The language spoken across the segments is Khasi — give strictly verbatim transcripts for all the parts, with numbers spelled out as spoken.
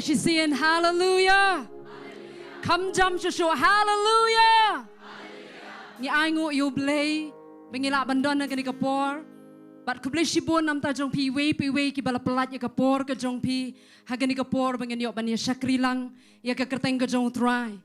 Shisien, haleluya. Kham jam shuh shuh, haleluya. Ngi ainguh ïa U Blei ba ngi lah ban don ha kane ka por. Bad khublei shibun namar jong phi iwei pa iwei kiba la pyllait ïa ka por ka jong phi ha kane ka por ba ngin ïoh ban ïa shakri lang ïa ka kyrteng ka jong U Trai.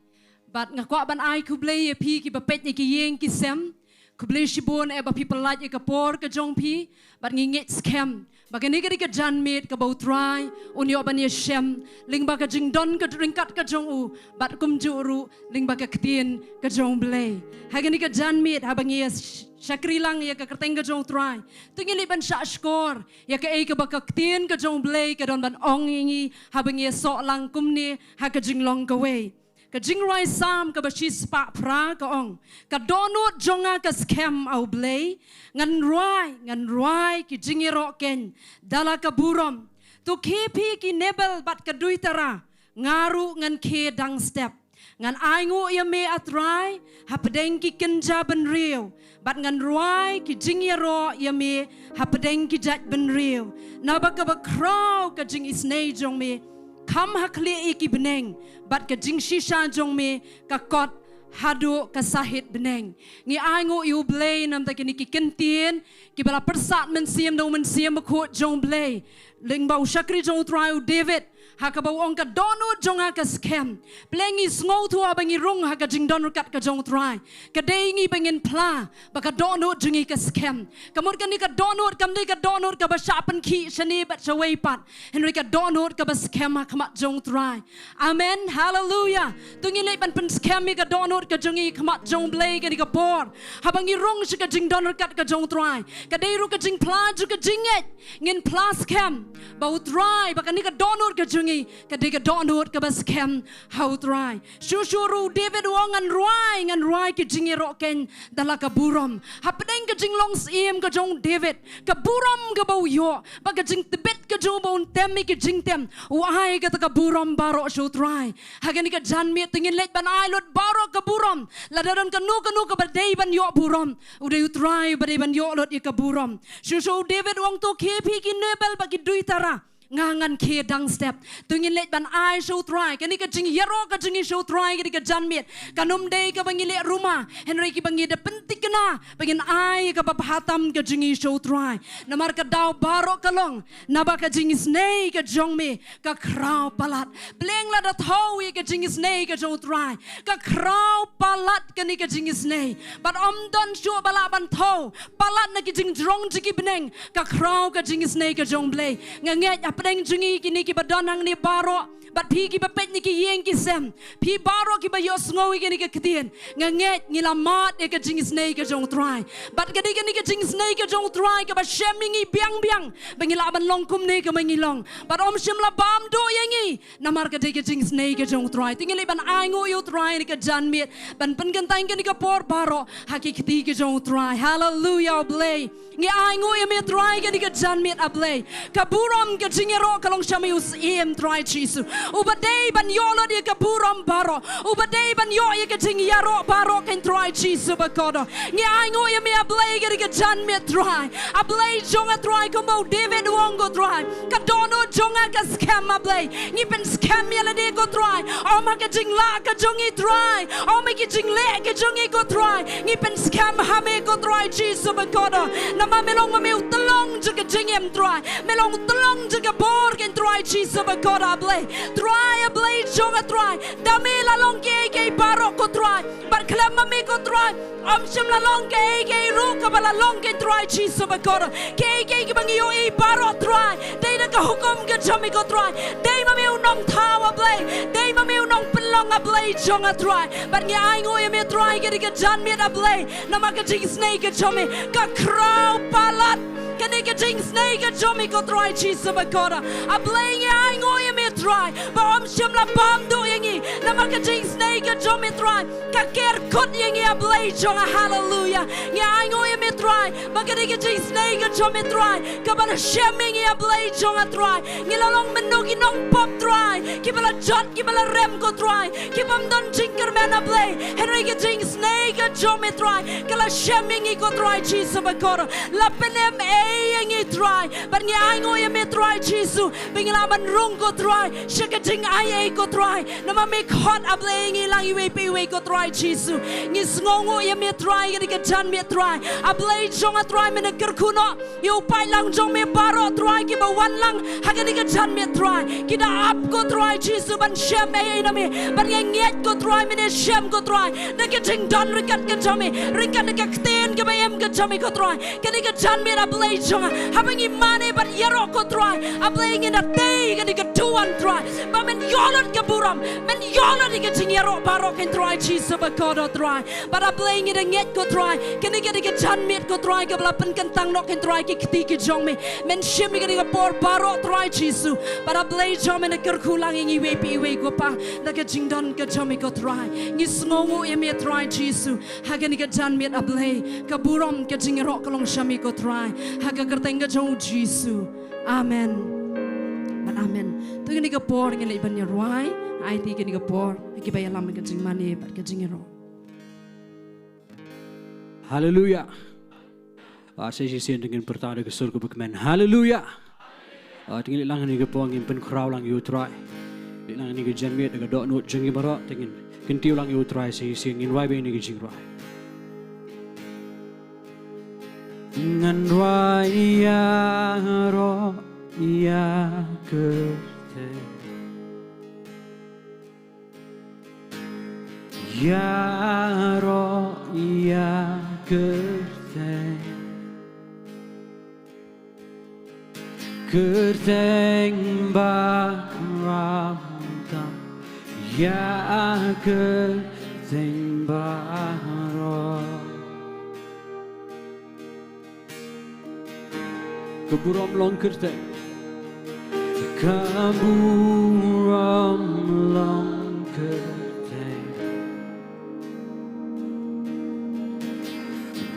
Bad nga kwah ban ai khublei ïa phi kiba peit ïa ki ïing ki sem. Khublei shibun eh ba phi pyllait ïa ka por ka jong phi. Bad ngi ngeit skhem ba kane ka dei ka janmiet kaba U Trai un ïoh ban ïa shem lyngba ka jingdon ka ryngkat ka jong u, bad kumjuh ruh lyngba ka ktien ka jong U Blei. Ha kane ka janmiet haba ngi ïa sh-, shakri lang ïa ka kyrteng ka jong U Trai, to ngin leit ban shahshkor ïa kaei kaba ka ktien ka jong U Blei ka don ban ong ïa ngi haba ngi ïa soh lang kumne ha ka jinglong kawei. Ka jingrwai Salm kaba shispah phra ka ong, ka dohnud jong nga ka skhem, A U Blei, ngan rwai, ngan rwai ki jingïaroh keiñ da la ka burom. To khie phi ki Nebel bad ka duitara, nga ruh ngan khie dang step. Ngan ainguh ïa me, A Trai, hapdeng ki kynja bynriew, bad ngan rwai ki jingïaroh ïa me hapdeng ki jaid bynriew. Naba kaba khraw ka jingisynei jong me kham ha khlieh ïa ki bneng, bad ka jingshisha jong me ka kot haduh ka sahit bneng. Ngi ainguh ïa U Blei namar kine ki kyntien kiba la pyrsad mynsiem da U Mynsiem Bakhuid jong U Blei lyngba u shakri jong U Trai u David, ha kaba u ong ka dohnud jong nga ka skhem. Phi la, ngi sngewthuh ba ngi rung ha ka jingdon ryngkat ka jong U Trai, ka dei ïa ngi ba ngin phla ba ka dohnud jong ngi ka skhem. Ka mut kane ka dohnud kam dei ka dohnud kaba shah pynkhih shane bad shawei pat, hynrei ka dohnud kaba skhem ha khmat jong U Trai. Amen. Haleluya. To ngin leit ban pynskhem ïa ka dohnud ka jong ngi ha khmat jong U Blei kane ka por. Haba ngi rung sha ka jingdon ryngkat ka jong U Trai, ka dei ruh ka jingphla jong ka jingngeit. Ngin phla skhem ba U Trai, ba kane ka dohnud ka jong ngi ka dei ka dohnud kaba skhem ha U Trai. Shuh shuh ruh u David u ong, ngan rwai, ngan rwai ki jingïaroh keiñ da la ka burom. Hapdeng ka jinglong syiem ka jong u David, ka burom kaba u ïoh, bad ka jingtbit ka jong u ba un tem ïa ki jingtem, u ai kata ka burom baroh sha U Trai. Ha kane ka janmiet to ngin leit ban ai lut baroh ka burom. Lada don kano kano kaba dei ban ïoh burom, u dei U Trai uba dei ban ïoh lut ïa ka burom. Shuh shuh u David u ong, to khie phi ki Nebel bad ki duitara, nga ngan khie dang step. To ngin leit ban ai sha U Trai kane ka jingïaroh ka jong ngi sha U Trai kane ka janmiet. Kan ym dei kaba ngi leh rumah, hynrei kiba ngi da pynthikna ba ngin ai kaba bha tam ka jong ngi sha U Trai. Namar ka daw baroh ka long naba ka jingisynei ka jong me ka khraw palat. Phi la, lada thew ïa ka jingisynei ka jong U Trai, ka khraw palat kane ka jingisynei. Bad ym don shuh ba lah ban thew palat na ki jingjrong jong ki bneng ka khraw ka jingisynei ka jong U Blei. Nga ngeit hapdeng jong ngi kine kiba don hangne baroh, bad phi kiba peit na ki ïing ki sem, phi baroh kiba ïohsngew ïa kane ka ktien, nga ngeit ngi la mad ïa ka jingisynei ka jong U Trai. Bad ka dei kane ka jingisynei ka jong U Trai kaba shem ïa ngi biang biang ba ngi lah ban long kumne kaba ngi long. Bad ym shym la bam duh ïa ngi, namar ka dei ka jingisynei ka jong U Trai. To ngin leit ban ainguh ïa U Trai ha kane ka janmiet, ban pynkyntait ïa kane ka por baroh ha ki kti ka jong U Trai. Haleluya, A Blei. Ngi ainguh ïa me Trai ha kane ka janmiet, A Blei. Ka burom ka jingïaroh ka long sha me u Syiem, Trai Jisu, uba dei ban ïoh lut ïa ka burom baroh, uba dei ban ïoh ïa ka jingïaroh baroh keiñ, Trai Jisu bakordor. Ngi ainguh ïa me, A Blei, ha kane ka janmiet, Trai. A Blei jong nga, Trai, kumba u David u ong, ko Trai, ka dohnud jong nga ka skhem, A Blei. Ngi pynskhem ïa lade, ko Trai, ym ha ka jinglah ka jong ngi, Trai, ym ha ki jingleh ka jong ngi, ko Trai. Ngi pynskhem ha me, ko Trai Jisu bakordor. Namar me long ma me u tyllong jong ka jingim, Trai. Me long u tyllong jong ka bor keiñ, Trai Jisu bakordor, A Blei. Trai, A Blei jong nga, Trai, da me la long kiei kiei baroh, ko Trai. Bad khlem ma me, ko Trai, ym shym la long kiei kiei ruh kaba la long keiñ, Trai Jisu bakordor. Kiei kiei kiba ngi ïohi baroh, Trai, dei da ka hukum ka jong me, ko Trai. Dei ma me u nongthaw, A Blei. Dei ma me u nongpynlong, A Blei jong nga, Trai. Bad ngi ainguh ïa me, Trai, ha kane ka janmiet, A Blei, namar ka jingisynei ka jong me ka khraw palat. Kane ka jingisynei ka jong me, ko Trai Jisu bakordor, A Blei, ngi ainguh ïa me, Trai, ba ym shym la bam duh ïa ngi. Namar ka jingisynei ka jong me Trai ka ker kut ïa ngi, A Blei jong nga. Haleluya. Ngi ainguh ïa me Trai ba ka dei ka jingisynei ka jong me Trai kaba la shem ïa ngi, A Blei jong nga Trai. Ngi la long mynno ki nongpop Trai, kiba la jot, kiba la rem ko Trai, ki bym don jingkyrmen, A Blei. Hynrei ka jingisynei ka jong me Trai ka la shem ïa ngi ko Trai Jisu bakordor. La pynim ei ïa ngi Trai, bad ngi ainguh ïa me Trai Jisu ba ngi lah ban rung ko Trai sha ka jingai ei ko Trai. Namar me khot, A Blei, ngi lang iwei pa iwei ko Trai Jisu. Ngi sngewnguh ïa me Trai, ïa kane ka janmiet Trai. A Blei jong nga Trai, men kyrkhu noh ïa u paidlang jong me baroh Trai, kiba wan lang ha kane ka janmiet Trai. Ki da ap ko Trai Jisu ban shem ei ei na me, ban ngeit ko Trai, men shem ko Trai da ka jingdon ryngkat ka jong me, ryngkat da ka ktien kaba im ka jong me ko Trai. Kane ka janmiet, A Blei jong nga, haba ngi mane bad ïaroh ko Trai, A Blei, ngin da tei kane ka duwan Trai ba men ïoh lut ka burom, men ïoh lut ïa ka jingïaroh baroh kein Trai Jisu bakordor Trai. Bad A Blei, ngi da ngeit ko Trai, kane ka dei ka janmiet ko Trai kaba la pynkyntang noh kein Trai ki kti ki jong me. Men shim ïa kane ka por baroh Trai Jisu. Bad A Blei jong nga, men kyrkhu lang ïa ngi iwei pa iwei ko Pa da ka jingdon ka jong me ko Trai. Ngi sngewnguh ïa me Trai Jisu ha kane ka janmiet, A Blei. Ka burom, ka jingïaroh ka long sha me ko Trai, ha ka kyrteng ka jong u Jisu. Amen bad amen. To kane ka por ngin leit ban ïa rwai, aiti kane ka por ha kiba ïalam ka jingmane bad ka jingïaroh. Haleluya. Ah, sa shisien to ngin pyrta da ka sur kaba kmen. Haleluya. Ah, to ngin leit lang ha kane ka por, ngin pynkhraw lang ïa u Trai. Leit lang ha kane ka janmiet da ka dohnud jong ngi baroh, to ngin kyntiew lang ïa u Trai sa shisien, ngin rwai beit ïa kane ka jingrwai. Ngan rwai ïaroh ïa kyrteng. Ïaroh ïa kyrteng. Kyrteng ba kyrhai tam ïa kyrteng baroh. Ka burom long kyrteng. Ka burom long kyrteng.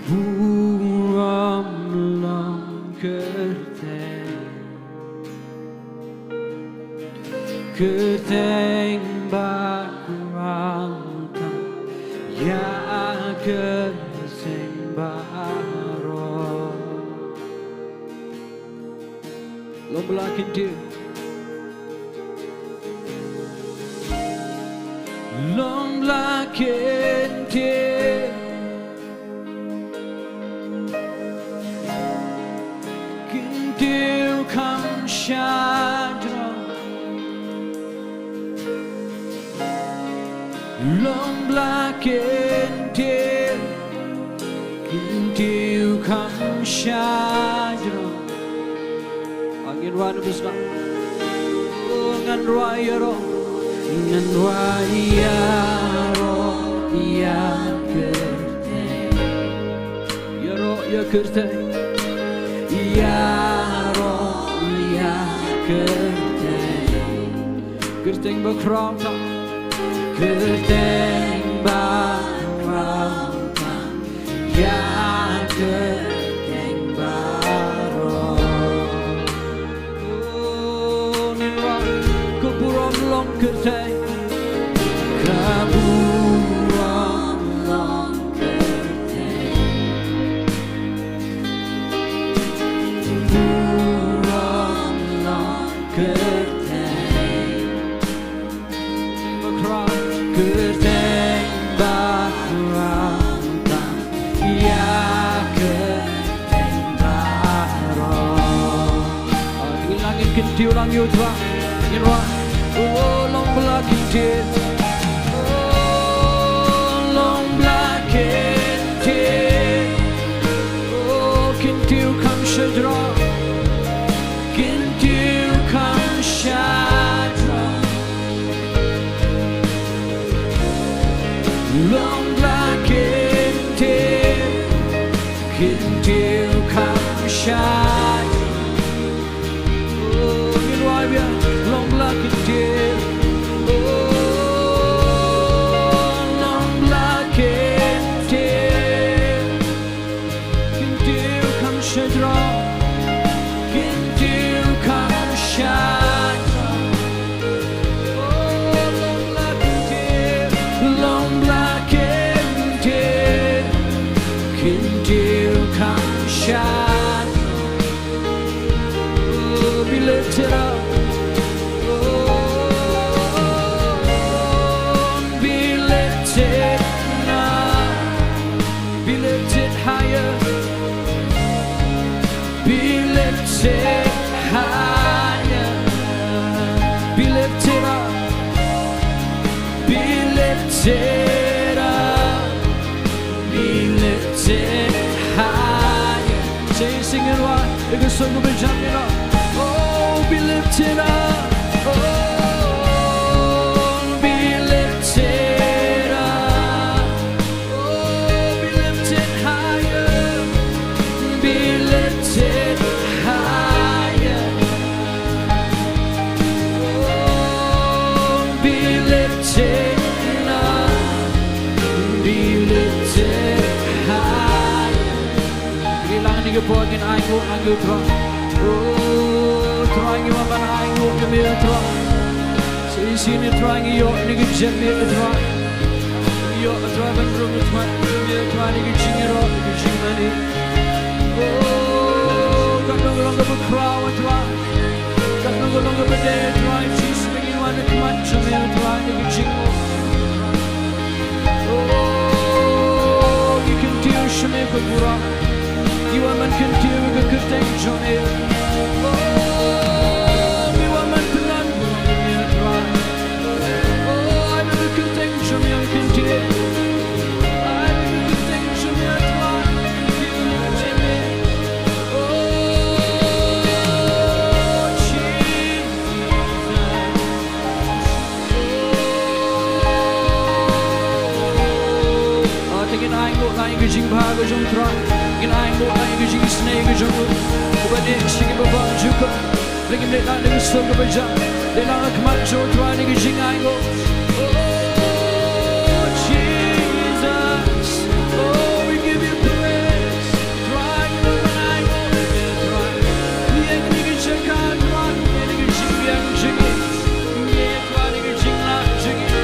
Burom long kyrteng. Kyrteng ba kyrhai tam ïa kyrteng baroh. Long ba la kyntiew. Long ba la kyntiew. Kyntiew kham shajrong. Long ba la kyntiew. Kyntiew kham shajrong. Ngin rwai na bynta. Oh, ngan rwai ïaroh. Ngan rwai ïaroh ïa kyrteng. Ïaroh ïa kyrteng. Ïaroh ïa kyrteng. Kyrteng ba khraw tam. Kyrteng ba khraw tam ïa kyrteng baroh. Oh, ngin rwai. Ka burom long kyrteng. Ka burom long kyrteng. Burom long kyrteng. Kyrteng ba khraw tam ïa kyrteng baroh. Ah, ngin lang, ngin kyntiew lang ïa u Trai. Ngin rwai. Oh, long ba la kyntiew. Oh, long ba la kyntiew. Oh, kyntiew kham shajrong. Kyntiew kham shajrong. Long ba la kyntiew. Kyntiew kham shajrong. Oh, ngin rwai biang. Long ba la kyntiew. Oh, lifted up, be lifted higher. Sing, sing it, right? Ïa ka song kaba jam ïa ngi. Oh, be lifted up. Oh, be lifted up. Oh, be lifted higher. Be lifted higher. Oh, be lifted up. Be lifted higher. Ngi lang ha kane ka por ngin ainguh, ainguh Trai. Oh, Trai ngi wan ban ainguh ïa me Trai. Sa shisien Trai ngi ïoh ïa kane ka jingmut Trai. Ngi ïoh Trai ban rung Trai ïa me Trai ïa kane ka jingïaroh, ïa ka jingmane. Oh, katno ka long kaba khraw Trai. Katno ka long kaba dei Trai Jisu ba ngin wan ha khmat jong me Trai ïa ka jingmut. Oh, ngi kyntiew sha me ko Trai. Ngi wan ban kyntiew ïa ka kyrteng jong me. Oh, ngi wan ban kyrteng ïa me Trai. Oh, ai ba ka kyrteng jong me kan kyntiew. Ai ba ka kyrteng jong me Trai kan kyntiew ïa ka jingmut. Oh, Jesus. Ah, te ngin ainguh na ïa ka jingbha ka jong U Trai. Ngin ainguh na ïa ka jingisynei ka jong u. Uba dei sha kiba bymjukut. Te ngin leit lang na ka sur kaba jam. Leit lang ha khmat jong U Trai na ka jingainguh. Oh, Jesus. Oh, we give you praise. Trai, ngi long ban ainguh ïa me Trai. Ïa kane ka jaka Trai, ïa kane ka jingbiang jong ngi. Ïa Trai, ïa ka jinglah jong ngi.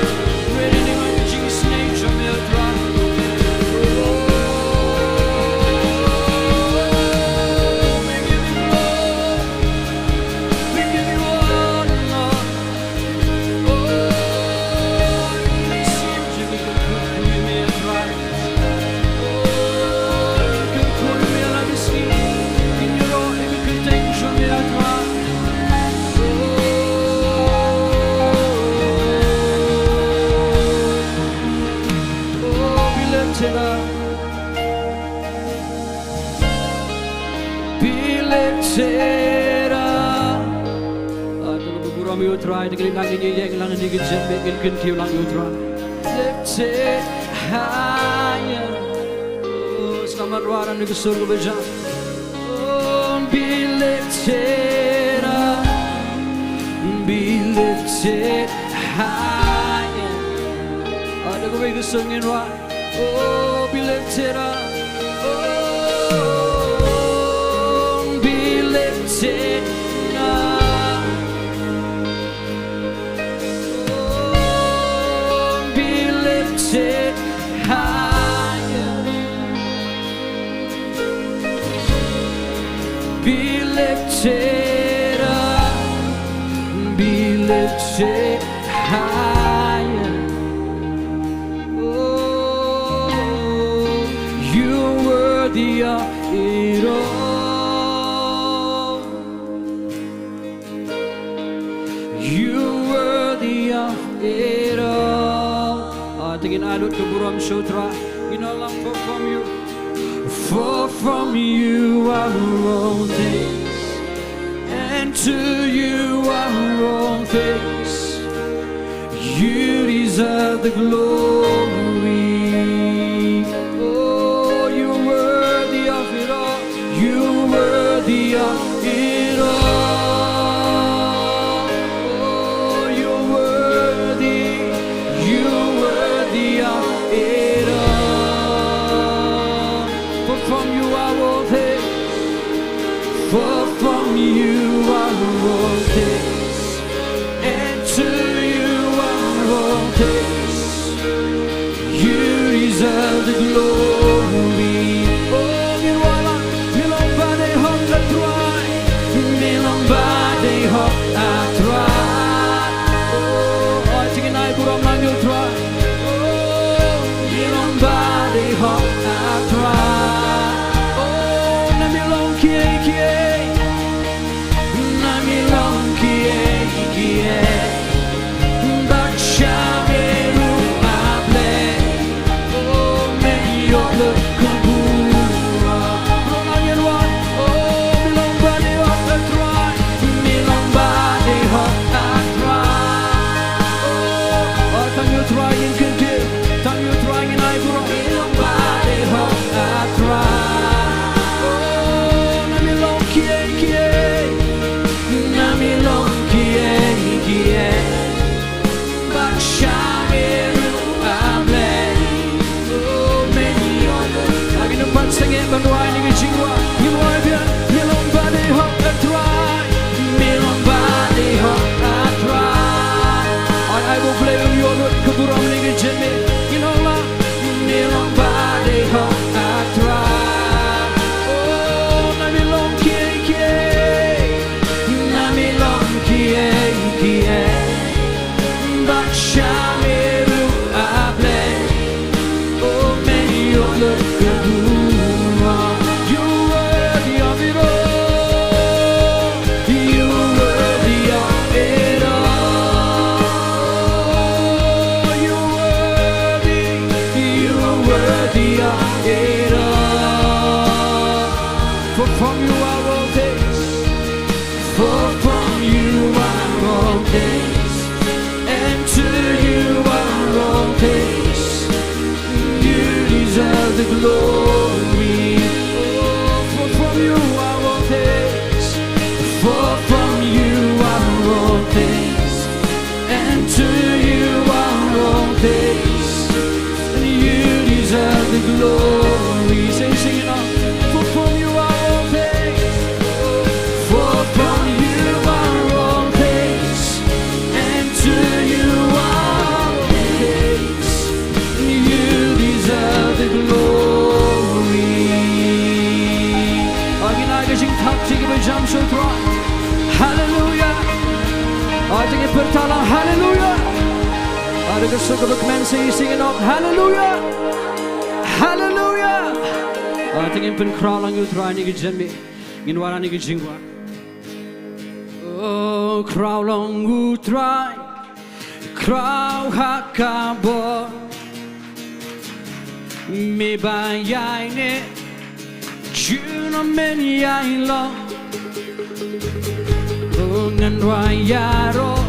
Ïa kane ka jingisynei jong me Trai. Oh, we give you glory. We give you honor, Lord. Be lifted up. Ah, to ka burom ïa U Trai, to ngin ïeng lang ïa ka jingmut, ngin kyntiew lang ïa U Trai. Lifted higher. Oh, sngap marwei na ka sur kaba jam. Oh, be lifted up, be lifted higher. Ah, to kawei ka sur ngin wad. Oh, be lifted up. Oh, be lifted up. Oh, be lifted higher. Be lifted up. Be lifted higher. Oh, you're worthy of it all. You're worthy of it all. Ah, to ngin ai lut ka burom sha U Trai. Ngin ong lang, for from you. For from you are all things, and to you are all things. You deserve the glory. Oh, you're worthy of it all. You're worthy of it all. Oh, you're worthy. You're worthy of it all. For from you are all things. For from you are all things, and to you are all things. Trai ngin kyntiew, tang ïa u Trai ngin ai burom. Mi long ba dei hok, ah Trai. Oh, na mi long kiei kiei, na mi long kiei kiei. Bad sha me ruh, ah Blei. Oh, men ïoh. Ngin nym pat sangeh ban rwai ïa kane ka jingrwai. Ngin rwai biang. Mi long ba dei hok, ah Trai. Mi long ba dei hok, ah Trai. Ai, ai ba U Blei un ïoh lut ka burom ha kane ka jingim. Ngin ong lang. Mi long ba dei hok, ah Trai. Oh, na mi long kiei kiei, na mi long kiei kiei. Bad sha me ruh, ah Blei. Oh, men ïoh lut ka burom. You're worthy of it all. You're worthy of it all. You're worthy. You're worthy of it all. For from you are all things. For from you are all things, and to you are all things. You deserve the glory. Oh, for from you are all things. For from you are all things, and to you are all things. And you deserve the glory. Sing, sing it out. For from you are all things. For from you are all things, and to you are all things. You deserve the glory. Ngin ai ka jingthap kti kaba jam sha U Trai. Hallelujah. Ai, to ngin pyrta lang, hallelujah. Ai, da ka sur kaba kmen sa ïa, sing it out. Hallelujah. Hallelujah. Ai, to ngin pynkhraw lang ïa U Trai ha kane ka jingim. Ngin wad ha kane ka jingrwai. Oh, khraw long U Trai, khraw ha ka bor. Me ba ïaineh, junom men ïailong. Oh, ngan rwai ïaroh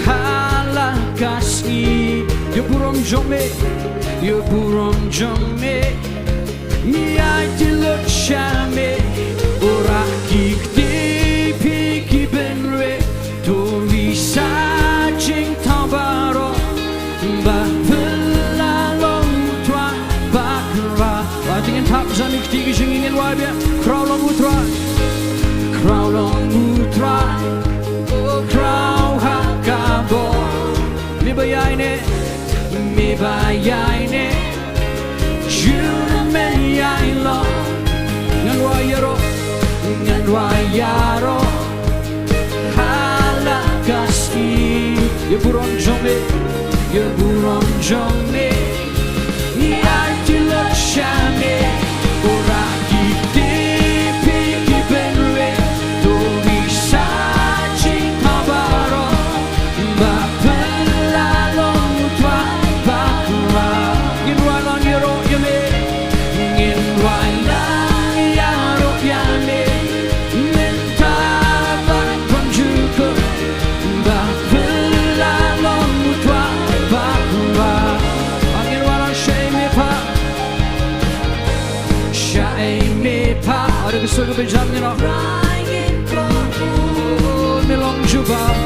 ha la ka sngi ïa burom jong me, ïa burom jong me. Ngi aiti lut sha me, u Trai, ki kti phi ki bynriew, to ri sa jingthaw baroh. Ba phylla long U Trai ba kyrpad. Ba to ngin thap sha kine ki jingim, ngin wad biang. Khraw long U Trai, khraw long U Trai, oh, khraw ha ka bor. Me ba ïaineh, me ba ïaineh, junom men ïailong. Ngan rwai ïaroh, ngan rwai ïaroh ha la ka sngi ïa burom jong me, ïa burom jong me. Ngi aiti lut sha me, u Trai, ki kti phi ki bynriew, to ri sa jingthaw baroh. Ba phylla long U Trai ba kyrpad. Ngin rwai lang ïaroh ïa me, ngin rwai lang ïaroh ïa me, mynta bad kumjuh. Ba phylla long U Trai ba kyrpad. Ngin rwai lang shaei me Kpa, shaei me Kpa. Ai, da ka sur kaba jam, ngin ong. Oh, me long jubab,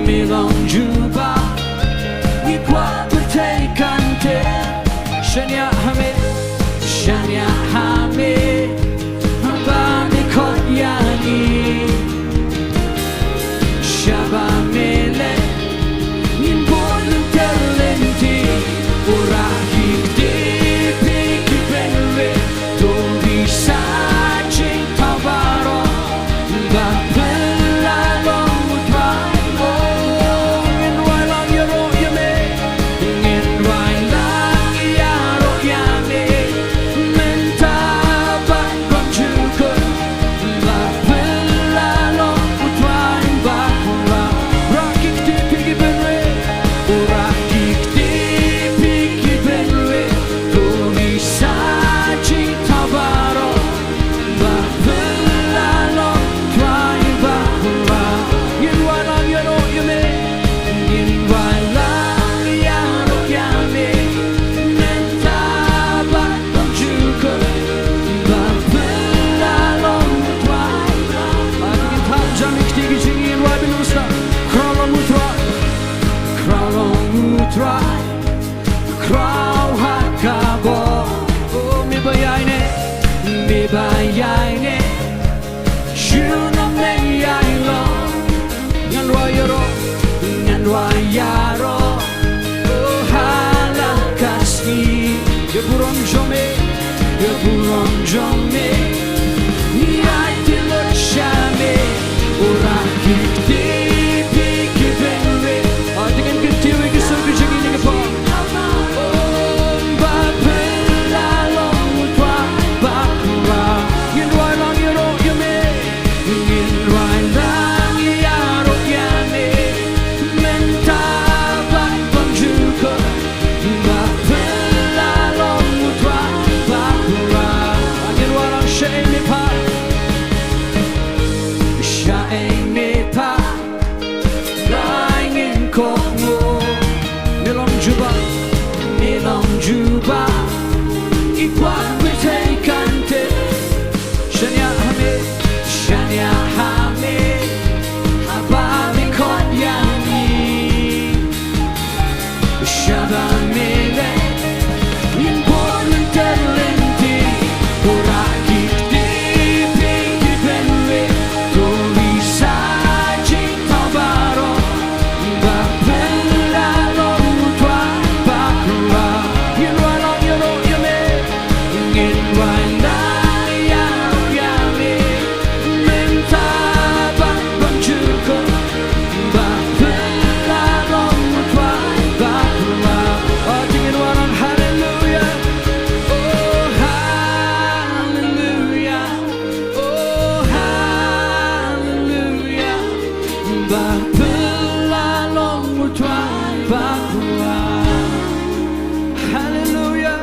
me long jubab. Ngi kwah pyrthei kan teh. Shaniah ha me, shaniah ha me, ba me khot ïa ngi. Shaba me leh, ngin bud lynter lynti. U Trai, ki kti phi ki bynriew, to ri sa jingthaw baroh. Ba phylla long U Trai, oh. Trai, khraw ha ka bor. O me ba ïaineh, me ba ïaineh. Shu nym ne ïai long. Ngan rwai ïaroh, ngan rwai ïaroh. O ha la ka sngi. Ïa burom jong me, ïa burom jong me. Ïai ti lut sha me. O Rak ki kti phi ki bynriew. Ai te ngin kyntiew ïa ki sur ki jong ngi na ka por. Ba pynlah long u Trai bakla. Ngin rwai lang ïaroh ïa me. Ngin rwai lang ïaroh ïa me. Mynta bad bymjukut. Ba pynlah long u Trai bakla. Ngin rwai lang shaei me pat. Shaei me pat. Lai ngin kohnguh. Me long jubab, me long jubab. I kwah pyrthei kan tip. Shaniah ha me, shaniah ha me. Haba me khot ïa ngi. Shaba me leh, ngin bud lynter lynti. Ora ki kti phi ki bynriew, to risa jingthaw baroh. Ba pynlah long u Trai bakla. Ngin rwai lang ïaroh ïa me. Ngin rwai lang ïaroh ïa me. Mynta bad bymjukut. Ba pynlah long u Trai bakla. Oh, te ngin rwai lang haleluia. Oh, haleluia. Oh, haleluia. Ba pynlah long u Trai bakla. Haleluia.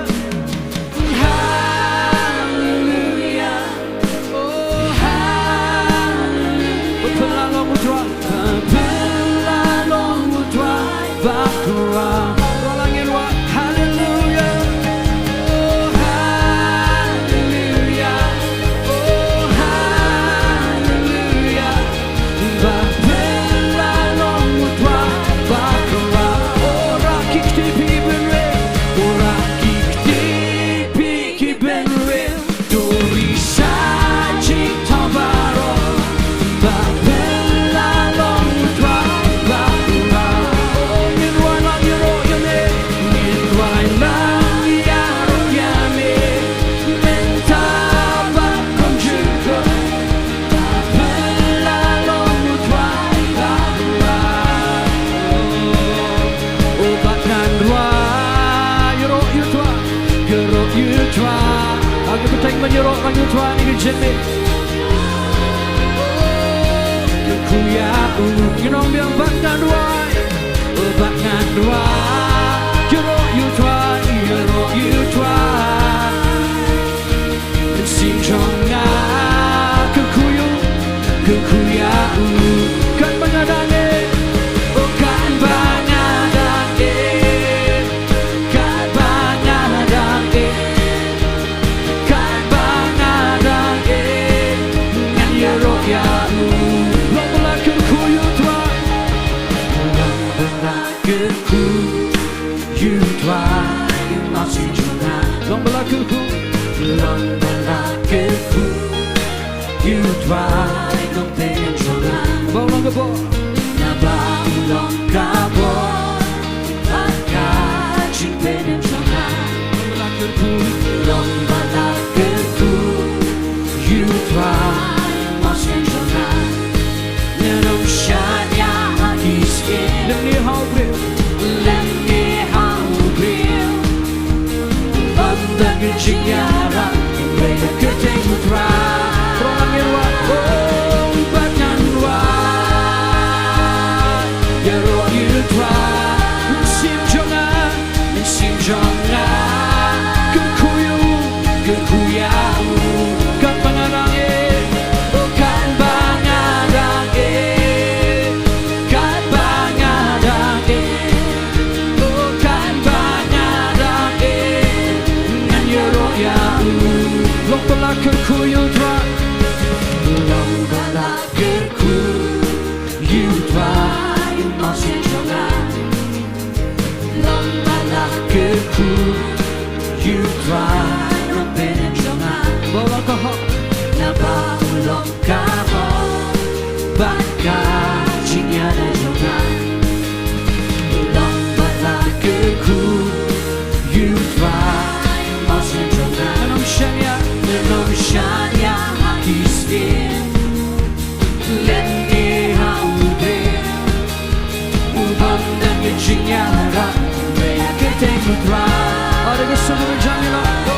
Haleluia. Oh, haleluia. Ba pynlah long u Trai. Ba pynlah long u Trai bakla. Rwai lang ïa u Trai. Haleluia. Oh, haleluia. Oh, haleluia. Ba pynlah long u Trai bakla. Ora ki kti phi ki bynriew. Ora ki kti phi ki bynriew. To risa jingthaw baroh. Ba pynlah long u Trai bakla. Oh, ngin rwai lang ïaroh ïa me. Ngin rwai lang ïaroh ïa me. Mynta bad bymjukut. Ba pynlah long u Trai bakla. Oh, bad ngan rwai ïaroh ïa u Trai. Ïaroh ïa u Trai. Ïa ki bteng ban ïaroh lang ïa u Trai ha kane ka jingmut. Kyrkhu ïa u. Ngin ong biang bad ngan rwai. Oh, bad ngan rwai. Ïaroh ïa u Trai, ïaroh ïa u Trai. Mynsiem jong nga kyrkhu ïa u, kyrkhu ïa u. Katba nga dang eh, oh katba nga dang eh, katba nga dang eh, katba nga dang eh, ngan ïaroh ïa u. Long ba la kyrkhu ïa u Trai. Long ba la kyrkhu ïa u Trai, u Mynsiem jong nga. Long ba la kyrkhu. Long ba la kyrkhu ïa u Trai, nongpynim jong nga. Ba u long ka bor. Naba u long ka bor bad ka jingpynim jong nga. Long ba la kyrkhu. Long ba la kyrkhu ïa u Trai, u Mynsiem jong nga. Ngan ym shaniah ha ki skhem. Lymne ha u briew. Lymne ha u briew. Ym don ka jingïarap. Hynrei ka kyrteng u Trai. Rwai lang ïa u Trai. Oh, bad ngan rwai. Ïaroh ïa u Trai. Mynsiem jong nga. Mynsiem jong nga. Kyrkhu ïa u. Kyrkhu ïa u. Katba nga dang eh. Oh, katba nga dang eh. Katba nga dang eh. Oh, katba nga dang eh. Ngan ïaroh ïa u. Long ba la kyrkhu ïa u Trai. Long ba la kyrkhu ïa u Trai, u Mynsiem jong nga. Ïa u Trai u nongpynim jong nga. Ba u long ka hok. Naba u long ka hok bad ka jingïada jong nga. U long bad la kyrkhu ïa u Trai u nongpynim jong nga. Ngan ym shaniah, ngan ym shaniah ha ki sien. Lehse ha u dei u bym don ka jingïarap, ba ïa kyrteng u Trai. Ade ka suk ka jam ïa u, oh,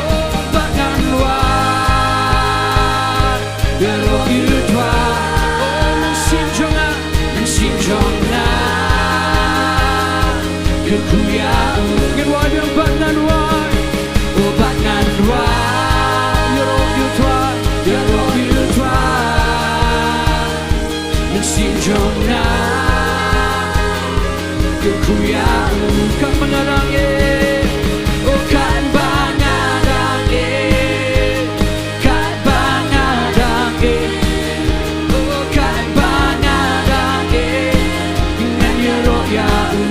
bad ngan wad ïaroh ïa u Trai. Oh, mynsiem jong nga, mynsiem jong nga. Kyrkhu ïa u. Ngan wad ïa u bad ngan wad. Oh, bad ngan wad ïaroh ïa u Trai, ïaroh ïa u Trai. Mynsiem jong nga kyrkhu ïa u. Katba nga dang ïeit, oh, katba nga dang ïeit, katba nga dang ïeit, oh, katba nga dang ïeit, ngan ïaroh ïa u.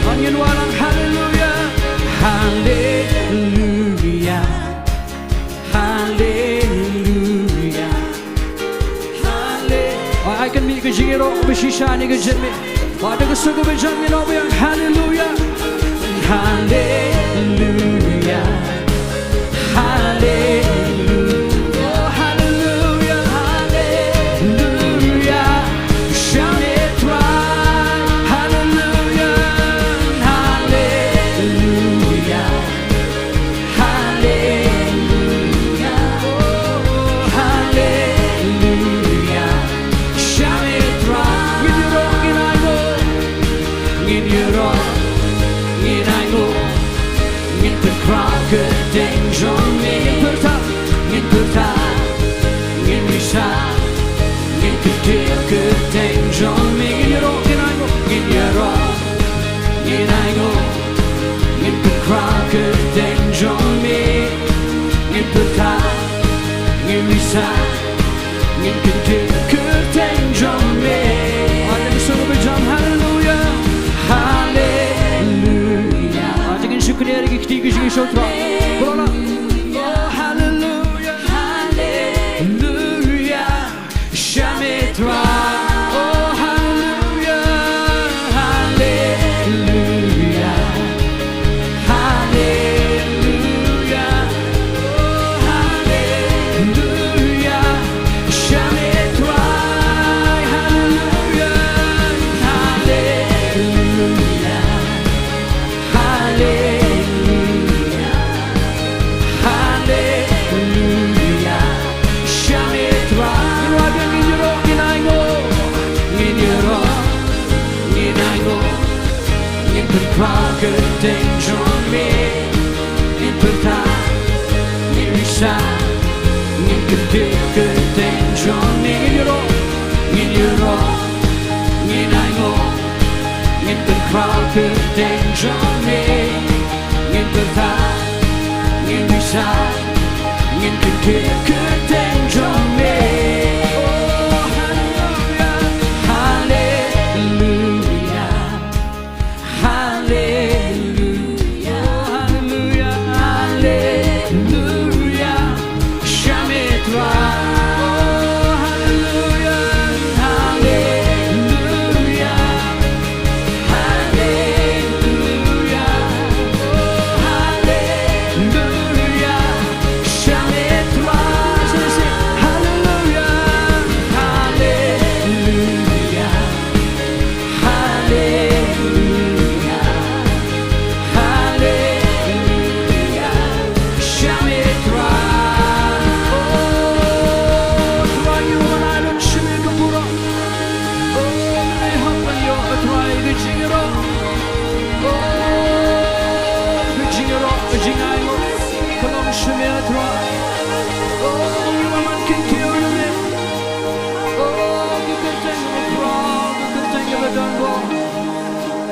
Ngan ïaroh lang, haleluya, haleluya. Haleluya. Hale-, oh, ai kan mih ka jingïaroh ba shisha ne ka jingmih. Ba da ka suk ka jam ngin ong biang haleluya. Haleluya. Haleluya. Oh, haleluya. Haleluya. Shang ïa u Trai. Haleluya. Haleluya. Haleluya. Oh, haleluya. Shang ïa u Trai. Ngin ïaroh, ngin ainguh. Ngin ïaroh, ngin ainguh. Ngin pynkhraw kyrteng jong me. Ngin pyrta, ngin pyrta. Ngin risa, ngin kyntiew kyrteng jong me. Ngin ïaroh, ngin ainguh. Ngin ïaroh, ngin ainguh. Ngin pynkhraw kyrteng jong me. Ngin pyrta, ngin risa, ngin kyntiew kyrteng jong me. Haleluya. Haleluya. Haleluya. Te ngin shu kyndiah ïa ki kti ki jingïashoh Trai. Baroh. Oh, haleluya. Haleluya. Shang ïa u Trai. Oh, haleluya. Haleluya. Haleluya. Oh, haleluya. Shang ïa u Trai. Haleluya. Haleluya. Haleluya. Haleluya. Shang ïa u Trai. Ngin wad, ngin ïaroh, ngin ainguh. Ngin ïaroh, ngin ainguh. Ngin pynkhraw kyrteng jong me. Ngin pyrta, ngin risa, ngin kyntiew kyrteng jong me. Ngin ïaroh, ngin ïaroh, ngin ainguh. Ngin pynkhraw kyrteng jong me. Ngin pyrta, ngin risa, ngin kyntiew kyrteng jong me. Oh, haleluya. Haleluya. Haleluya. Oh, haleluya. Haleluya. Shang ïa u Trai. Oh, haleluya. Haleluya. Haleluya. Oh, haleluya. Shang ïa u Trai. Haleluya. Haleluya. Haleluya. Haleluya. Shang ïa u Trai. Oh, Trai, ïa u man ai lut shim ïa ka burom. Oh, ngi hap ban ïoh, Trai, ka jingïaroh. Oh, ka jingïaroh, ka jingainguh ka long shim ïa u Trai. Oh, ngi wan ban kyntiew ïa me. Oh, ka kyrteng kaba khraw, ka kyrteng kaba don bor.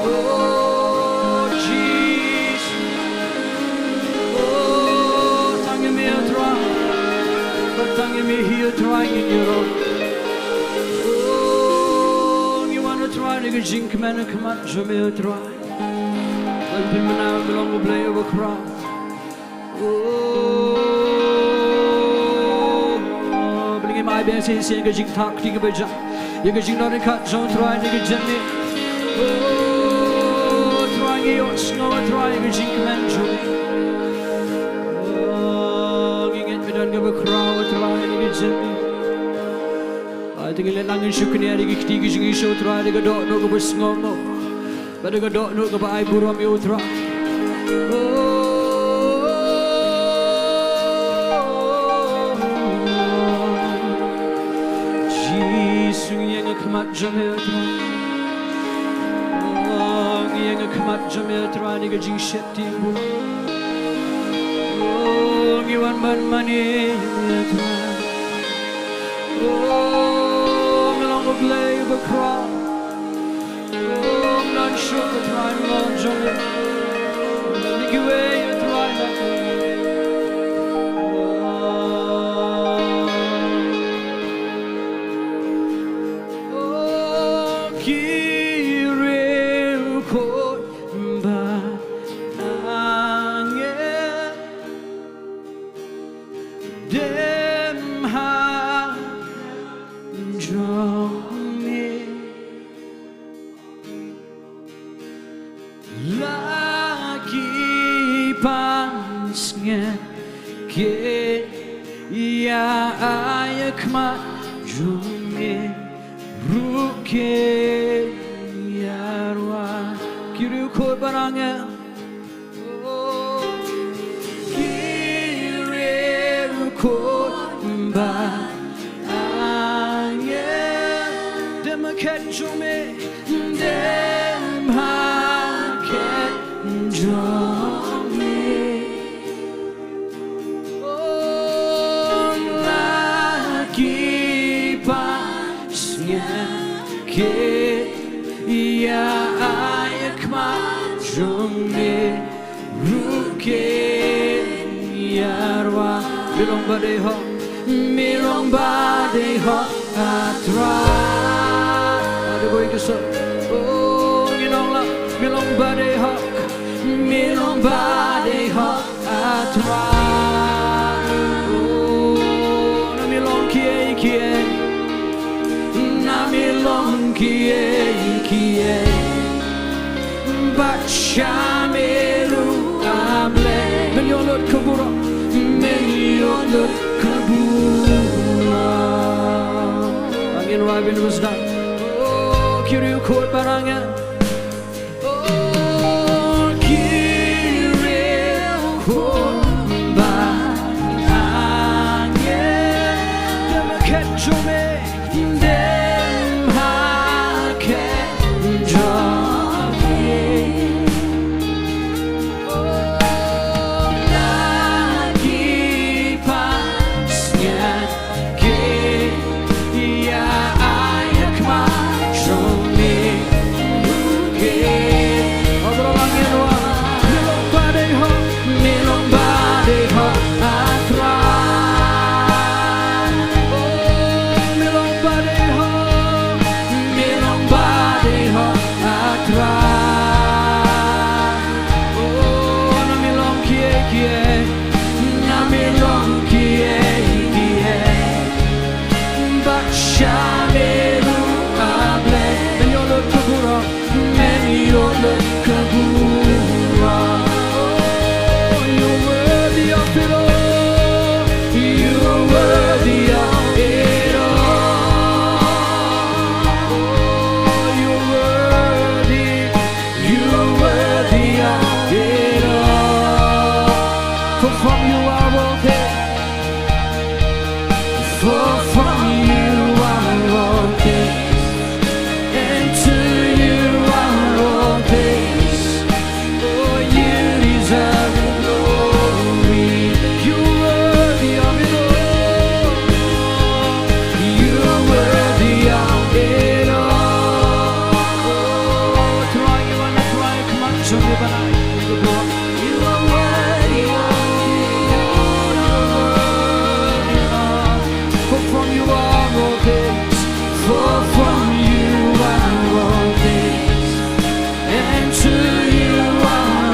Oh, Jesus. Oh, tang ïa me, Trai. Tang ïa me hi, Trai, ngin ïaroh. Oh, ngi wan, Trai, da ka jingkmen ha khmat jong me, Trai. Pynmynnaw, me long U Blei uba khraw. Oh, ba ngim ai biang shisha ïa ka jingthap kti kaba jam, ïa ka jingdon ryngkat jong U Trai ha ka jingim. Oh, Trai, ngi ïohsngew, Trai, ïa ka jingkmen jong me. Oh, ngi ngeit me don kaba khraw, Trai, ha ka jingim. Ai, te ngi leit lang ngin shu kñia ïa ki kti ki jong ngi sha U Trai da ka dohnud kaba sngewbha bad da ka dohnud kaba ai burom ïa U Trai. Oh, Jisu, ngi ïeng ha khmat jong me, U Trai. Oh, ngi ïeng ha khmat jong me, U Trai, da ka jingsheptieng. Oh, ngi wan ban mane ïa me, U Trai. Oh, me long U Blei uba khraw. Oh, ngan shu, Trai, me long jong me. Ngan ïa kiwei, Trai, ha. Oh, ki riewkhuid ba angel dem ha jong me. La ki pansngiat ki ïa ai ha khmat jong me ruh ki ïa rwai. Ki riewkhuid ba angel, oh, ki riewkhuid ba angel dem ha khet jong me. Dem ha khet jong me. Oh, la ki pansngiat ki ïa ai ha khmat jong me ruh ki ïa rwai. Me long ba dei hok, me long ba dei hok, A Trai. Ada boy kesel. Oh, ngi ong la, me long ba dei hok, me long ba dei hok, A Trai. Oh, na me long kiei kiei, na me long kiei kiei. Bad sha me ruh, A Blei, men ïoh lut ka burom, men ïoh lut ka burom. Angin wa bin musdan. Oh, ki riewkhuid ba angel. Oh, ki riewkhuid ba angel. Dem ha khet jong me. Dem ha khet jong me. Oh, la ki pansngiat ki ïa ai ha khmat jong me ruh ki. Abra lang ïa ngi, me long ba dei hok, me long ba dei hok, A Trai. Oh, me long ba dei hok, me long ba dei hok, A Trai. Oh, na me long kiei kiei, na me long kiei kiei. Bad sha me ruh, A Blei, men ïoh lut ka burom, men ïoh lut ka burom. Oh, you're worthy of it all. You're worthy of it all. Oh, you're worthy. You're worthy of it all. For from you are all things. For from you are all things, and to you are all things. Oh, you deserve the glory. You're worthy of it all. You're worthy of it all. Oh, Trai, you are the Trai, come on, show me the light. You are worthy of it all. For from you are all things, for from you are all things, and to you are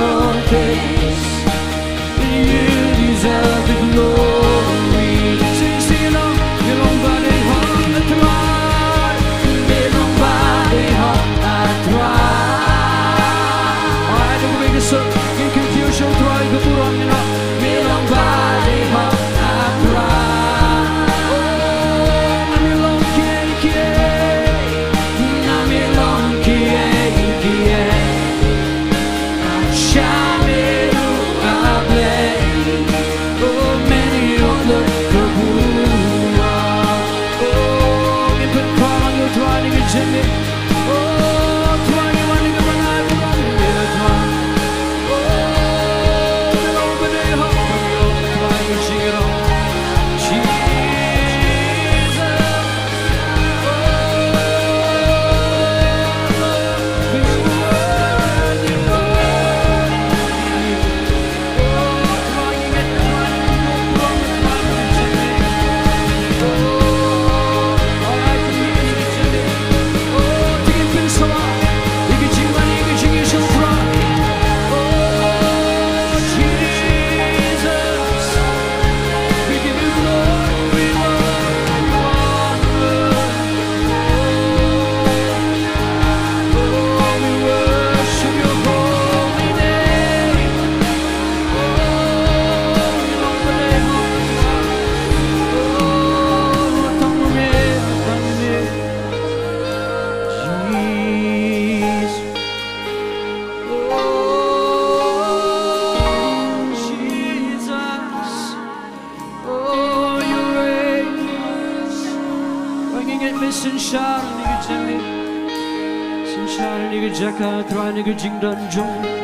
Synshar ïa kane ka jaka, Trai, ïa kane ka jingdon jong ngi.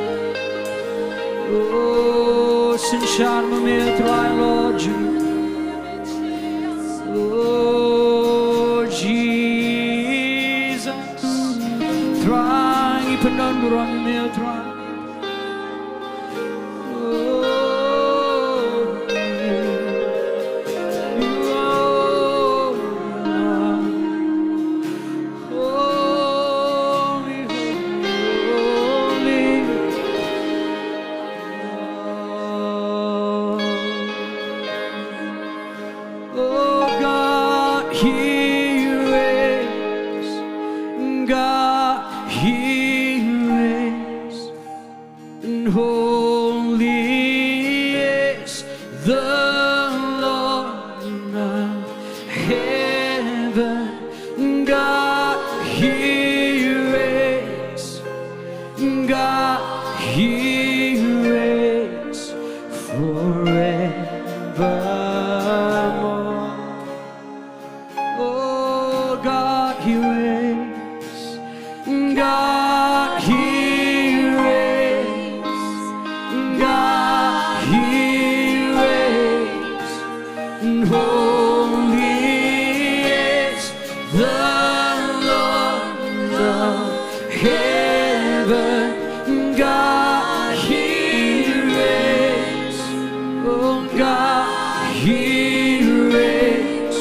Oh, synshar ma me, Trai, Lord Jesus. Oh, Jesus. Trai, ngi pyndon burom ïa me, Trai. Oh, God, He reigns. God, He reigns. And holy is the Lord of heaven. God, He reigns. God, He reigns forevermore. Oh, God, He reigns. God, He reigns. God, He reigns. And holy is the Lord of heaven. God, He reigns. Oh, God, He reigns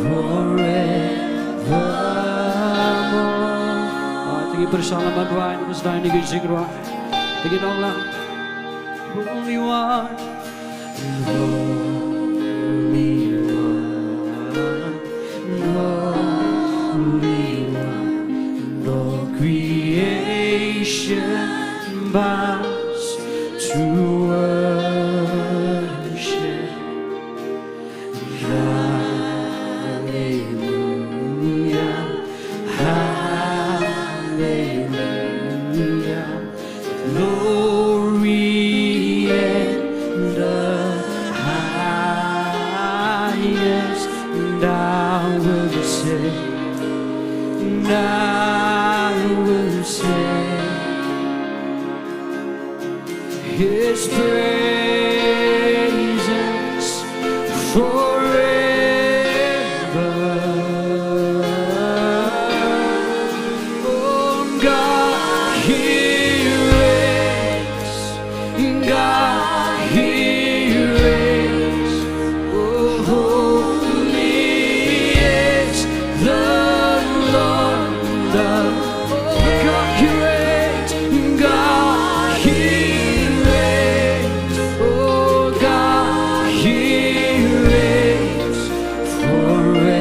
forevermore. Ah, to ngi pyrshang ïa man rwai, ngi sdang ïa ka jingrwai. To ngi ong lang. Holy One, Holy One, Holy One, all creation bows to worship. Hallelujah, hallelujah. Glory in the highest, and I will sing, and I will sing His praises forever. Oh, God, He reigns. God, He reigns. Oh, holy is the Lord of, oh, God, He reigns. God, He reigns. Oh, God, He reigns forevermore.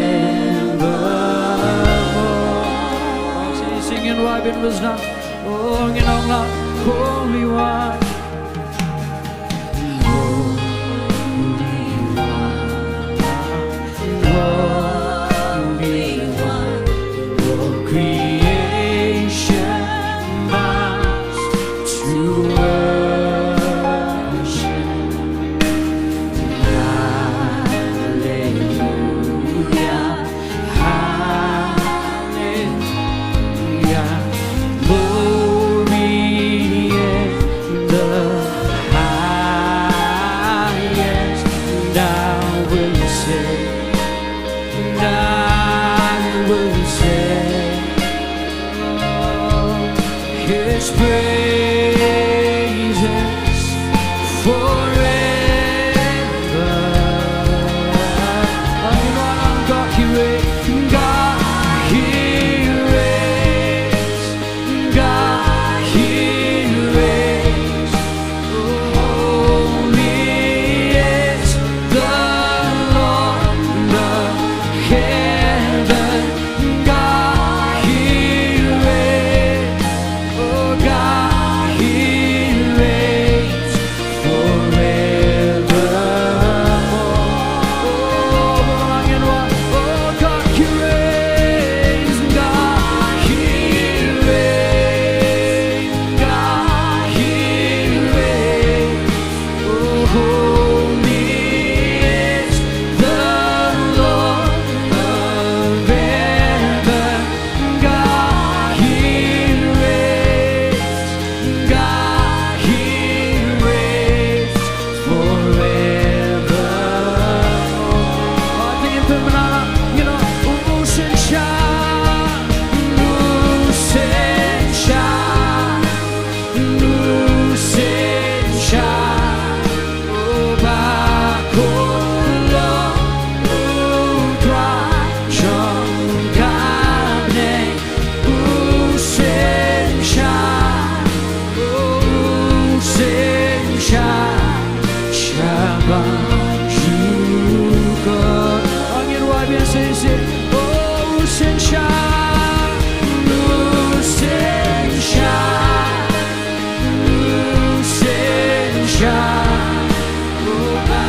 Sing, sing in, why been was not. Oh, ngin ong la, Holy One. Holy One, Holy One, all creation bows to worship. Hallelujah. Hallelujah. Glory in the highest. And I will sing, and I will sing His praise. Ba ju khot. Angin wa biang shisha. Oh, u synshar, u synshar, u synshar. U ba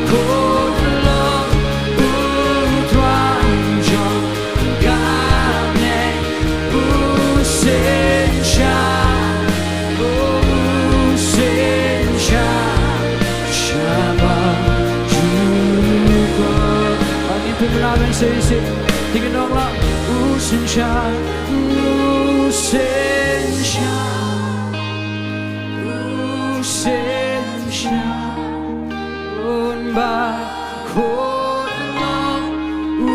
khot long, u Trai jong ka bneng, u synshar, u synshar, sha ba ju khot. Ani pynbna bad shisha, ïa ki nong la, u synshar, u synshar, u synshar. Un ba khot long u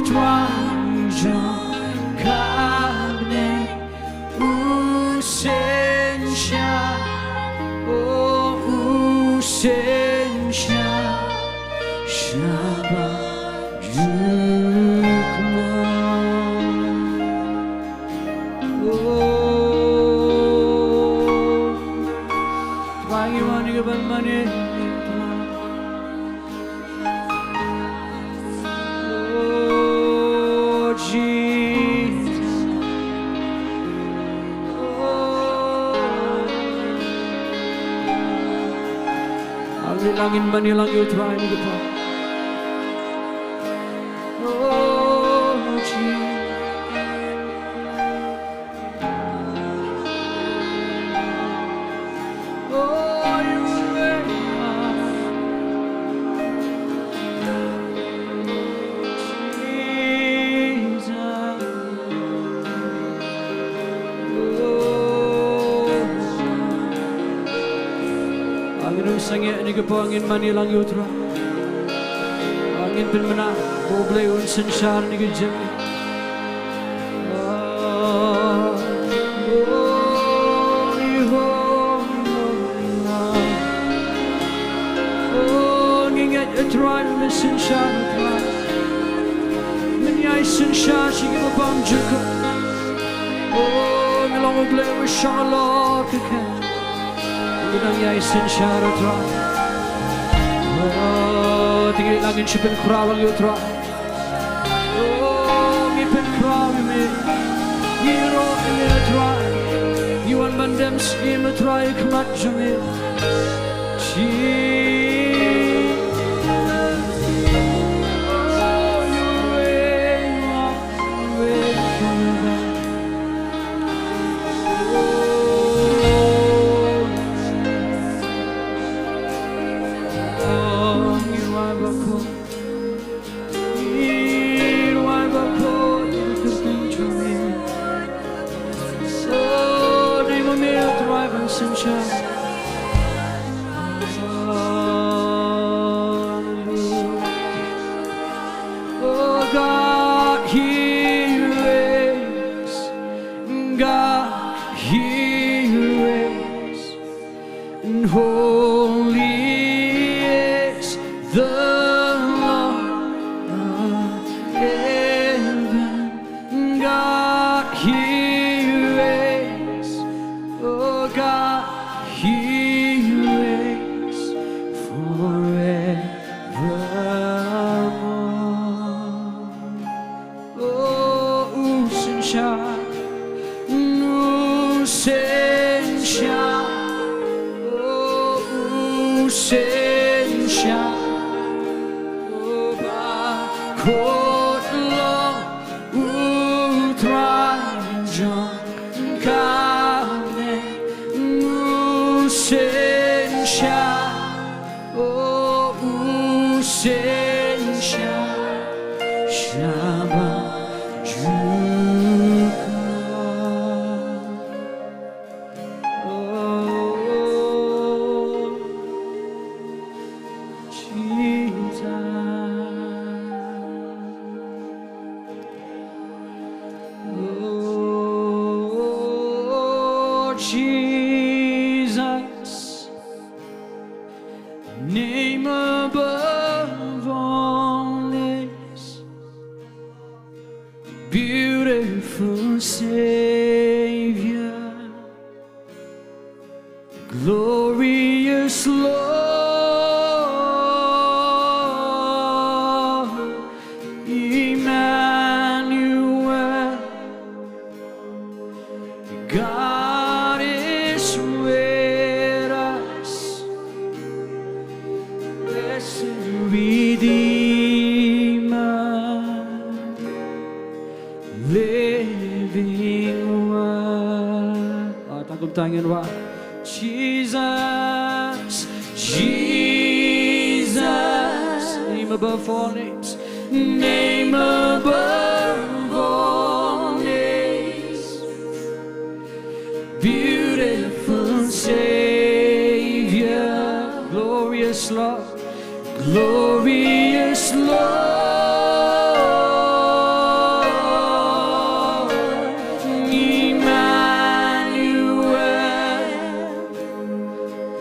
Trai jong ka bneng, u synshar, oh, u synshar, sha ba ju khot. Oh, Trai, ngi wan ngi ban mane. Oh, Jesus. Oh. Angin, angin, mane lang ïa u Trai, ngi kyrpad. Oh, Jesus. Angin u sangeh ïa kane ka por, ngin mane lang ïa u Trai. Angin pynbna ba U Blei un synshar ïa kane ka jingim. Oh, ngi ngeit, a Trai, men synshar, a Trai. Men ïai synshar sha kiba bymjukut. Oh, ngi long, U Blei, uba shong halor ka khyndew. Ngi dang ïai synshar, a Trai. Oh, te ngin, ngin sa pynkhraw lang ïa u Trai. Oh, ngi pynkhraw ïa me. Ngi ïaroh ïa me, a Trai. Ngi wan ban dem syiem, a Trai, ha khmat jong me. Jesus. Oh, you reign, you reign forever. Oh, God, He reigns. God, He reigns. And holy is the Lord of heaven. God, He reigns. Oh, God, He reigns forevermore. Oh, u synshar, u synshar, oh, u synshar, oh, ba khot long u Trai jong ka bneng, u synshar. Oh, u synshar, sha ba ju khot. Oh, Jesus. Oh, Jesus. Name above all names, beautiful Savior, glorious Lord. Name above all names. Name above all names. Beautiful Savior. Glorious Lord. Glorious Lord, Emmanuel,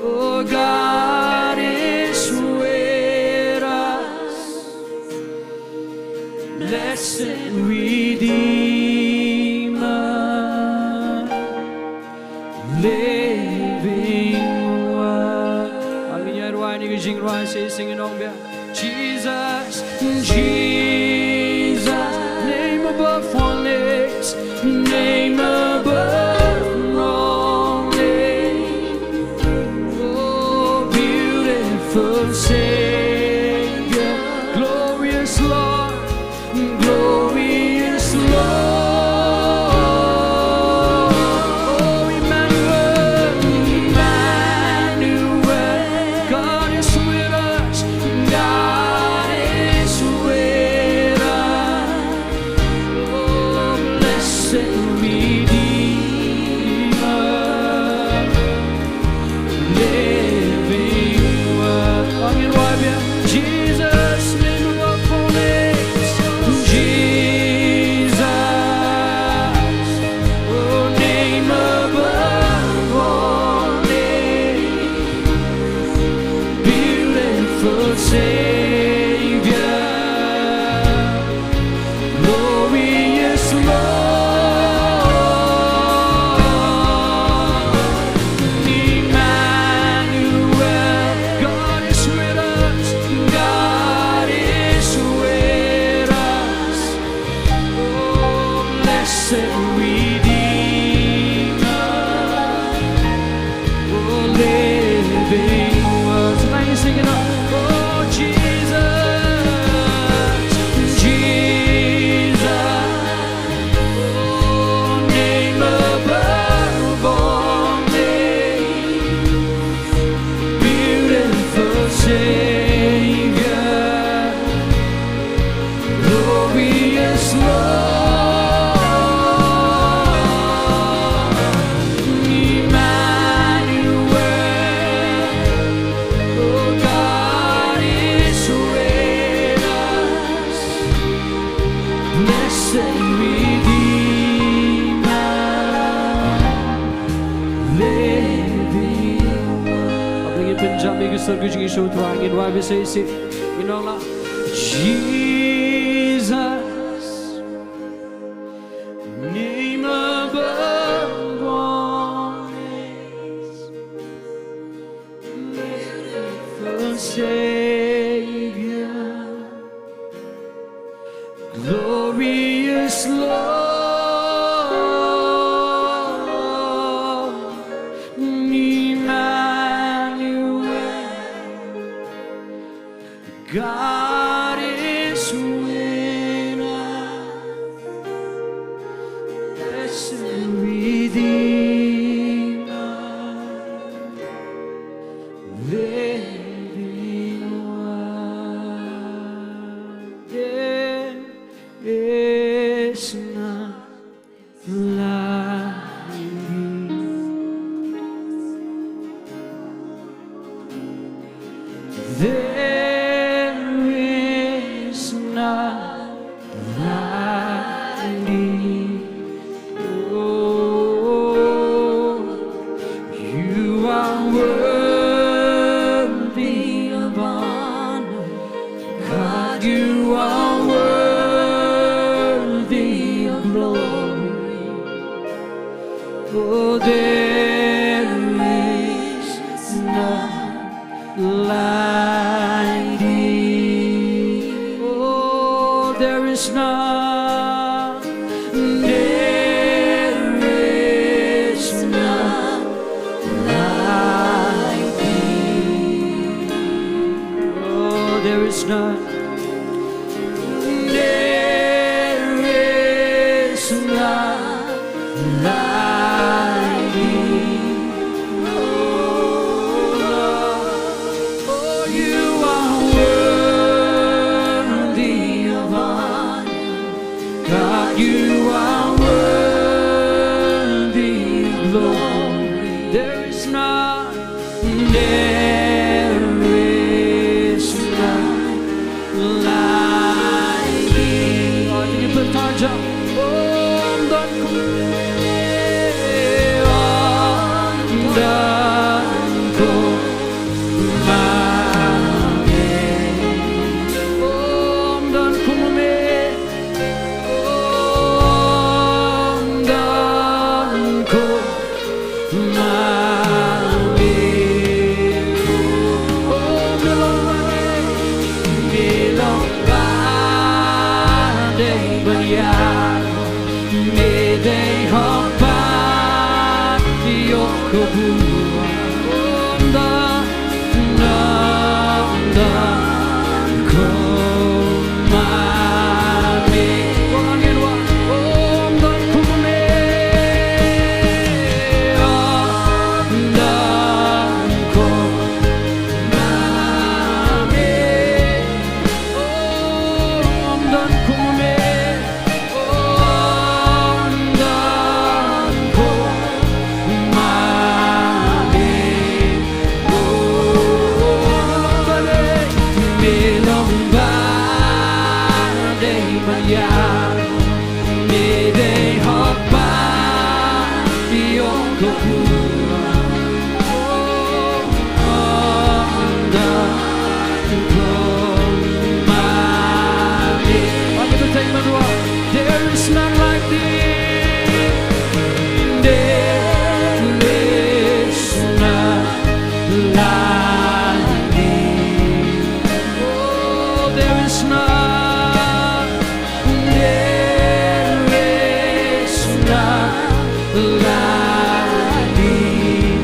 oh, God is with us. Blessed Redeemer, Living Word. Haleluya, rwai ïa ka jingrwai, sa shisien ngin ong biang. Jesus, Jesus, name above all names, name above all names. Oh, beautiful Savior, glorious Lord, glorious Lord. Oh, Emmanuel, Emmanuel, God is with us, God is with us. Oh, blessed Redeemer, Living Word. Ong ïa ngi rwai biang. Jesus, name above all names. Jesus, oh, name above all names. Beautiful Savior, glorious Lord, Emmanuel, God is with us, God is with us. Oh, blessed Redeemer, oh, Living Word. Somebody sing it out. Oh, Jesus, Jesus, oh, name above all names, beautiful Savior, glorious Lord, Emmanuel, oh, God is with us, blessed Redeemer, Living Word. Haba ngin pynjam ïa ki sur ki jingïashoh, to ngin rwai biang sa shisien. Ngin ong la. Jesus, name above all names, beautiful Savior, glorious Lord, Emmanuel, God is with us, blessed Redeemer, Living Word. There is none like thee. There is none like thee. Oh, you are worthy of honor. God, you are worthy of glory. Oh, there is none like thee. Oh, there is none, there is none like thee. Oh, there is none, there is none like thee. None, there is none like thee. Oh, can you put your hands up? Om Don Kume, Om Don Kume. Om Don Kume. Om Don Kume. There is none like thee. There is none like thee. Oh, there is none. There is none like thee.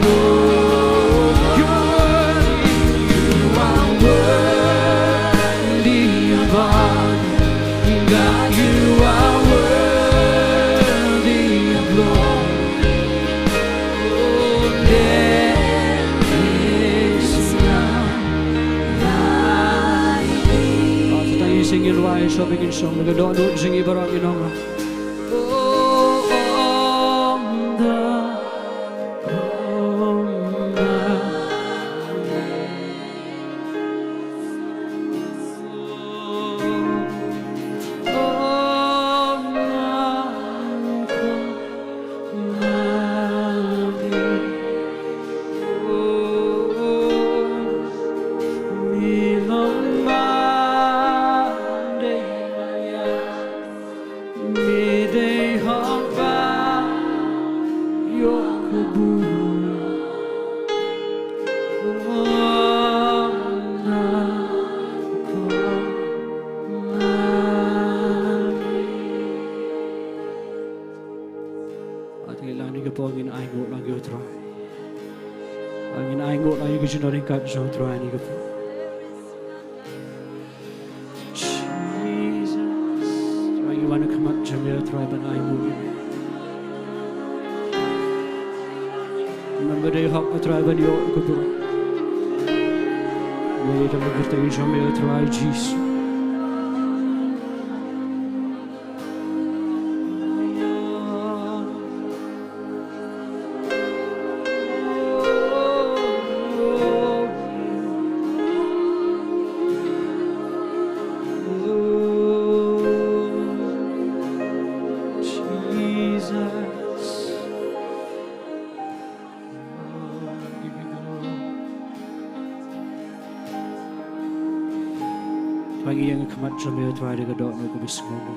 Oh, you are worthy. You are worthy of honor. God, you are worthy of glory. Oh, there is none like thee. Tang ïa sing ïa lwai, shong bad ngin shong, la ka dohnud jong ngi baroh ngin ong. Oh, Om Don Kume. Ate la kane ka por ngin ainguh lang ïa u Trai. Ngin ainguh lang ïa ka jingdonkam jong u Trai ha kane ka por. Jesus. Trai, ngi wan ha khmat jong me, Trai, ban ainguh ïa me. Mynba dei hok, Trai, ban ïoh ka burom. Ngi ïa ka kyrteng jong me, Trai Jisu. Trai, ngi ïeng ha khmat jong me, Trai, da ka dohnud kaba sngewbha.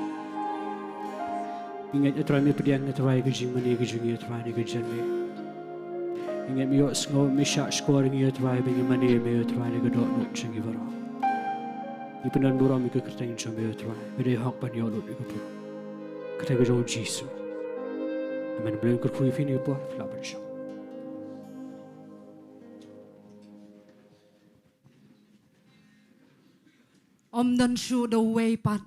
Ngi ngeit, Trai, me pdiang, Trai, ka jingmane ka jong ngi, Trai, da ka jingmane. Ngi ngeit me ïohsngew, me shahshkor ïa ngi, Trai, ba ngi mane ïa me, Trai, da ka dohnud jong ngi baroh. Ngi pyndon burom ïa ka kyrteng jong me, Trai, ba dei hok ban ïoh lut ïa ka burom. Kyrteng ka jong u Jisu. Amen. Blei un kyrkhu ïa phi ha kane ka por, phi lah ban shong. Ym don shuh da uwei pat,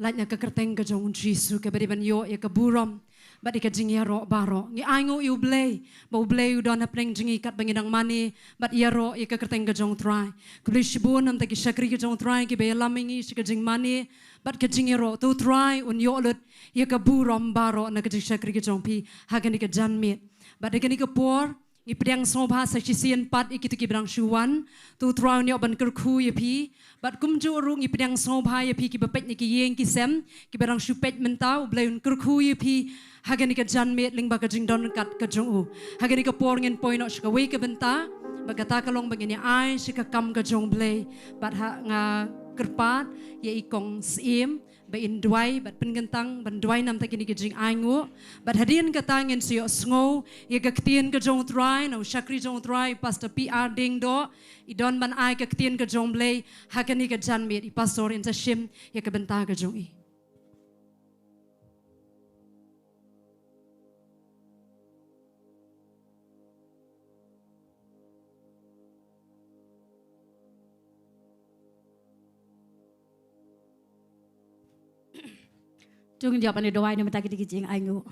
lait na ka kyrteng ka jong u Jisu, kaba dei ban ïoh ïa ka burom bad ïa ka jingïaroh baroh. Ngi ainguh ïa u Blei, ba u Blei u don hapdeng jong ngi katba ngi dang mane bad ïaroh ïa ka kyrteng ka jong u Trai. Khublei shibun namar ki shakri ka jong u Trai kiba ïalam ïa ngi sha ka jingmane bad ka jingïaroh. To u Trai un ïoh lut ïa ka burom baroh na ka jingshakri ka jong phi ha kane ka janmiet. Bad ha kane ka por, Ngi pdiang sngewbha sa shisien pat ïa kito kiba dang shu wan. To U Trai un ïoh ban kyrkhu ïa phi. Bad kumjuh ruh ngi pdiang sngewbha ïa phi kiba peit na ki ïing ki sem, kiba dang shu peit mynta, U Blei un kyrkhu ïa phi ha kane ka janmiet lyngba ka jingdon ryngkat ka jong u. Ha kane ka por ngin poi noh sha kawei ka bynta, bad kata ka long ba ngin ïa ai sha ka kam ka jong U Blei. Bad ha nga kyrpad ïa i kong Syiem ba in duwai bad pynkyntang ban duwai namar kine ki jingainguh. Bad hadien kata ngin sa ïohsngew ïa ka ktien ka jong U Trai na u shakri jong U Trai, Pastor P R Diengdoh. I don ban ai ka ktien ka jong U Blei ha kane ka janmiet, i pastor in sa shim ïa ka bynta ka jong i. To ngin ïa ban duwai namar kine ki jingainguh.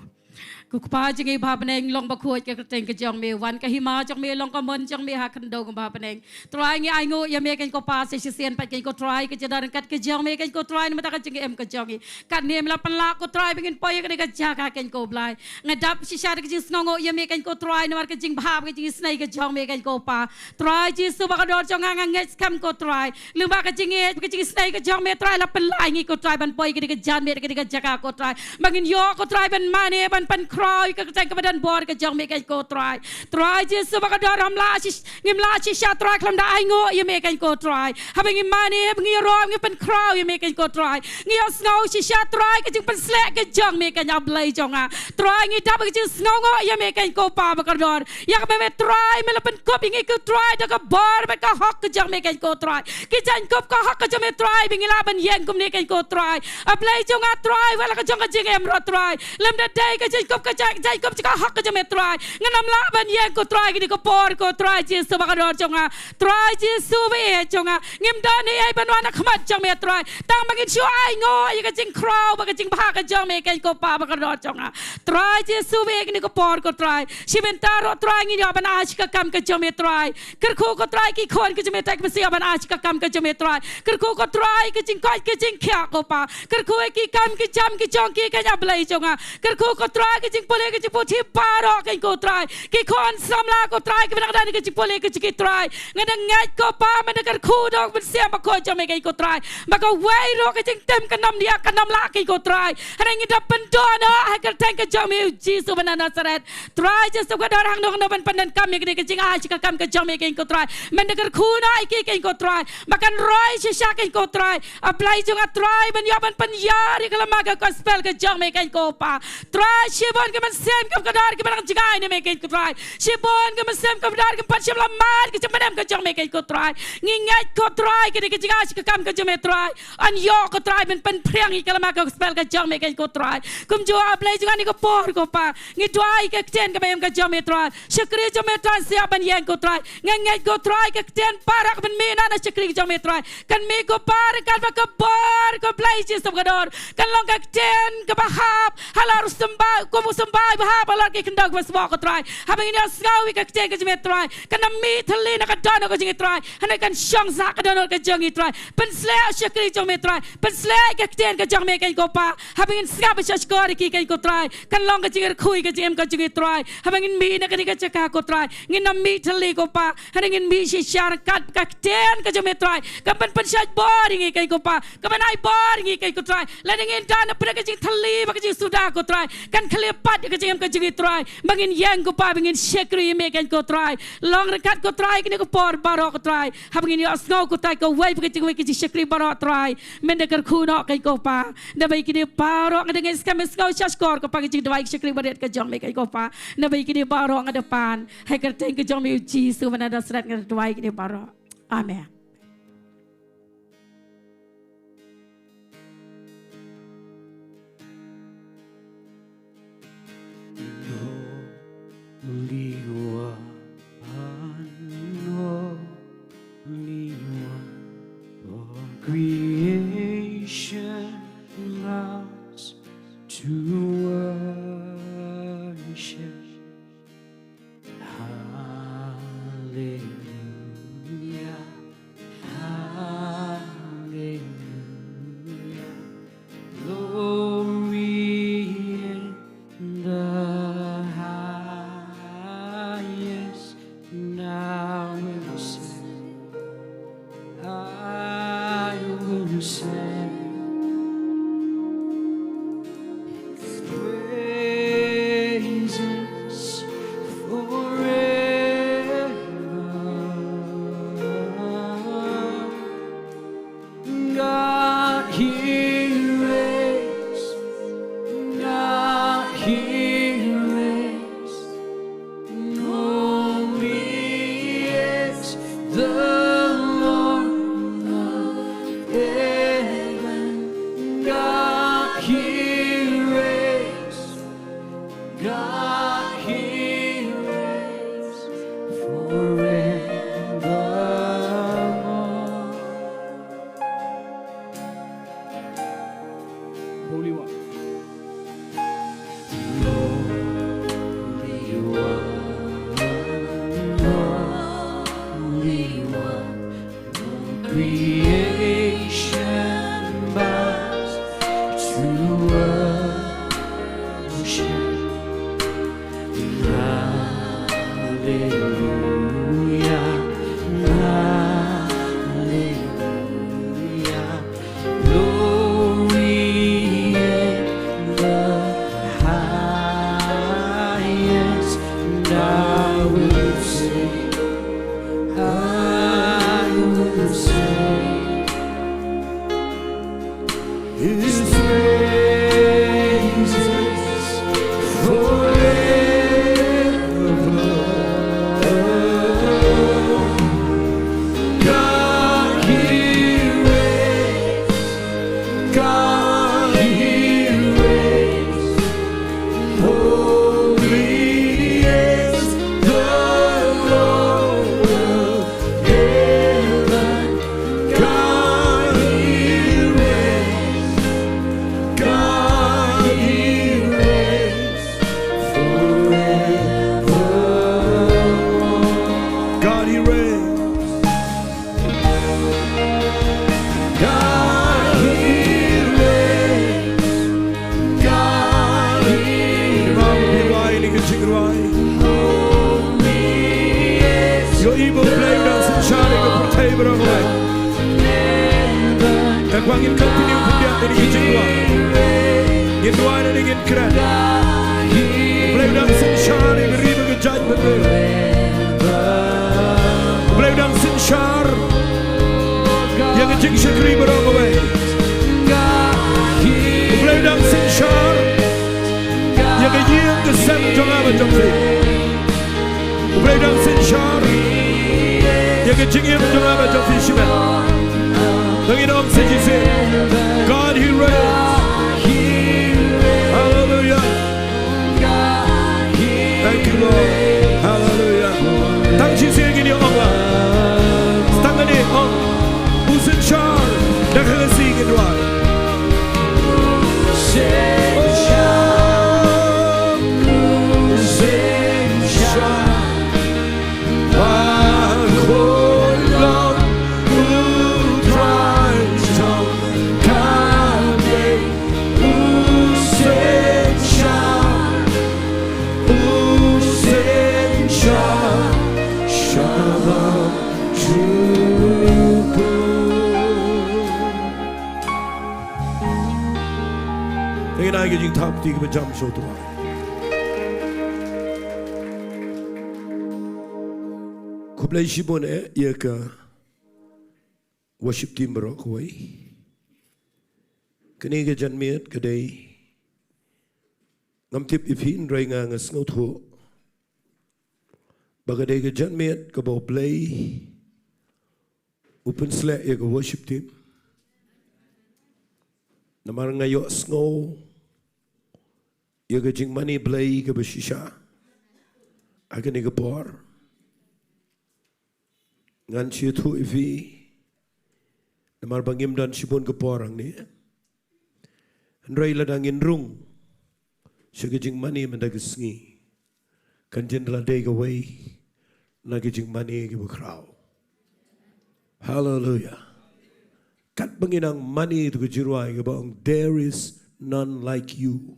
Ko Kpa jong ngi ba ha bneng, long bakhuid ka kyrteng ka jong me, wan ka hima jong me, long ka mon jong me ha khyndew kumba ha bneng. Trai ngi ainguh ïa me keiñ ko Pa, sa shisien pat keiñ ko Trai, ka jingdon ryngkat ka jong me keiñ ko Trai namar ka jingim ka jong ngi. Katne me la pynlah ko Trai ba ngin poi ïa kane ka jaka keiñ ko Blei. Nga dap shisha da ka jingsngewnguh ïa me keiñ ko Trai namar ka jingbha ka jingisnei ka jong me keiñ ko Pa. Trai Jisu bakordor jong nga, nga ngeit skhem ko Trai. Lyngba ka jingngeit ka jingisnei ka jong me Trai la pynlait ngi ko Trai ban poi kane ka janmiet kane ka jaka ko Trai. Ba ngin ïoh ko Trai ban mane ban pynkhraw ïa ka kyrteng kaba don bor ka jong me keiñ ko Trai. Trai Jisu bakordor, ngim lah shish-, ngim lah shisha Trai khlem da ainguh ïa me keiñ ko Trai. Haba ngi mane, haba ngi ïaroh, ngi pynkhraw ïa me keiñ ko Trai. Ngi ïohsngew shisha Trai ka jingpynsleh ka jong me keiñ A Blei jong nga. Trai ngi dap ka jingsngewnguh ïa me keiñ ko Pa bakordor. Ïa kaba me Trai me la pynkup ïa ngi ko Trai da ka bor bad ka hok ka jong me keiñ ko Trai. Ki jaiñkup ka hok ka jong me Trai ba ngi lah ban ïeng kumne keiñ ko Trai. A Blei jong nga Trai, wat la ka jong ka jingim ruh Trai, lymda dei ka jaiñkup ka jaiñ, jaiñkup jong ka hok ka jong me Trai, ngam lah ban ïeng ko Trai kine ki por ko Trai Jisu bakordor jong nga. Trai Jisu ba ïeit jong nga, ngim don ei ei ban wan ha khmat jong me Trai, tang ba ngin shu ainguh ïa ka jingkhraw bad ka jingbha ka jong me keiñ ko Pa bakordor jong nga. Trai Jisu ba ïeit, kine ki por ko Trai, shi bynta ruh Trai ngin ïoh ban ai sha ka kam ka jong me Trai. Kyrkhu ko Trai ki khun ka jong me Trai kiba shu ïoh ban ai sha ka kam ka jong me Trai. Kyrkhu ko Trai ka jingkoit ka jingkhiah ko Pa. Kyrkhu ïa ki kam ki jam ki jong ki keiñ A Blei jong nga. Kyrkhu ko Trai ka jingpule ka jingputhi baroh keiñ ko Trai. Ki khun samla ko Trai kiba dang don ka jingpule ka jong ki Trai. Nga dang ngeit ko Pa, mynta kyrkhu da u Mynsiem Bakhuid jong me keiñ ko Trai, ba kawei ruh ka jingtim kan ym diah kan ym lah keiñ ko Trai. Hynrei ngi da pyndonkam ha ka kyrteng ka jong me u Jisu ba na Nasareth. Trai Jisu bakordor, hangno hangno ban pyndonkam ïa kane ka jingai sha ka kam ka jong me keiñ ko Trai, mynta kyrkhu noh ïa ki keiñ ko Trai, ba kan roi shisha keiñ ko Trai. A Blei jong nga Trai, ban ïoh ban pynïar ïa ka lama ka gospel ka jong me keiñ ko Pa. Trai shibun ki mynsiem ki bakordor kiba dang jngai na me keiñ ko Trai. Shibun ki mynsiem ki bakordor kim pat shym la mad ka jingpynim ka jong me keiñ ko Trai. Ngi ngeit ko Trai kane ka jingai sha ka kam ka jong me Trai, yn ïoh ko Trai ban pynphriang ïa ka lama ka gospel ka jong me keiñ ko Trai. Kumjuh A Blei jong nga kane ka por ko Pa, ngi duwai ka ktien ka ba im ka jong me Trai. Shakri jong me Trai sha ban ïeng ko Trai. Nga ngeit ko Trai ka ktien baroh kaban mih na na shakri jong me Trai, kan mih ko Pa ryngkat bad ka bor ko Blei Jisu bakordor. Kan long ka ktien kaba hap halor u symbai, kum u symbai ba hap halor ki khyndew kiba sboh ko Trai. Haba ngin ïohsngew ïa ka ktien ka jong me Trai, kan ym mih thylli na ka dohnud ka jong ngi Trai, hynrei kan shong sah ka dohnud ka jong ngi Trai. Pynsleh u shakri jong me Trai, pynsleh ka ktien ka jong me keiñ ko Pa. Haba ngin sngap ba shah shkor ïa ki keiñ ko Trai, kan long ka jingkyrkhu ïa ka jingim ka jong ngi Trai. Haba ngin mih na kane ka jaka ko Trai, ngin ym mih thylli ko Pa, hynrei ngin mih shisha ryngkat ka ktien ka jong me Trai, kan pyn, pynshait bor ïa ngi keiñ ko Pa, kan pynai bor ïa ngi keiñ ko Trai. Lada ngin don na pdeng ka jingthylli bad ka jingsuda ko Trai, kan khlieh pat ïa ka jingim ka jong ngi Trai, ba ngin ïeng ko Pa, ba ngin shakri ïa me keiñ ko Trai. Long ryngkat ko Trai kine ki por baroh ko Trai, haba ngin ïohsngew ko Trai kawei pa kawei ka jingshakri baroh Trai, mynta kyrkhu noh keiñ ko Pa. Namar kine baroh nga dang ngeit skhem, nga sngew shah shkor ko Pa, ka jingduwai ka jingshakri barit ka jong me keiñ ko Pa. Namar kine baroh nga da pan ha ka kyrteng ka jong me u Jisu ba na Nasareth nga da duwai kine baroh. Amen. Only one, only one, all creation loves to worship. Hallelujah, hallelujah. Glory in the highest. The Lord of heaven, God, he reigns. God, he reigns forevermore. Holy One. Holy One, Holy One, all creation bows to worship. Hallelujah, hallelujah. Glory in the highest, and I will sing, I will sing His praises forever. God, he reigns. God, he reigns. Holy is the Lord of heaven. God, he reigns. God, he reigns forever. God, he reigns. God, he reigns. God, he reigns. Holy is. Ïohi ba U Blei u dang synshar ïa ka pyrthei baroh kawei. Te kwah ngin continue khyndiat ïa kine ki jingduwai. Ngin duwai lane ngin kren. U Blei u dang synshar ïa ka ri bad ka jaitbynriew. U Blei u dang synshar ïa ka jingshakri baroh kawei. U Blei u dang synshar ïa ka ïing ka sem jong nga bad jong phi. U Blei u dang synshar ïa ka jingim jong nga bad jong phi shimet. To ngin ong sa shisien, God, he reigns. Hallelujah. Thank you, Lord. Hallelujah. Tang shisien ngin ïa ong la. Tang kane ong, u synshar da ka Khasi, ngin duwai. Te ngin ai ka jingthap kti kaba jam sha U Trai. Khublei shibun eh ïa ka worship team baroh kawei. Kane ka janmiet ka dei, ngam tip ïa phi, hynrei nga nga sngewthuh ba ka dei ka janmiet kaba U Blei u pynsleh ïa ka worship team. Namar nga ïohsngew ïa ka jingmane Blei kaba shisha ha kane ka por. Ngan shu ïathuh ïa phi namar ba ngim don shibun ka por hangne. Hynrei lada ngin rung sha ka jingmane mynta ka sngi, kan jin da la dei kawei na ka jingmane kaba khraw. Hallelujah. Katba ngin nang mane, to ka jingrwai kaba ong, "There is none like you."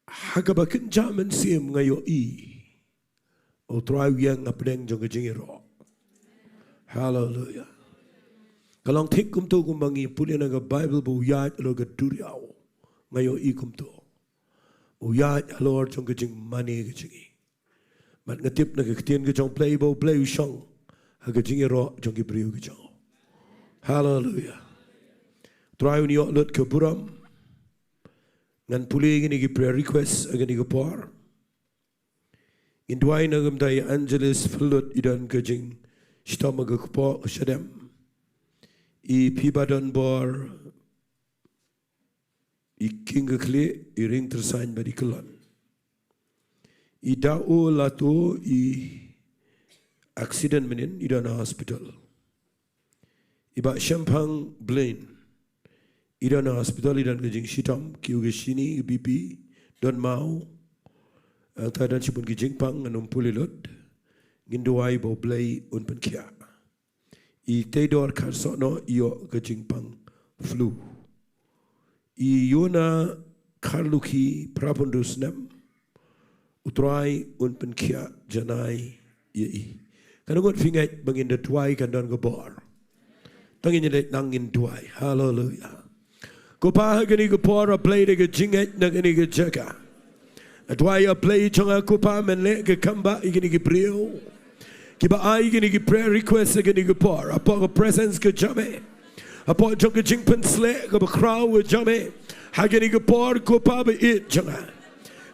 Ha kaba kynja mynsiem nga ïohi U Trai u ïeng hapdeng jong ka jingïaroh. Haleluya. Ka long thik kumto kumba ngi pule na ka Baibl ba u ïaid halor ka duriaw. Nga ïohi kumto. U ïaid halor jong ka jingmane ka jong ngi. Bad nga tip na ka ktien ka jong U Blei ba U Blei u shong ha ka jingïaroh jong ki briew ki jong u. Haleluya. Trai un ïoh lut ka burom. Ngan pule kine ki prayer request ha kane ka por. Ngin duwai na ka bynta i Angelis Phyllut, i don ka jingshitom ha ka kpoh ka shadem. I Phi Badonbor, i King ka khlieh, i ring tyrsain bad i kyllon. I Dau Lato, i accident mynnin, i don ha hospital. I Bah Shemphang Blain, i don ha hospital, i don ka jingshitom, kiew ka shini, ka B P, don maw. Hangta don shibun ki jingpang, ngan ym pule lut. Ngin duwai ba U Blei un pynkhiah. I Theodore Kharsohnoh, i ïoh ka jingpang flu. I Yona Kharlukhi, phra phew hynriew snem. U Trai un pynkhiah janai ïa i. Katno ngut phi ngeit ba ngin da duwai kan don ka bor? To ngin ïa leit nang ngin duwai. Haleluia. Ko Pa, ha kane ka por, A Blei, da ka jingngeit na kane ka jaka, nga duwai, A Blei jong nga, ko Pa, men leh ka kam ba ïa kine ki briew kiba ai kine ki prayer request ha kane ka por, hapoh ka presence ka jong me, hapoh jong ka jingpynsleh kaba khraw ka jong me, ha kane ka por, ko Pa ba ïeit jong nga.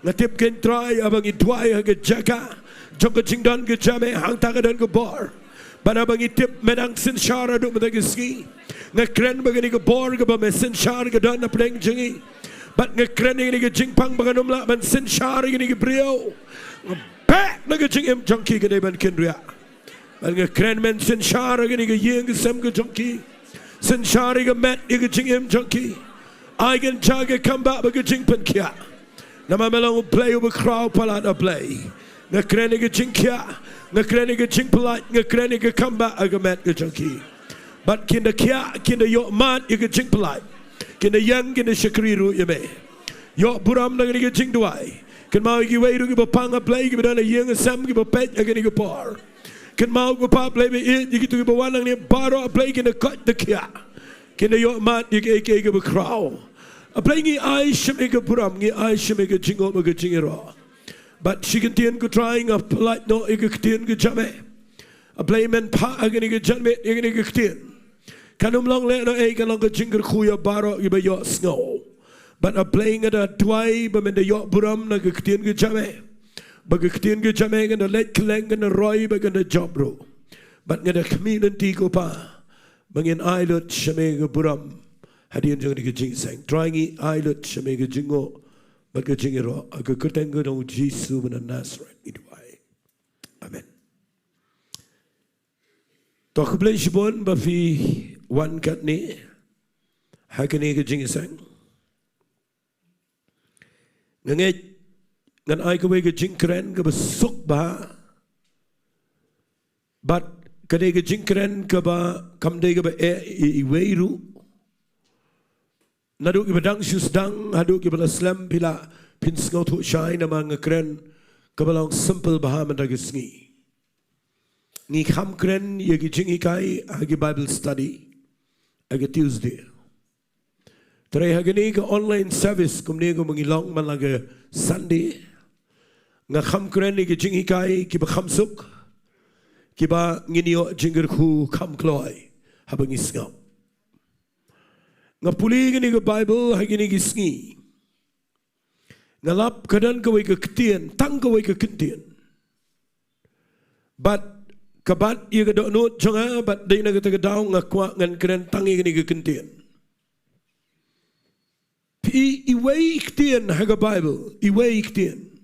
Nga tip, ko Trai, haba ngi duwai ha ka jaka jong ka jingdon ka jong me, hangta ka don ka bor. Bad haba ngi tip me dang synshar haduh mynta ka sngi, nga kren ba kane ka bor kaba me synshar ka don hapdeng jong ngi. Bad nga kren ïa kane ka jingpang ba kan ym lah ban synshar ïa kine ki briew. Nga beh na ka jingim jong ki ka dei ban kynriah. Bad nga kren, men synshar ïa kane ka ïing ka sem ka jong ki. Synshar ïa ka met ïa ka jingim jong ki. Ai kan jia ka kam ba bad ka jingpynkhiah. Namar me long U Blei uba khraw palat, A Blei. Nga kren ïa ka jingkhiah, nga kren ïa ka jingpyllait, nga kren ïa ka kam ba ha ka met ka jong ki. Bad kin da khiah, kin da ïoh mad ïa ka jingpyllait. Kin da ïeng, kin da shakri ruh ïa me. Ïoh burom na kane ka jingduwai. Kynmaw ïa kiwei ruh kiba pang, A Blei, kiba don ha ïing ha sem, kiba peit ha kane ka por. Kynmaw, ko Pa, A Blei ba ïeit, ïa kito kiba wan hangne baroh, A Blei, kin da koit da khiah. Kin da ïoh mad ïa kiei kiei kiba khraw. A Blei, ngi ai sha me ka burom, ngi ai sha me ka jingngop bad ka jingïaroh. Bad shi kyntien, ko Trai, nga pyllait noh ïa ka ktien ka jong me. A Blei, men phah ha kane ka janmiet ïa kane ka ktien. Kan ym long lehnohei, kan long ka jingkyrkhu ïa baroh kiba ïohsngew. Bad A Blei, nga da duwai ba men da ïoh burom na ka ktien ka jong me. Ba ka ktien ka jong me kan da leit kylleng, kan da roi bad kan da jop ruh. Bad nga da khmih lynti, ko Pa, ba ngin ai lut sha me ka burom hadien jong kane ka jingïaseng. Trai, ngi ai lut sha me ka jingnguh bad ka jingïaroh, ha ka kyrteng ka jong U Jisu ba na Nasareth ngi duwai. Amen. To khublei shibun ba phi wan katne ha kane ka jingïaseng. Nga ngeit ngan ai kawei ka jingkren kaba suk bha. Bad ka dei ka jingkren kaba kam dei kaba eh ïa iwei ruh. Naduh kiba dang shu sdang haduh kiba la slem, phi lah phin sngewthuh shai namar nga kren kaba long simple bha mynta ka sngi. Ngi kham kren ïa ki jinghikai ha ki Bible study ha ki Tuesday. Te ha kane ka online service kumne kumba ngi long man la ka Sunday, nga kham kren ïa ki jinghikai kiba kham suk, kiba ngin ïoh jingkyrkhu kham kloi haba ngi sngap. Nga pule kane ka Bible ha kine ki sngi. Nga lap ka don kawei ka ktien, tang kawei ka ktien. Bad ka bat ïa ka dohnud jong nga, bad dei na kata ka daw nga kwah ngan kren tang ïa kane ka ktien. Phi, iwei ktien ha ka Bible, iwei ktien.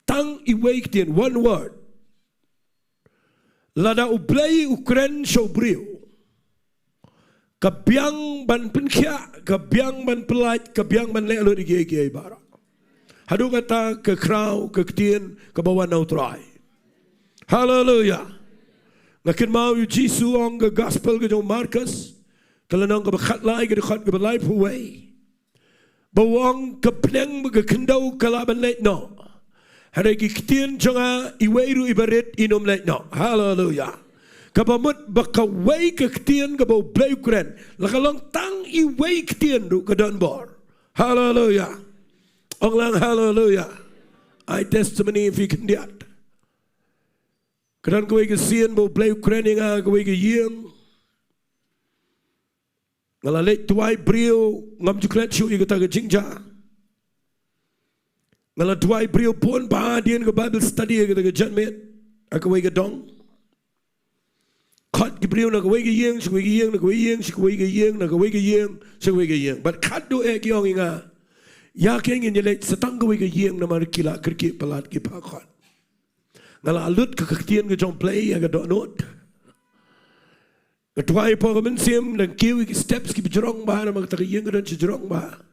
Tang iwei ktien, one word. Lada U Blei u kren sha u briew, ka biang ban pynkhiah, ka biang ban pyllait, ka biang ban leh lut ïa kiei kiei baroh. Haduh kata ka khraw ka ktien kaba wan na U Trai. Haleluia. Nga kynmaw ïa U Jisu ong ka gospel ka jong u Markus, ka lynnong kaba khatlai, ka dkhot kaba laiphew wei. Ba u ong ka bneng bad ka khyndew ka lah ban leit noh, hynrei ki ktien jong nga iwei ruh iba rit in ym leit noh. Haleluia. Kaba mut ba kawei ka ktien kaba U Blei u kren, la ka long tang iwei ktien ruh ka don bor. Haleluia. Ong lang haleluia. Ai testimony phi khyndiat. Ka don kawei ka sien ba U Blei u kren ïa nga ha kawei ka ïing. Nga la leit duwai briew, ngam ju klet shuh ïa kata ka jingjia. Nga la duwai briew bun ba hadien ka Bible study ha kata ka janmiet, ha kawei ka dong. Khot ki briew na kawei ka ïing sha kawei ka ïing, na kawei ka ïing sha kawei ka ïing, na kawei ka ïing sha kawei ka ïing. Bad khadduh eh ki ong ïa nga, ïa kane ngin ïaleit sa tang kawei ka ïing namar ki la kyrkieh palat, ki phah khot. Nga la lut ka ktien ka jong U Blei ha ka dohnud. Nga duwai hapoh ka mynsiem, dang kiew ïa ki steps kiba jrong bha namar kata ka ïing ka don shajrong bha.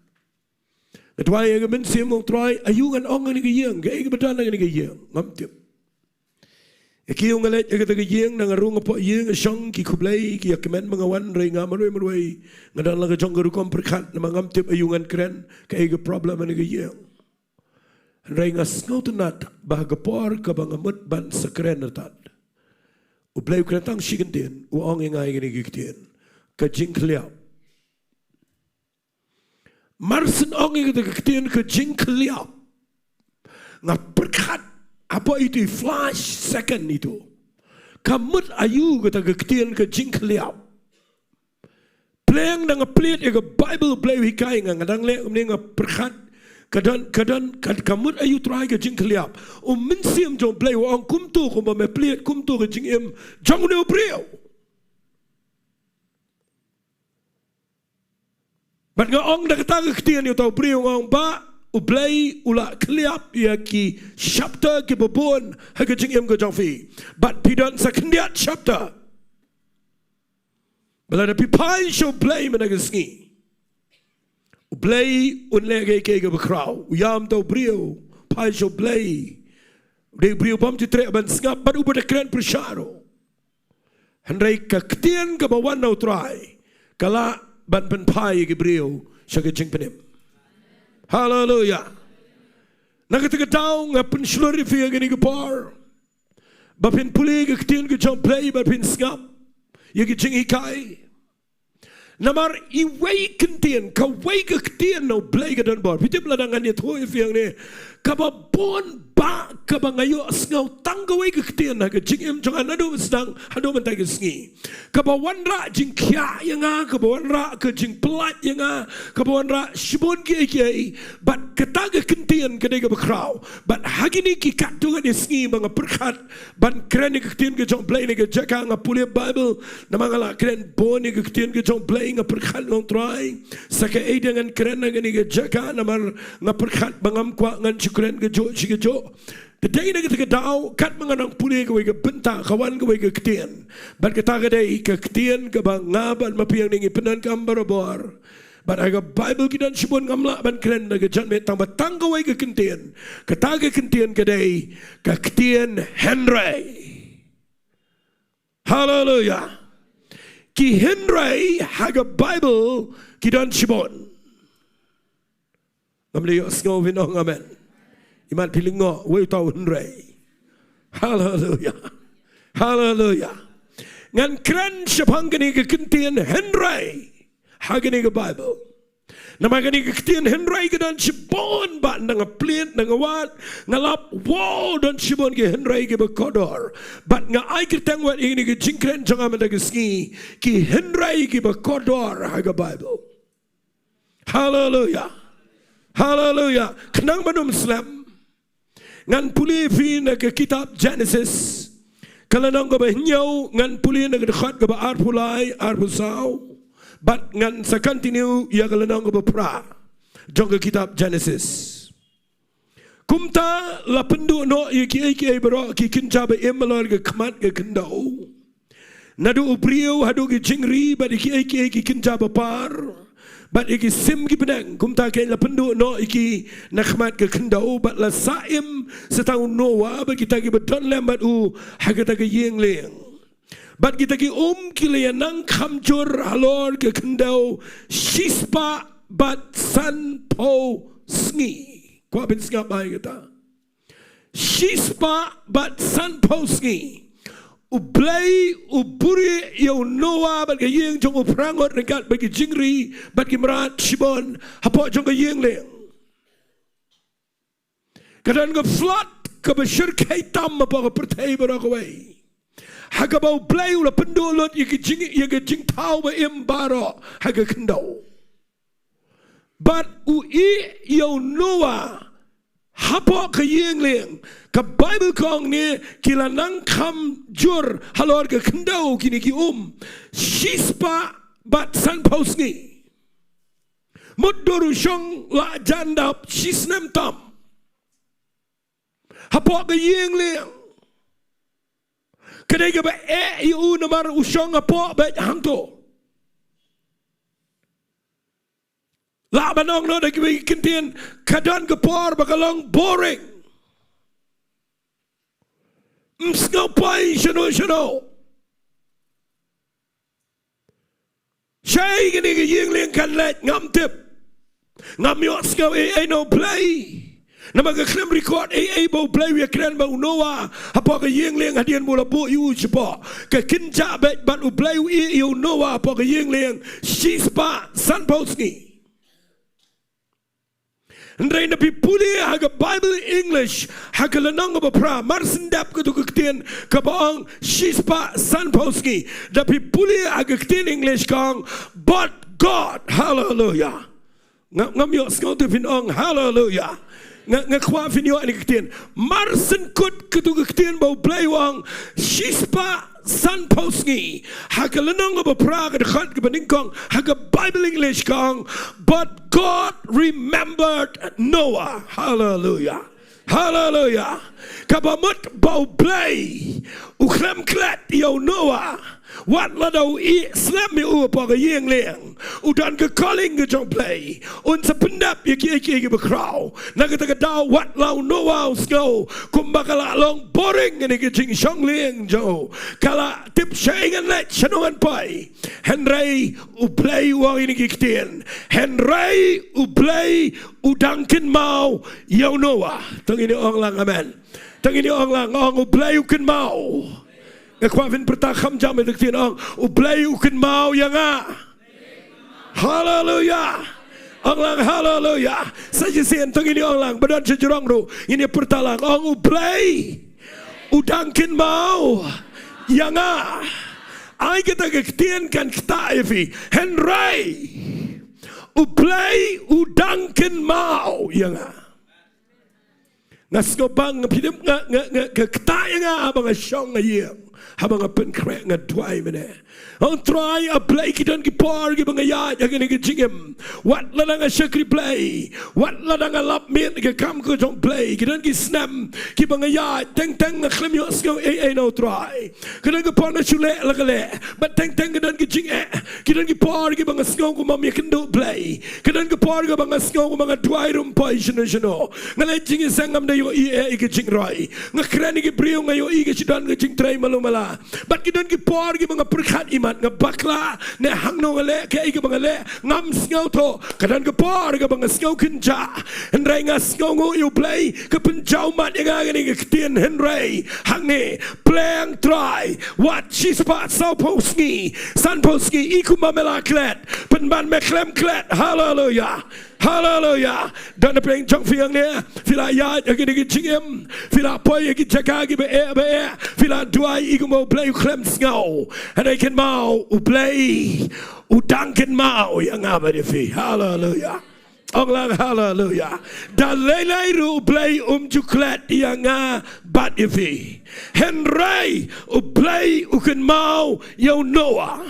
Nga duwai ha ka mynsiem, ong Trai, aïu ngan ong ha kane ka ïing, kaei kaba don ha kane ka ïing, ngam tip. Nga kiew nga leit ha kata ka ïing, nga rung hapoh ïing, nga shong, ki khublei, ki ïa kmen ba nga wan, hynrei nga marwei marwei nga don la ka jong ka rukom pyrkhat namar ngam tip aïu ngan kren, kaei ka problem ha kane ka ïing. Hynrei nga sngewtynnad ba ha ka por kaba nga mut ban sa kren artat, U Blei u kren tang shi kyntien, u ong ïa nga ïa kine ki ktien, ka jingkhliap. Mar shen ong ïa kata ka ktien ka jingkhliap, nga pyrkhat hapoh itu i flash second itu, ka mut aïu kata ka ktien ka jingkhliap. Pyrshang da nga plied ïa ka Bible, U Blei u hikai nga, nga dang leh kumne nga pyrkhat, ka don, ka don, ka, ka mut aïu Trai ka jingkhliap. U Mynsiem jong U Blei u ong kumto, kumba me plied kumto ka jingim jong une u briew. Bad nga ong da kata ka ktien ïa uta u briew, nga ong ba U Blei u la khliap ïa ki chapter kiba bun ha ka jingim ka jong phi. Bad phi don sa khyndiat chapter. Ba lada phi phai sha U Blei mynta ka sngi, U Blei un leh kaei kaei kaba khraw. U ïam uta u briew, phai sha U Blei. U dei u briew bym ju treh ban sngap bad uba da kren pyrshah ruh. Hynrei ka ktien kaba wan na u Trai ka lah ban pynphai ïa ki briew sha ka jingpynim. Haleluia. Na kata ka daw nga pynshlur ïa phi ha kane ka por ba phin pule ïa ka ktien ka jong U Blei, ba phin sngap ïa ka jinghikai. Namar iwei i kyntien, kawei ka ktien na U Blei ka don bor. Phi tip lada ngan ïathuh ïa phi hangne, kaba bun bah kaba nga ïohsngew tang kawei ka ktien ha ka jingim jong nga naduh ba sdang haduh mynta ka sngi, kaba wanrah jingkhiah ïa nga, kaba wanrah ka jingpyllait ïa nga, kaba wanrah shibun kiei kiei. Bad kata ka ktien ka dei kaba khraw. Bad ha kine ki katto katne sngi ba nga pyrkhat ban kren ïa ka ktien ka jong U Blei na ka jaka, nga pule Bible, namar nga la kren bun ïa ka ktien ka jong U Blei, nga pyrkhat, nga ong Trai, sa kaei de ngan kren ha kane ka jaka, namar nga pyrkhat ba ngam kwah ngan shu kren kajuh shi kajuh. Te dei na kata ka daw, katba nga nang pule kawei ka bynta, ka wan kawei ka ktien. Bad kata ka dei ka ktien kaba nga bad ma phi hangne ngi pyndonkam barabor. Bad ha ka Bible ki don shibun, ngam lah ban kren da ka janmiet, tang ba tang kawei ka kyntien. Kata ka kyntien ka dei ka ktien hynrei. Haleluia. Ki hynrei ha ka Bible ki don shibun. Ngam dei ïohsngew phin ong amen. Imat phi lyngngoh, wei uta u hynrei. Haleluia. Haleluia. Ngan kren shaphang kane ka kyntien hynrei ha kane ka Bible. Namar kane ka ktien hynrei ka don shibun bah, ynda nga plied, ynda nga wad, nga lap, wow, don shibun ki hynrei kiba kordor. Bad nga ai kyrteng wat ïa kane ka jingkren jong nga mynta ka sngi, ki hynrei kiba kordor ha ka Bible. Haleluia. Haleluia. Khnang ban ym slem, ngan pule ïa phi na ka kitab Genesis, ka lynnong kaba hynñiew, ngan pule na ka dkhot kaba arphew lai, arphew saw. Bad ngan sa continue ïa ka lynnong kaba phra jong ka kitab Genesis. Kumta la pynduh noh ïa kiei kiei baroh ki kynja ba im halor ka khmat ka khyndew, naduh u briew haduh ki jingri bad ïa kiei kiei ki kynja ba par bad ïa ki sim ki bneng. Kumta kein la pynduh noh ïa ki na khmat ka khyndew, bad la sah im sa tang u Noah bad kita kiba don lem bad u ha kata ka ïing lieng. Bad kita ki um ki la ïanang kham jur halor ka khyndew shispah bad sanphew sngi. Kwah phin sngap bha ïa kata. Shispah bad sanphew sngi U Blei u buhrieh ïa u Noah bad ka ïing jong u phra ngut ryngkat bad ki jingri bad ki mrad shibun hapoh jong ka ïing lieng. Ka don ka flood kaba shyrkhei tam hapoh ka pyrthei baroh kawei, ha kaba U Blei u la pynduh lut ïa ka jing, ïa ka jingthaw ba im baroh ha ka khyndew. Bad u ïeh ïa u Noah Hapoh ka ïing lieng, ka Baibl ka ong ne ki la nang kham jur halor ka khyndew kine ki um shispah bad sanphew sngi. Mutdur u shong la jan dap shisnem tam. Hapoh ka ïing lieng, ka dei kaba eh ïa u namar u shong hapoh beit hangto. Lah ban ong noh da kiwei ki ktien, ka don ka por ba ka long boring. Ym sngew poi shano shano. Shaei kane ka ïing lieng kan leit ngam tip. Ngam ïohsngew ei ei na u Blei. Namar ka khlem record ei ei ba u Blei u ïakren bad u Noah hapoh ka ïing lieng hadien ba u la buh ïa u shapoh. Ka kynjah beit bad u Blei u ïeh ïa u Noah hapoh ka ïing lieng shispah sanphew sngi. Hynrei lada phi pule ha ka Baibl English ha ka lynnong kaba phra, mar shen dep kato ka ktien kaba ong shispah sanphew sngi. Lada phi pule ha ka ktien English ka ong, "But God." Haleluya. Nga, ngam ïohsngew te phin ong haleluya. Nga, nga kwah phin ïoh ïa kane ka ktien. Mar shen kut kato ka ktien ba u Blei u ong shispah sanphew sngi. Ha ka lynnong kaba phra ka dkhot kaba nyngkong ha ka Baibl English ka ong, "But God remembered Noah." Haleluya. Haleluya. Kaba mut ba u Blei u khlem klet ïa u Noah. Wat lada u ïeh slem ïa u hapoh ka ïing lieng, u don ka calling ka jong u Blei. Un sa pyndep ïa kiei kiei kiba khraw. Na kata ka daw wat la u Noah u sngew kumba ka la long boring ïa kane ka jingshong lieng jong u. Ka la tip shaei ngan leit, shano ngan poi. Hynrei u Blei u ong ïa kine ki ktien. Hynrei u Blei u dang kynmaw ïa u Noah. To ngin ong lang amen. To ngin ong lang, ong u Blei u kynmaw. Nga kwah phin pyrta kham jam ïa kane ka ktien, ong u Blei u kynmaw ïa nga. Haleluya. Ong lang haleluya. Sa shisien to ngin ong lang, ba don sha jrong ruh ngin ïa pyrta lang, ong u Blei u dang kynmaw ïa nga. Ai kata ka ktien kan ktah ïa phi. Hynrei u Blei u dang kynmaw ïa nga. Nga sngewbang, phi tip, nga, nga, nga, ka ktah ïa nga haba nga shong ha ïing, haba nga pynkhreh, nga duwai mynne. Ong Trai, A Blei, ki don ki por kiba nga ïaid ha kane ka jingim. Wat lada nga shakri Blei, wat lada nga lap miet ka kam ka jong Blei, ki don ki snem kiba nga ïaid teng teng nga khlem ïohsngew ei ei na u Trai. Ka don ka por nga shu leh la ka leh, bad teng teng ka don ki jingeh. Ki don ki por kiba nga sngew kumba ym ïakynduh Blei. Ka don ka por kaba nga sngew kumba nga duwai ruh ym poi shano shano. Nga leit jingïaseng, ngam da ïohi ei ei ka jingroi. Nga kren ïa ki briew, nga ïohi ka shu don ka jingtrei malu mala. Bad ki don ki por kiba nga pyrkhat imat, nga bakla ne hangno nga leh, kaei kaba nga leh, ngam sngewthuh. Ka don ka por kaba nga sngew kynjah. Hynrei nga sngewnguh ïa u Blei, ka pynjaw mat ïa nga kane ka ktien, hynrei hangne, pleng Trai, wat shispah sawphew sngi, sanphew sngi, i kumba me la klet, pynban me khlem klet. Haleluya. Haleluya. Don na pdeng jong phi hangne, phi la ïaid ha kine ki jingim, phi la poi ha ki jaka kiba eh ba eh, phi la duwai i kumba u Blei u khlem sngew. Hynrei kynmaw, u Blei u dang kynmaw ïa nga bad ïa phi. Haleluya. Ong lang haleluya. Da lei lei ruh u Blei um ju klet ïa nga bad ïa phi. Hynrei u Blei u kynmaw ïa u Noah.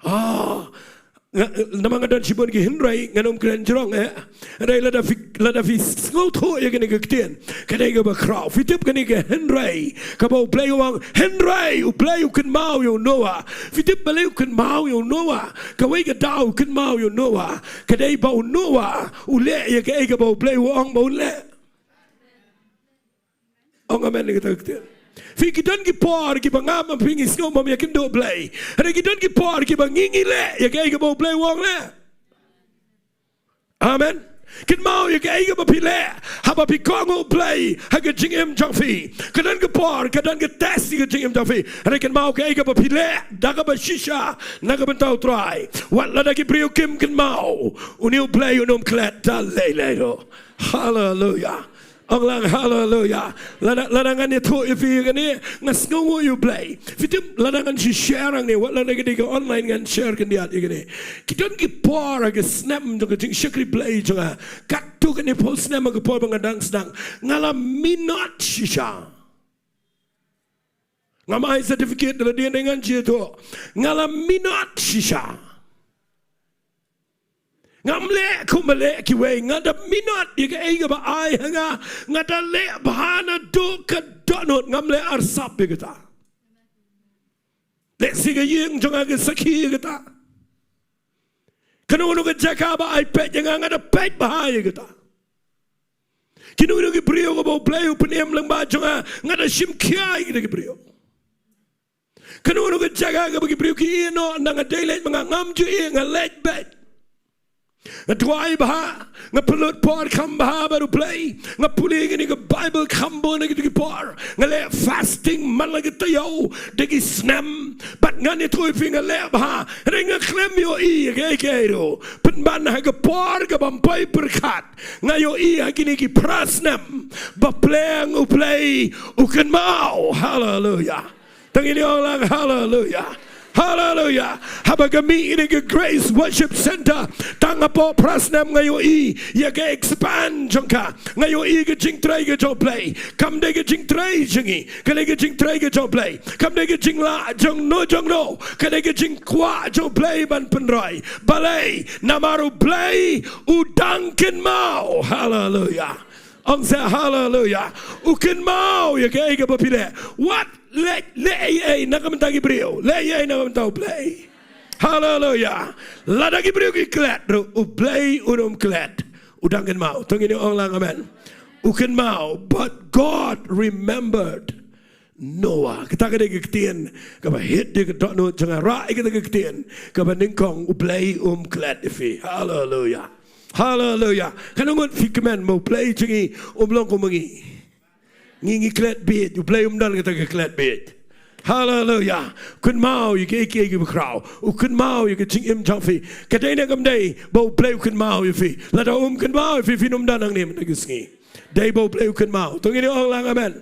Ah, nga, namar nga don shibun ki hynrei, ngan ym kren jrong, eh. Hynrei lada phi, lada phi sngewthuh ïa kane ka ktien, ka dei kaba khraw. Phi tip kane ka hynrei, kaba u Blei u ong, hynrei u Blei u kynmaw ïa u Noah. Phi tip balei u kynmaw ïa u Noah? Kawei ka daw u kynmaw ïa u Noah, ka dei ba u Noah u leh ïa kaei kaba u Blei u ong ba un leh. Ong amen ïa kata ka ktien. Phi, ki don ki por kiba nga ma phi ngi sngew ba ym ïakynduh Blei. Hynrei ki don ki por kiba ngi ngi leh ïa kaei kaba u Blei u ong leh. Amen. Kynmaw ïa kaei kaba phi leh haba phi kohnguh Blei ha ka jingim jong phi. Ka don ka por, ka don ka test ïa ka jingim jong phi. Hynrei kynmaw kaei kaba phi leh da kaba shisha na ka bynta u Trai. Wat lada ki briew kim kynmaw, une u Blei un ym klet da lei lei ruh. Haleluya. Ong lang haleluya. Lada, lada ngan ïathuh ïa phi kane, nga sngew nguh ïa U Blei. Phi tip lada ngan shu share hangne, wat lada ka dei ka online ngan share khyndiat ïa kane. Ki don ki por ha ka snem jong ka jingshakri Blei jong nga. Katto katne phew snem ha ka por ba nga dang sdang, nga la minot shisha. Ngam ai certificate da lade, ngan shu ïathuh. Nga la minot shisha. Ngam leh kumba leh kiwei, nga da minot ïa kaei kaba ai ha nga, nga da leh bha naduh ka dohnud, ngam leh arsap ïa kata. Lehse ka ïing jong nga ka sakhi ïa kata. Kano kano ka jaka ba ai peit ïa nga, nga da peit bha ïa kata. Kino kino ki briew kaba U Blei u pynim lyngba jong nga, nga da shim khia ïa kita ki briew. Kano kano ka jaka kaba ki briew ki ïeh noh, nga dei leit ma nga, ngam ju ïeh, nga leit beit. Nga duwai bha, nga pynlut por kham bha bad U Blei, nga pule kane ka Bible kham bun ha kito ki por, nga leh fasting man la ka taïew da ki snem, bad ngan ïathuh ïa phi nga leh bha, hynrei nga khlem ïohi ïa kaei kaei ruh. Pynban ha ka por kabym poi pyrkhat, nga ïohi ha kine ki phra snem ba pleng U Blei u kynmaw. Haleluya. To ngin ong lang haleluya. Haleluya. Haba ka mih ïa ka Grace Worship Center, tang hapoh phra snem nga ïohi ïa ka expand jong ka. Nga ïohi ka jingtrei ka jong U Blei. Kam dei ka jingtrei jong ngi, ka dei ka jingtrei ka jong U Blei. Kam dei ka jinglah jong no jong no, ka dei ka jingkwah jong U Blei ban pynroi. Balei? Namar U Blei u dang kynmaw. Haleluya. Ong sa haleluya. U kynmaw ïa kaei kaba phi leh. Wat leh, leh ei ei na ka bynta ki briew, leh ei ei na ka bynta U Blei. Haleluya. Lada ki briew ki klet ruh, U Blei un ym klet. U dang kynmaw. To ngin ong lang amen. U kynmaw, but God remembered Noah. Kata ka dei ka ktien kaba hit ïa ka dohnud jong nga. Rah ïa kata ka ktien kaba nyngkong, U Blei um klet ïa phi. Haleluya. Haleluya. Katno ngut phi kmen ba U Blei jong ngi um long kum ma ngi? Ngi ngi klet bieit, U Blei um don kata ka klet bieit. Haleluya. Kynmaw ïa kiei kiei kiba khraw. U kynmaw ïa ka jingim jong phi. Ka dei ne kam dei ba U Blei u kynmaw ïa phi? Lada um kynmaw ïa phi, phin ym don hangne mynta ka sngi. Dei ba U Blei u kynmaw. To ngin ong lang amen.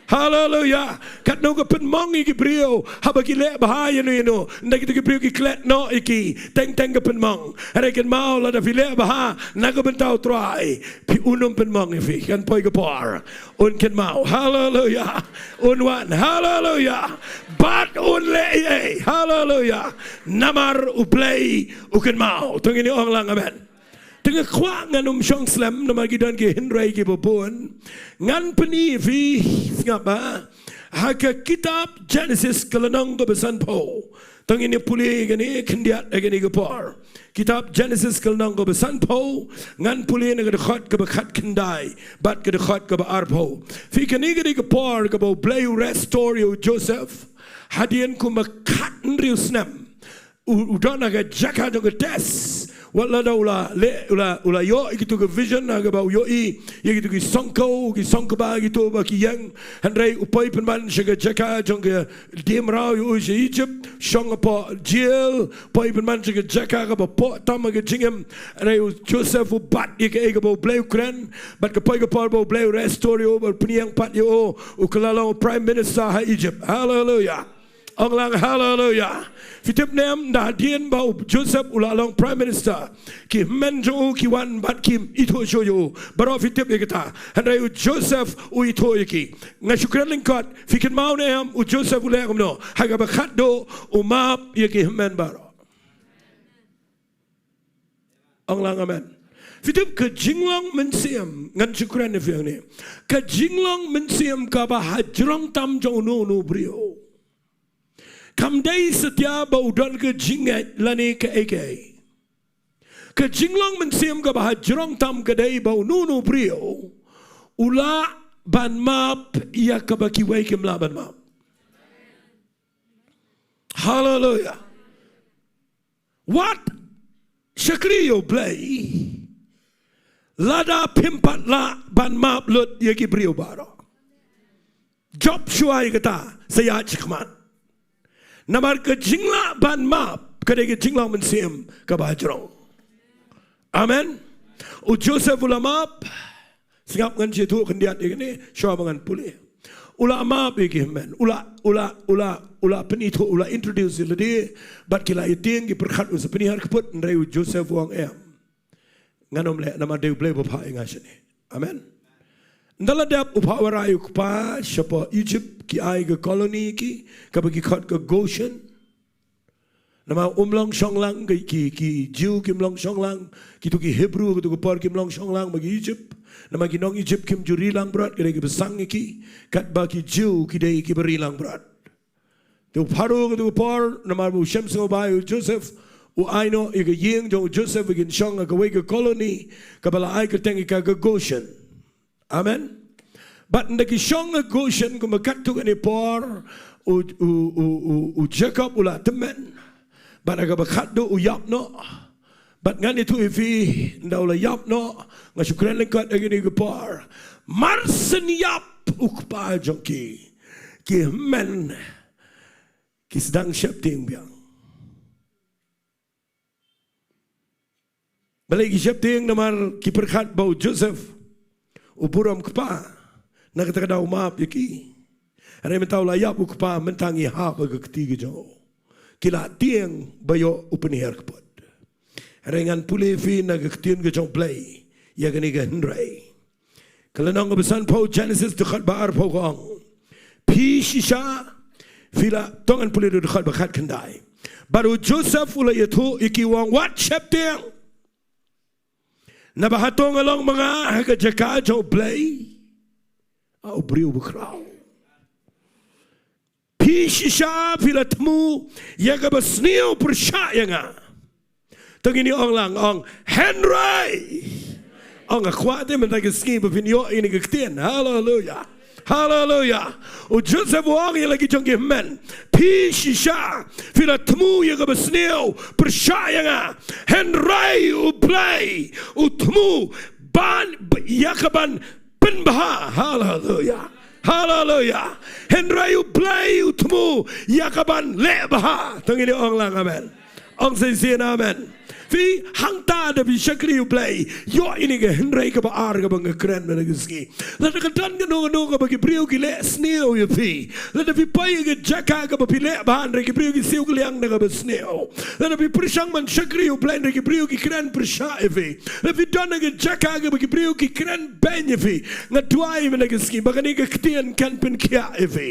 Haleluya. Katno ka pynmong ïa ki briew haba ki leh bha ïano ïano. Nda kita ki briew ki klet noh ïa ki. Teng teng ka pynmong. Hynrei kynmaw, lada phi leh bha na ka bynta U Trai, phi, un ym pynmong ïa phi. Kan poi ka por un kynmaw. Haleluya. Un wan. Haleluya. Bad un leh ei ei. Haleluya. Namar U Blei u kynmaw. To ngin ong lang amen. Te nga kwah ngan ym shong slem namar ki don ki hynrei kiba bun. Ngan pyni ïa phi, sngap bha, ha ka kitab Genesis ka lynnong kaba sanphew. To ngin ïa pule kane khyndiat ha kane ka por. Kitab Genesis ka lynnong kaba sanphew, ngan pule na ka dkhot kaba khatkhyndai bad ka dkhot kaba arphew. Phi, kane ka dei ka por kaba U Blei u restore ïa u Joseph hadien kumba khathynriew snem. U, u don ha ka jaka jong ka test. Wat lada u la leh, u la, u la ïoh ïa kito ki vision ha kaba u ïohi ïa kito ki songkew, ki songkba, kito ba ki ïeng. Hynrei u poi pynban sha ka jaka jong ka dieng mraw ïa u sha Egypt, shong hapoh jail, poi pynban sha ka jaka kaba poh tam ha ka jingim. Hynrei u Joseph u bat ïa kaei kaba U Blei u kren, bad ka poi ka por ba U Blei u restore ïa u, ba u pynïeng pat ïa u, u kylla long Prime Minister ha Egypt. Haleluya. Ong lang haleluya. Phi tip ne em, nda hadien ba u Joseph u la long Prime Minister, ki hynmen jong u ki wan bad kim ithuh shuh ïa u. Baroh phi tip ïa kata. Hynrei u Joseph u ithuh ïa ki. Nga shu kren lyngkot, phi kynmaw ne em u Joseph u leh kumno? Ha kaba khatduh u map ïa ki hynmen baroh. Ong lang amen. Phi tip ka jinglong mynsiem, ngan shu kren ïa phi hangne. Ka jinglong mynsiem kaba hajrong tam jong uno uno u briew kam dei satia ba u don ka jingngeit lane kaei kaei. Ka jinglong mynsiem kaba hajrong tam ka dei ba uno uno u briew u lah ban map ïa kaba kiwei kim lah ban map. Haleluya. Wat shakri ïa U Blei lada phim pat lah ban map lut ïa ki briew baroh. Jop shuwa ïa kata, sa ïaid shakhmat. Namar ka jinglah ban map ka dei ka jinglong mynsiem kaba hajrong. Amen. U Joseph u la map. Sngap, ngan shu ïathuh khyndiat ïa kane shuwa ba ngan pule. U la map ïa ki hynmen. U la, u la, u la, u la pynithuh, u la introduce ïa lade. Bad ki la ïatieng ki pyrkhat, u sa pynhiar kput, hynrei u Joseph u ong em. Ngan ym leh, namar dei U Blei ba phah ïa nga shane. Amen. Ynda la dep, u phah wanrah ïa u kpa shapoh Egypt, ki ai ka colony ki, kaba ki khot ka Goshen. Namar um long shong lang ki, ki, ki Jiw kim long shong lang, kito ki Hebru kato ka por kim long shong lang bad ki Egypt. Namar ki nong Egypt kim ju ri langbrot, ki dei kiba sang ïa ki, katba ki Jiw ki dei kiba ri langbrot. Te u Pharaoh kato ka por, namar ba u shem sngewbha ïa u Joseph, u ai noh ïa ka ïing jong u Joseph ba kin shong ha kawei ka colony, kaba la ai kyrteng ïa ka ka Goshen. Amen. Bad ynda ki shong ha Goshen, kumba katto katne por, u, u, u, u, u Jakob u la tymmen. Bad ha kaba khatduh u ïap noh. Bad ngan ïathuh ïa phi, ynda u la ïap noh, nga shu kren lyngkot ha kine ki por. Mar shen ïap u kpa jong ki, ki hynmen ki sdang sheptieng biang. Balei ki sheptieng? Namar ki pyrkhat ba u Joseph u burom kpa, na kata ka daw u map ïa ki. Hynrei mynta u la ïap u kpa, mynta ngi hap ha ka kti ka jong u. Ki la tieng ba ïoh u pynhiar kput. Hynrei ngan pule ïa phi na ka ktien ka jong U Blei ïa kane ka hynrei. Ka lynnong kaba sanphew, Genesis dkhot ba arphew ka ong, phi shisha phi la, to ngan pule ruh dkhot ba khatkhyndai. Bad u Joseph u la ïathuh ïa ki, u ong, wat sheptieng. Naba hato nga long ma nga ha ka jaka jong U Blei? A, u briew bakhraw. Phi shisha phi la thmu ïa kaba sniew pyrshah ïa nga. To ngin ong lang, ong, hynrei. Ong, nga kwah te mynta ka sngi ba phin ïoh ïa kane ka ktien. Haleluya. Haleluya. U Joseph u ong ïa la ki jong ki hynmen, phi shisha phi la thmu ïa kaba sniew pyrshah ïa nga. Hynrei U Blei u thmu ban, ïa kaban pynbha. Haleluya. Haleluya. Hynrei U Blei u thmu ïa kaban leh bha. To ngin ong lang amen. Ong shisien amen. Phi, hangta da phi shakri U Blei, ïoh ïa kane ka hynrei kaba ar kaba nga kren mynta ka sngi. Lada ka don kano kano kaba ki briew ki leh sniew ïa phi, lada phi poi ha ka jaka kaba phi leh bha hynrei ki briew ki siew kylliang da kaba sniew, lada phi pyrshang ban shakri U Blei hynrei ki briew ki kren pyrshah ïa phi, lada phi don ha ka jaka kaba ki briew ki kren beiñ ïa phi, nga duwai mynta ka sngi ba kane ka ktien kan pynkhiah ïa phi.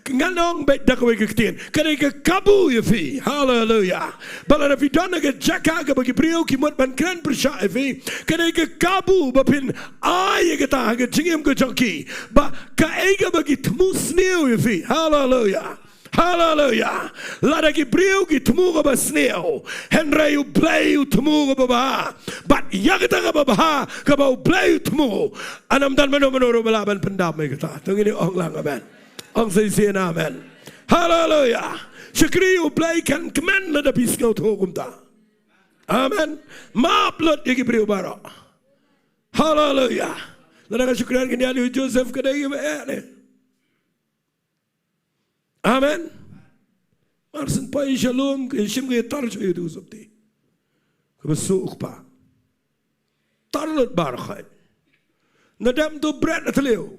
Ngan ong beit da kawei ka ktien, ka dei ka kabu ïa phi. Haleluya. Ba lada phi don ha ka jaka kaba ki briew ki mut ban kren pyrshah ïa phi, ka dei ka kabu ba phin ai ïa kata ha ka jingim ka jong ki, ba kaei kaba ki thmu sniew ïa phi. Haleluya. Haleluya. Lada ki briew ki thmu kaba sniew, hynrei U Blei u thmu kaba bha. Bad ïa kata kaba bha kaba U Blei u thmu, ym don mano mano ruh ba lah ban pyndam ïa kata. To ngin ong lang amen. Ong shisien amen. Haleluya. Shakri U Blei, kan kmen lada phi sngewthuh kumta. Amen. Map lut ïa ki briew baroh. Haleluya. Lada ka shu kren khyndiat ïa u Joseph, ka dei kaba eh ne. Amen. Mar shen poi sha lum, ka shim ka ïatar shuh ïa u sopti. Kaba suk u kpa. Tar lut baroh khoit. Nadem tu bret na thliew.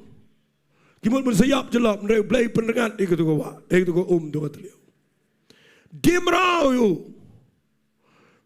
Ki mut ban sa ïap jyllop, hynrei U Blei pynrngat ïa katu ka wah, ïa katu ka um tu ka thliew. Dei mraw ïa u.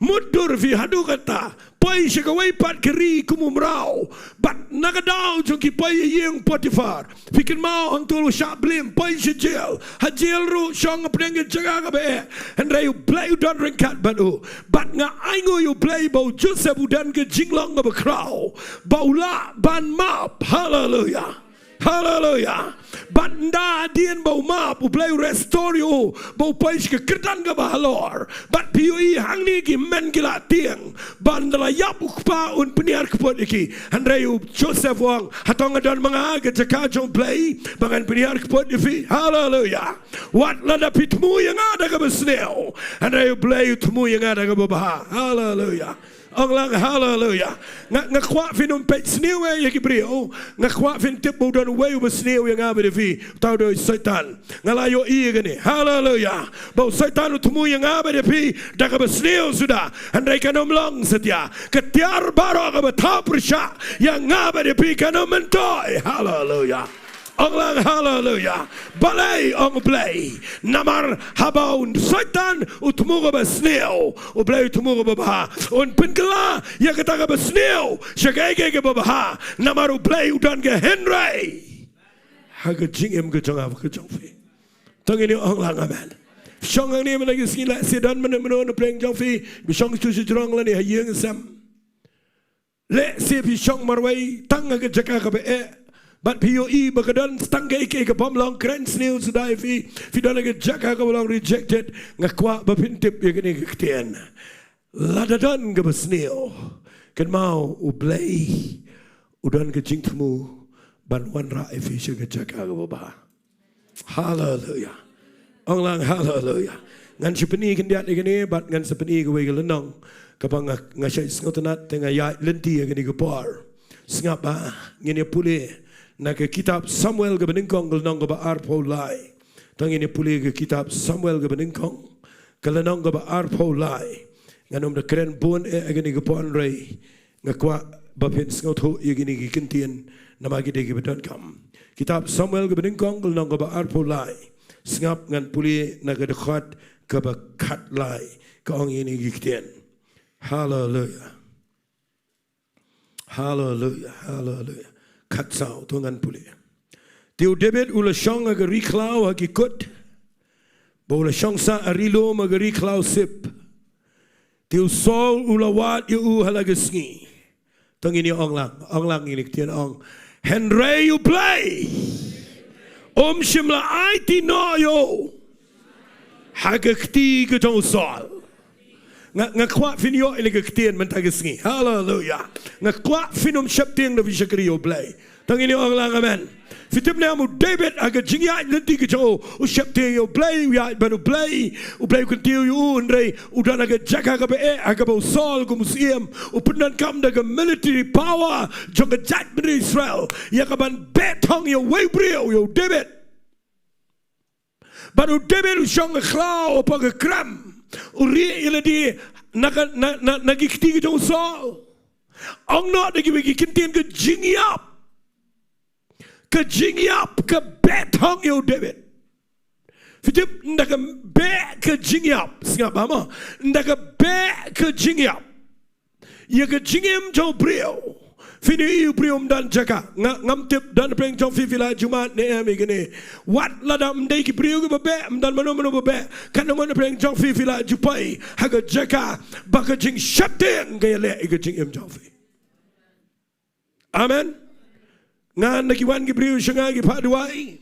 Mutdur phi haduh katta, poi sha kawei pat ka ri kum u mraw. Bad na ka daw jong ki poi ïa ïing Potiphar. Phi kynmaw hangtu u shah blim, poi sha jail. Ha jail ruh shong hapdeng ka jaka kaba eh. Hynrei U Blei u don ryngkat bad u. Bad nga ainguh ïa U Blei ba u Joseph u don ka jinglong kaba khraw, ba u lah ban map. Haleluya. Haleluya. Bad ynda hadien ba u map, U Blei u restore ïa u, ba u poi sha ka kyrdan kaba halor. Bad phi ïohi hangne ki hynmen ki la tieng. Bad ynda la ïap u kpa un pynhiar kput ïa ki. Hynrei u Joseph u ong, hato nga don ma nga ha ka jaka jong U Blei ba ngan pynhiar kput ïa phi? Haleluya. Wat lada phi thmu ïa nga da kaba sniew, hynrei U Blei u thmu ïa nga da kaba bha. Haleluya. Ong lang haleluya. Nga, nga kwah phin ym peit sniew eh ïa ki briew. Nga kwah phin tip ba u don uwei uba sniew ïa nga bad ïa phi. Uta u dei u Soitan. Nga la ïohi ïa kane. Haleluya. Ba u Soitan u thmu ïa nga bad ïa phi da kaba sniew suda. Hynrei kan ym long satia. Ka tiar baroh kaba thaw pyrshah ïa nga bad ïa phi kan ym myntoi. Haleluya. Ong lang haleluya. Balei? Ong U Blei. Namar haba u Soitan u thmu kaba sniew, U Blei u thmu kaba bha. Un pynkylla ïa kata kaba sniew sha kaei kaei kaba bha. Namar U Blei u don ka hynrei ha ka jingim ka jong nga ka jong phi. To ngin ong lang amen. Shong hangne mynta ka sngi, lehse don mano mano na pdeng jong phi ba shong sha sha jrong lane ha ïing sem. Lehse phi shong marwei tang ha ka jaka kaba eh. Bad phi ïohi ba ka don tang kaei kaei ka bym long, kren sniew suda ïa phi. Phi don ha ka jaka kaba long rejected. Nga kwah ba phin tip ïa kane ka ktien. Lada don kaba sniew, kynmaw U Blei u don ka jingthmu ban wanrah ïa phi sha ka jaka kaba bha. Haleluya. Ong lang haleluya. Ngan shu pyni khyndiat ïa kane bad ngan sa pyni kawei ka lynnong kaba nga, nga shait sngewtynnat te nga ïaid lynti ïa kane ka por. Sngap ba ngin ïa pule na ka kitab Samuel kaba nyngkong ka lynnong kaba arphew lai. To ngin ïa pule ka kitab Samuel kaba nyngkong ka lynnong kaba arphew lai. Ngan ym da kren bun eh ïa kane ka por hynrei nga kwah ba phin sngewthuh ïa kine ki ktien namar ki dei kiba donkam. Kitab Samuel kaba nyngkong ka lynnong kaba arphew lai. Sngap ngan pule na ka dkhot kaba khatlai, ka ong ïa kine ki ktien. Haleluya. Haleluya, haleluya. Khatsaw, to ngan pule. Te u David u la shong ha ka ri khlaw ha ki kut, ba u la shong sah ha ri lum ha ka ri khlaw sip. Te u Saul u la wad ïa u ha la ka sngi. To ngin ïa ong lang, ong lang ïa kine ki ktien, ong. Hynrei U Blei um shym la aiti noh ïa u ha ka kti ka jong u Saul. Nga, nga kwah phin ïoh ïa kane ka ktien mynta ka sngi. Haleluya. Nga kwah phin ym sheptieng da phi shakri ïa U Blei. To ngin ïa ong lang amen. Phi tip ne em, u David ha ka jingïaid lynti ka jong u, u sheptieng ïa U Blei, u ïaid bad U Blei, U Blei u kyntiew ïa u, hynrei u don ha ka jaka kaba eh, ha kaba u Saul kum u syiem u pyndonkam da ka military power jong ka jaitbynriew Israel ïa ka ban beh thong ïa uwei u briew, ïa u David. Bad u David u shong ha khlaw hapoh ka krem, u rieh ïa lade na ka, na, na, na ki kti ki jong u Saul. Ong noh da kiwei ki ktien, ka jingïap, ka jingïap ka beh thong ïa u David. Phi tip, ynda ka beh ka jingïap, sngap bha mo, ynda ka beh ka jingïap ïa ka jingim jong u briew. Phin ïohi u briew um don jaka. Nga, ngam tip don pdeng jong phi phi la ju mad ne em ïa kane. Wat lada ym dei ki briew kiba beh, ym don mano mano ba beh, kan ym don pdeng jong phi phi la ju poi ha ka jaka ba ka jingsheptieng ka ïaleh ïa ka jingim jong phi. Amen. Ngan da ki wan ki briew sha nga ki phah duwai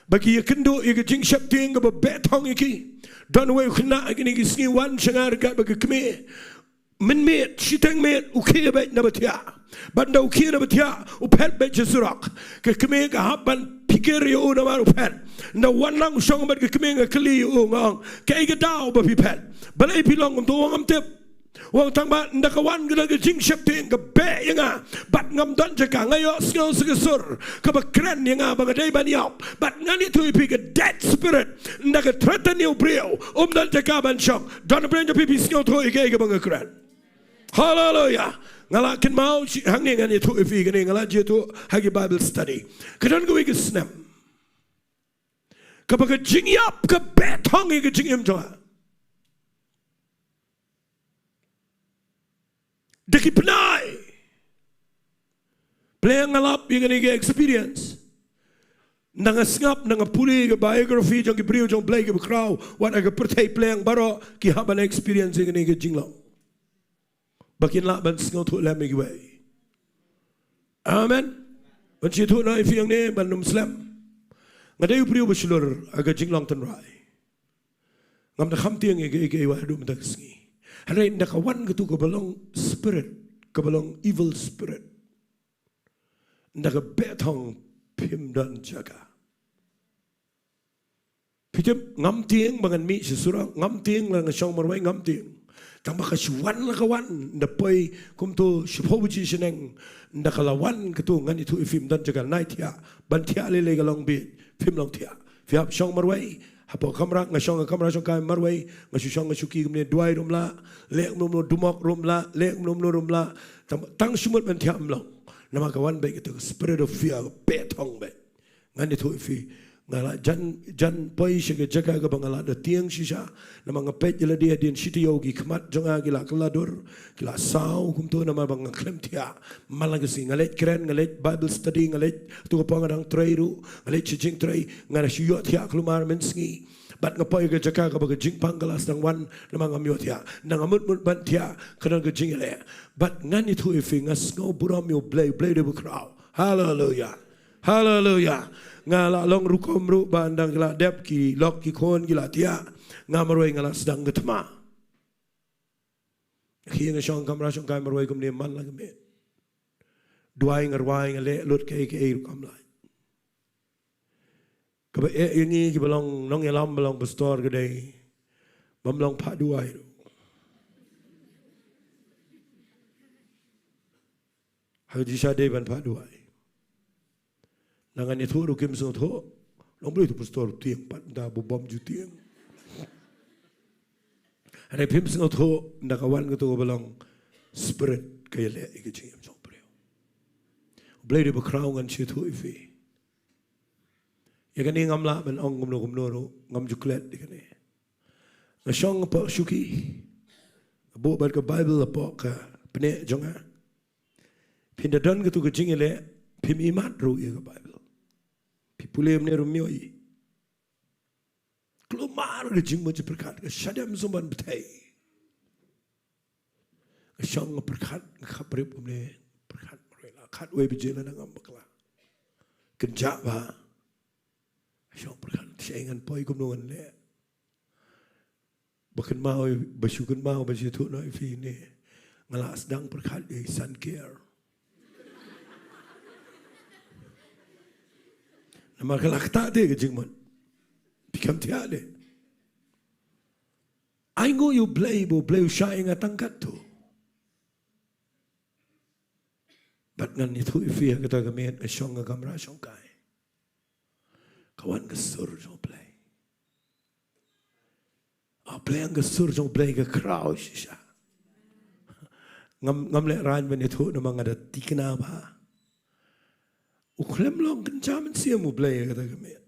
ba ki ïakynduh ïa ka jingsheptieng kaba beh thong ïa ki. Don uwei u khynnah ha kine ki sngi wan sha nga ryngkat bad ka kmie. Mynmiet, shiteng miet, u khie beit na ba thiah. Bad ynda u khie na ba thiah, u phet beit sha surok. Ka kmie ka hap ban phikir ïa u namar u phet. Ynda wan lang u shong bad ka kmie, nga kylli ïa u, nga ong, kaei ka daw ba phi phet? Balei phi long kumto? U ong, ngam tip. U ong, tang ba ynda ka wan ka don ka jingsheptieng ka beh ïa nga bad ngam don jaka, nga ïohsngew sa ka sur kaba kren ïa nga ba nga dei ban ïap. Bad ngan ïathuh ïa phi, ka dead spirit, ynda ka threaten ïa u briew um don jaka ban shong. Don pdeng jong phi phi sngewthuh ïa kaei kaba nga kren. Haleluya. Nga la kynmaw shi, hangne ngan ïathuh ïa phi kane, nga la ju ïathuh ha ki Bible study. Ka don kawei ka snem kaba ka jingïap ka beh thong ïa ka jingim jong nga. Da ki bnai. Pyrshah nga lap ïa kane ka experience. Ynda nga sngap, ynda nga pule ka biography jong ki briew jong U Blei kiba khraw wat ha ka pyrthei, pyrshah baroh ki hap ban experience ïa kane ka jinglong ba kin lah ban sngewthuh lem ïa kiwei. Amen. Ban sngewthuh noh ïa phi hangne ban ym slem. Nga dei u briew ba shlur ha ka jinglong tynrai. Ngam da kham tieng ïa kaei kaei wat haduh mynta ka sngi. Hynrei ynda ka wan katu kaba long spirit, kaba long evil spirit, ynda ka beh thong, phim don jaka. Phi tip, ngam tieng ba ngan mih sha surok, ngam tieng lada nga shong marwei, ngam tieng. Tang ba ka shu wan la ka wan, nda poi kumto shiphew baje shaneng, nda ka la wan kato. Ngan ïathuh ïa phi, ym don jaka nai thiah, ban thiah lei lei ka long bieit, phim long thiah. Phi hap shong marwei hapoh kamra, nga shong ha kamra shong kai marwei, nga shu shong nga shu ki kumne, duwai ruh ym lah, leh kumno kumno, dumok ruh ym lah, leh kumno kumno ruh ym lah. Tang, tang shu mut ban thiah ym long. Namar ka wan beit kato ka spirit of fear, ka beh thong beit. Ngan ïathuh ïa phi, nga la jan, jan poi sha ka jaka kaba nga la da tieng shisha. Namar nga peit ïa lade hadien shi taïew, ki khmat jong nga ki la kylla dur, ki la saw kumto namar ba nga khlem thiah man la ka sngi. Nga leit kren, nga leit Bible study, nga leit tu ka por nga dang trei ruh, nga leit sha jingtrei, nga da shu ïoh thiah kulmar mynsngi. Bad nga poi ka jaka kaba ka jingpang ka la sdang wan, namar ngam ïoh thiah. Nda nga mut mut ban thiah, ka don ka jingïaleh. Bad ngan ïathuh ïa phi, nga sngew burom ïa U Blei, U Blei u dei bakhraw. Haleluya. Haleluya. Nga la long rukom ruh ba ynda ki la dep ki lok ki khun ki la thiah, nga marwei nga la sdang ka thma. Ki nga shong kamra shong kai marwei kumne man la ka miet. Duwai nga rwai, nga leh lut kaei kaei ruh kam lait. Kaba eh ïa ngi kiba long nongïalam, ba long pastor ka dei bym long phah duwai ruh. Ha ka jingshisha dei ban phah duwai. Nda ngan ïathuh ruh kim sngewthuh. Long balei uto u pastor u tieng pat, nda ba bym ju tieng. Hynrei phim sngewthuh, nda ka wan kato kaba long spirit ka ïaleh ïa ka jingim jong u briew. U Blei u dei bakhraw, ngan shu ïathuh ïa phi. Ïa kane ngam lah ban ong kumno kumno ruh, ngam ju klet ïa kane. Nga shong hapoh shuki, nga buh bad ka Bible hapoh ka pneh jong nga. Phin da don kato ka jingïaleh, phim ïohi mat ruh ïa ka Bible. Phi pule mynne ruh ym ïohi. Kulmar ka jingmut jingpyrkhat, ka shadem sngewbha ban pyrthei. Nga shong nga pyrkhat, nga khapbrip kumne, pyrkhat marwei la khatwei baje, la nang ngam bakla. Kynjah bha. Nga shong pyrkhat, shaei ngan poi, kumno ngan leh. Ba kynmaw, ba shu kynmaw, ba shu ïathuh noh ïa phi ne. Nga la sdang pyrkhat ïa i Sun Care. Namar ka la ktah te ka jingmut. Phi kam thiah de. Ai nguh ïa U Blei ba U Blei u shah ïa nga tang katto. Bad ngan ïathuh ïa phi, ha kata ka miet nga shong ha kamra shong kai, ka wan ka sur jong U Blei. Ah, pyrshang ka sur jong U Blei ka khraw shisha. Ngam, ngam lehraiñ ban ïathuh namar nga da thikna bha. U khlem long kynja mynsiem U Blei ha kata ka miet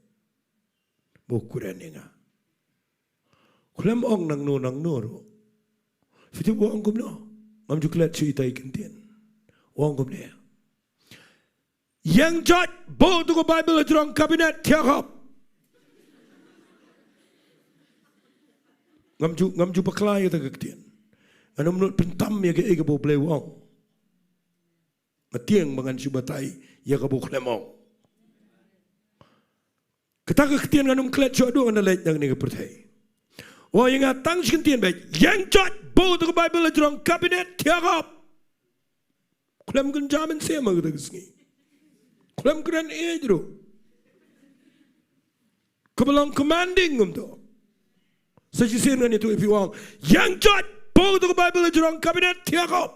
ba u kren ïa nga. U khlem ong nangno nangno ruh. Phi tip u ong kumno? Ngam ju klet shuh ita i kyntien. U ong kumne: Ïeng joit, buh tu ka Bible ha jrong kabinet, thiah khop. Ngam ju, ngam ju bakla ïa kata ka ktien. Ngan ym nud pyntam ïa kaei kaba U Blei u ong. Nga tieng ba ngan shu batai ïa kaba u khlem ong. Kata ka ktien ngan ym klet shuh haduh ngan da leit na kane ka pyrthei. U ong ïa nga tang shi kyntien beit: Ïeng joit, buh tu ka Bible ha jrong kabinet, thiah khop. Khlem kynja mynsiem ha kata ka sngi. Khlem kren ïeit ruh. Kaba long commanding kumto. Sa shisien ngan ïathuh ïa phi, u ong: Ïeng joit, buh tu ka Bible ha jrong kabinet, thiah khop.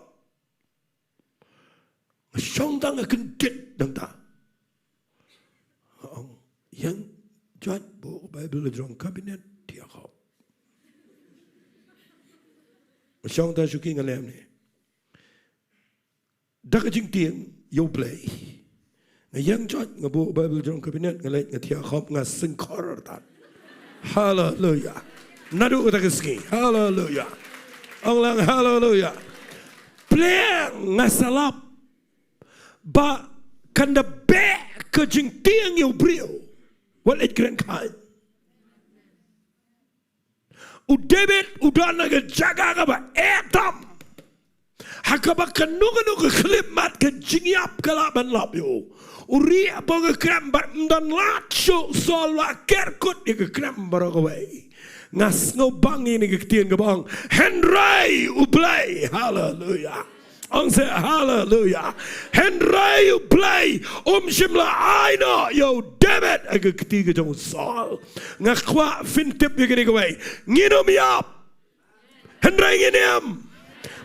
Nga shong tang, nga kyndit dang ta. Nga ong: Ïeng joit, buh Bible ha jrong kabinet, thiah khop. Nga shong tang shuki, nga leh kumne. Da ka jingtieng ïa U Blei, nga ïeng joit, nga buh Bible jrong kabinet, nga leit, nga thiah khop, nga syngkhor tad. Haleluya. Naduh kata ka sngi. Haleluya. Ong lang haleluya. Pliang, nga sa lap ba kan da beh ka jingtieng ïa u briew wat leit kren khain. U David u don ha ka jaka kaba eh tam, ha kaba kano kano ka khyllipmat ka jingïap ka lah ban lap ïa u. U rieh hapoh ka krem bad ym don lad shuh, u Saul u la ker kut ïa ka krem baroh kawei. Nga sngewbang ïa kane ka ktien kaba ong: Hynrei U Blei. Haleluya. Ong seh haleluya. Hynrei U Blei um shym la ai noh ïa u David ha ka kti ka jong u Saul. Nga kwah phin tip ïa kane kawei: Ngin ym ïap. Hynrei ngin im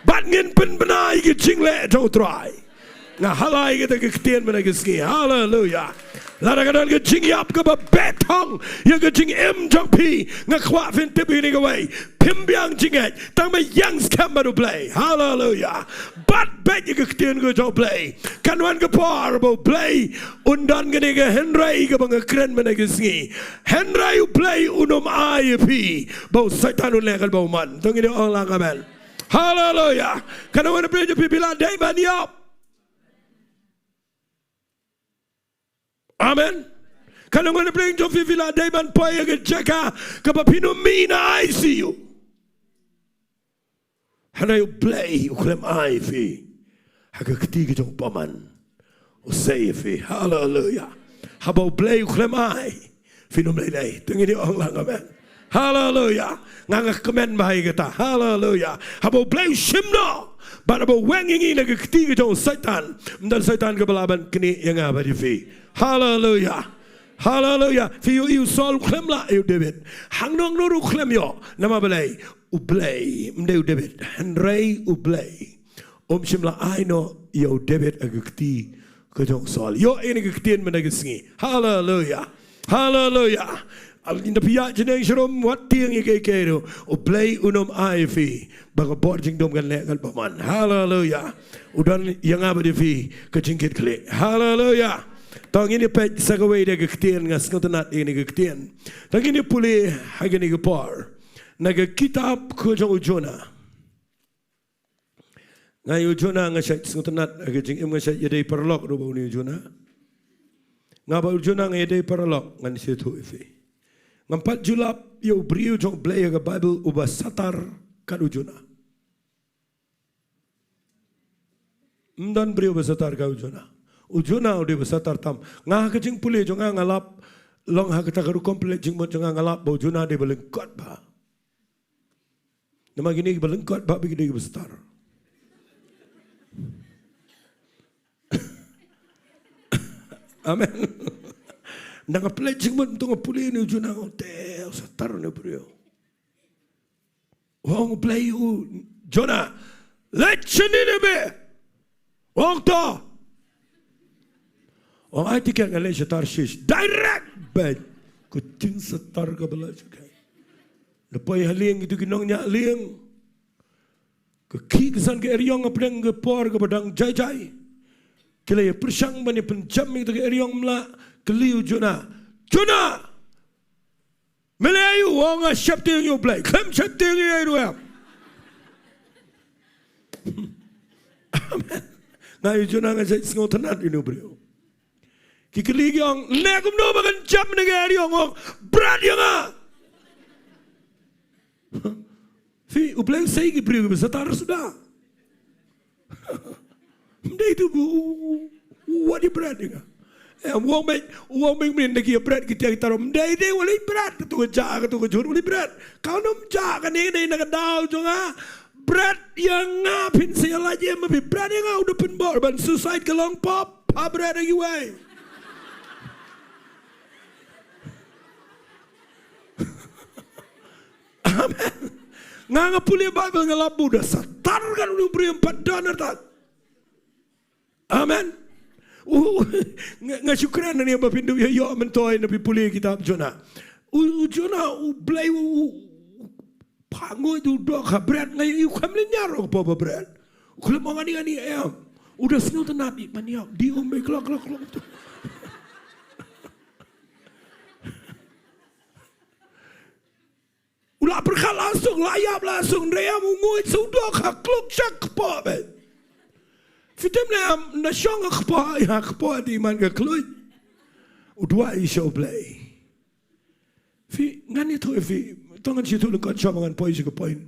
bad ngin pynbna ïa ka jingleh jong U Trai. Nga halai kata ka ktien mynta ka sngi. Haleluya. Lada ka don ka jingïap kaba beh thong ïa ka jingim jong phi, nga kwah phin tip ïa kane kawei. Phim biang jingngeit, tang ba ïeng skhem bad U Blei. Haleluya. Bat beit ïa ka ktien ka jong U Blei. Kan wan ka por ba U Blei un don kane ka hynrei kaba nga kren mynta ka sngi. Hynrei U Blei un ym ai ïa phi ba u Soitan un leh katba u mon. To ngin ong lang amen. Haleluya. Kan wan U Blei jong phi, phi la dei ban ïap. Amen. Kan wan U Blei jong phi, phi la dei ban poi ha ka jaka kaba phin ym mih na I C U. Hynrei U Blei u khlem ai phi ha ka kti ka jong u bymman. U sei ïa phi. Haleluya. Haba U Blei u khlem ai, phin ym lei lei. To ngin ong lang amen. Haleluya. Nga nga kmen bha ïa kata. Haleluya. Haba U Blei u shim noh bad haba u weng ïa ngi na ka kti ka jong u Soitan, ym don Soitan kaba lah ban knieh ïa nga bad ïa phi. Haleluya. Haleluya. Phi ïohi u Saul u khlem lah ïa u David. Hangno hangno ruh u khlem ïoh. Namar balei? U Blei, ym dei u David. Hynrei U Blei um shym la ai noh ïa u David ha ka kti ka jong u Saul. Ïoh ïa kane ka ktien mynta ka sngi. Haleluya. Haleluya. Lada phi ïaid jingïaseng sharum, wat tieng ïa kiei kiei ruh, U Blei un ym ai ïa phi ba ka bor jingdum kan leh katba mon. Haleluya. U don ïa nga bad ïa phi ka jingkitkhlieh. Haleluya. To ngin ïa peit sa kawei de ka ktien, nga sngewtynnat ïa kane ka ktien. To ngin ïa pule ha kane ka por na ka kitab ka jong u Jonah. Nga ïa u Jonah nga shait sngewtynnat ha ka jingim, nga shait ïadei paralok ruh bad une u Jonah. Nga bad u Jonah nga ïadei paralok, ngan sa ïathuh ïa phi. Ngam pat ju lap ïa u briew jong U Blei ha ka Baibl uba satar kat u Jonah. Ym don briew ba satar kat u Jonah. U Jonah u dei ba satar tam. Nga ha ka jingpule jong nga nga lap long ha kata ka rukom pynleit jingmut jong nga, nga lap ba u Jonah dei ba lyngkot bha. Namar kine kiba lyngkot bha bha ki dei kiba satar. Amen. Nda nga pynleit jingmut, to nga pule ïa une u Jonah, nga ong te u satar une u briew. U ong U Blei ïa u, Jonah, leit sha Nineveh. U ong to. U ong ai tiket, nga leit sha Tarshish. Direct beit. Ka jingsatar kaba la sha ka. La poi ha lieng kito ki nongñiah lieng. Ka khih ka san ka eriong hapdeng ka por kaba dang jai jai. Ki la ïa pyrshang ban ïa pynjem ïa kata ka eriong, ym lah. Kylli u Jonah, Jonah, me leh aïu? U ong nga sheptieng ïa U Blei. Khlem sheptieng ïa u, em. Amen. Nga ïa u Jonah nga shait sngewtynnat ïa une u briew. Ki kylli ki ong, leh kumno ba kan jem ïa kane ka eriong? U ong bret ïa nga. Phi, U Blei u sei ki briew kiba satar suda. Ym dei tu ba u, u, u, wat ïa bret ïa nga. Eh, u ong beit, u ong beit mynta ki ïa bret ki tiang ki tarom. Ym dei, dei wat leit bret, katu ka jah, katu ka jhur, wat leit bret. Kan ym jah kane, dei na ka daw jong nga. Bret ïa nga, phin sa ïa lait em, ma phi bret ïa nga, u da pynbor ban suicide ka long pop. Pha bret ïa kiwei. Amen. Nga, nga pule Baibl nga lap ba u da satar kat une u briew, ym pat don artat. Amen. U, nga, nga shu kren nangne ba phin dup ïa ïoh myntoi na phi pule kitab Jonah. U, u Jonah, U Blei u, u, u, pha nguid u dohkha bret, nga ïohi u khlem lynñiar ruh ka por ba bret. U khlem ong ani ani, em. U da sngewtynnat ïa ban ïap, dei um beit klok klok klok. U la pyrkhat la suk, la ïap la suk, hynrei em u nguid sa u dohkha, kluk shah kpoh beit. Phi tip ne em, na shong ha kpoh, ha kpoh te man ka khluit. U duwai sha U Blei. Phi, ngan ïathuh ïa phi, to ngan shu ïathuh lyngkot shwa ba ngan poi sha ka point.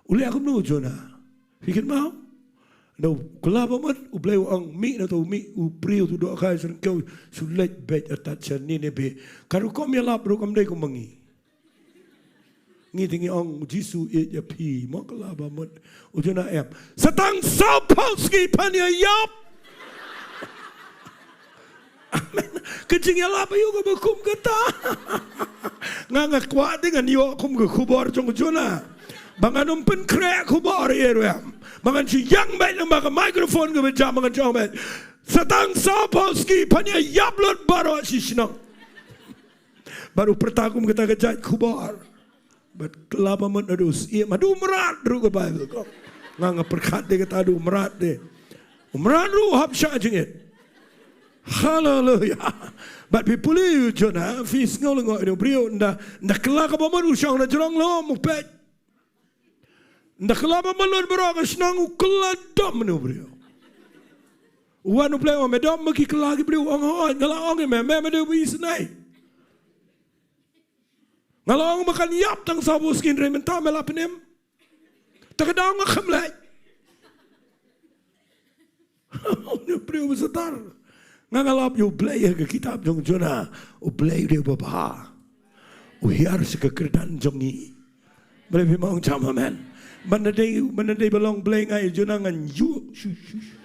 U leh kumno u Jonah? Phi kynmaw? Nda u kylla ba mut, U Blei u ong mih, nangta u mih, u prie u dohkha sha ryngkew, shu leit beit artat sha Nineveh. Ka rukom ïalap ruh kam dei kum ma ngi. Ngi te ngi ong, Jisu ïeit ïa phi, mo, kylla ba mut. U Jonah em. Sa tang sawphew sngi phan ïa ïap. Amen. Ka jingïalap aïu kaba kum kata. Nga, nga kwah te ngan ïoh kum ka khubor jong u Jonah. Ba ngan ym pynkhreh khubor ïa ruh em. Ba ngan shu ïeng beit lyngba ka microphone kaba jam, ba ngan shu ong beit, sa tang saphew sngi phan ïa ïap lut baroh shi shnong. Bad u pyrta kum kata ka jait khubor. Bad kylla ba mut haduh Syiem, haduh Mrad ruh ka Baibl ka ong. Nga nga pyrkhat de kata haduh Mrad de. U Mrad ruh u hap shah jingit. Haleluya. Bad phi pule ïa u Jonah, phi sngew lyngngoh ïa u briew, ynda, ynda kylla kaba mut u shong na jrong lum u peit. Ynda kylla ba mut lut baroh ka shnong, u kylla dom ïa u briew. U wan u Blei u ong, me dom ma ki kylla ki briew? U ong, hooid, nga la ong ïa me, me, me dei u isynei. Nga la ong ba kan ïap tang saphew sngi, hynrei mynta me la pynim. Te ka daw nga khlem leit. U briew ba star. Nga nga lap ïa u Blei ha ka kitab jong u Jonah. U Blei u dei uba bha. U hiar sha ka kyrdan jong ngi. Balei phim ong jam amen? Ban da dei, ban da dei ba long Blei nga ïa u Jonah ngan ïuh shu shu shu.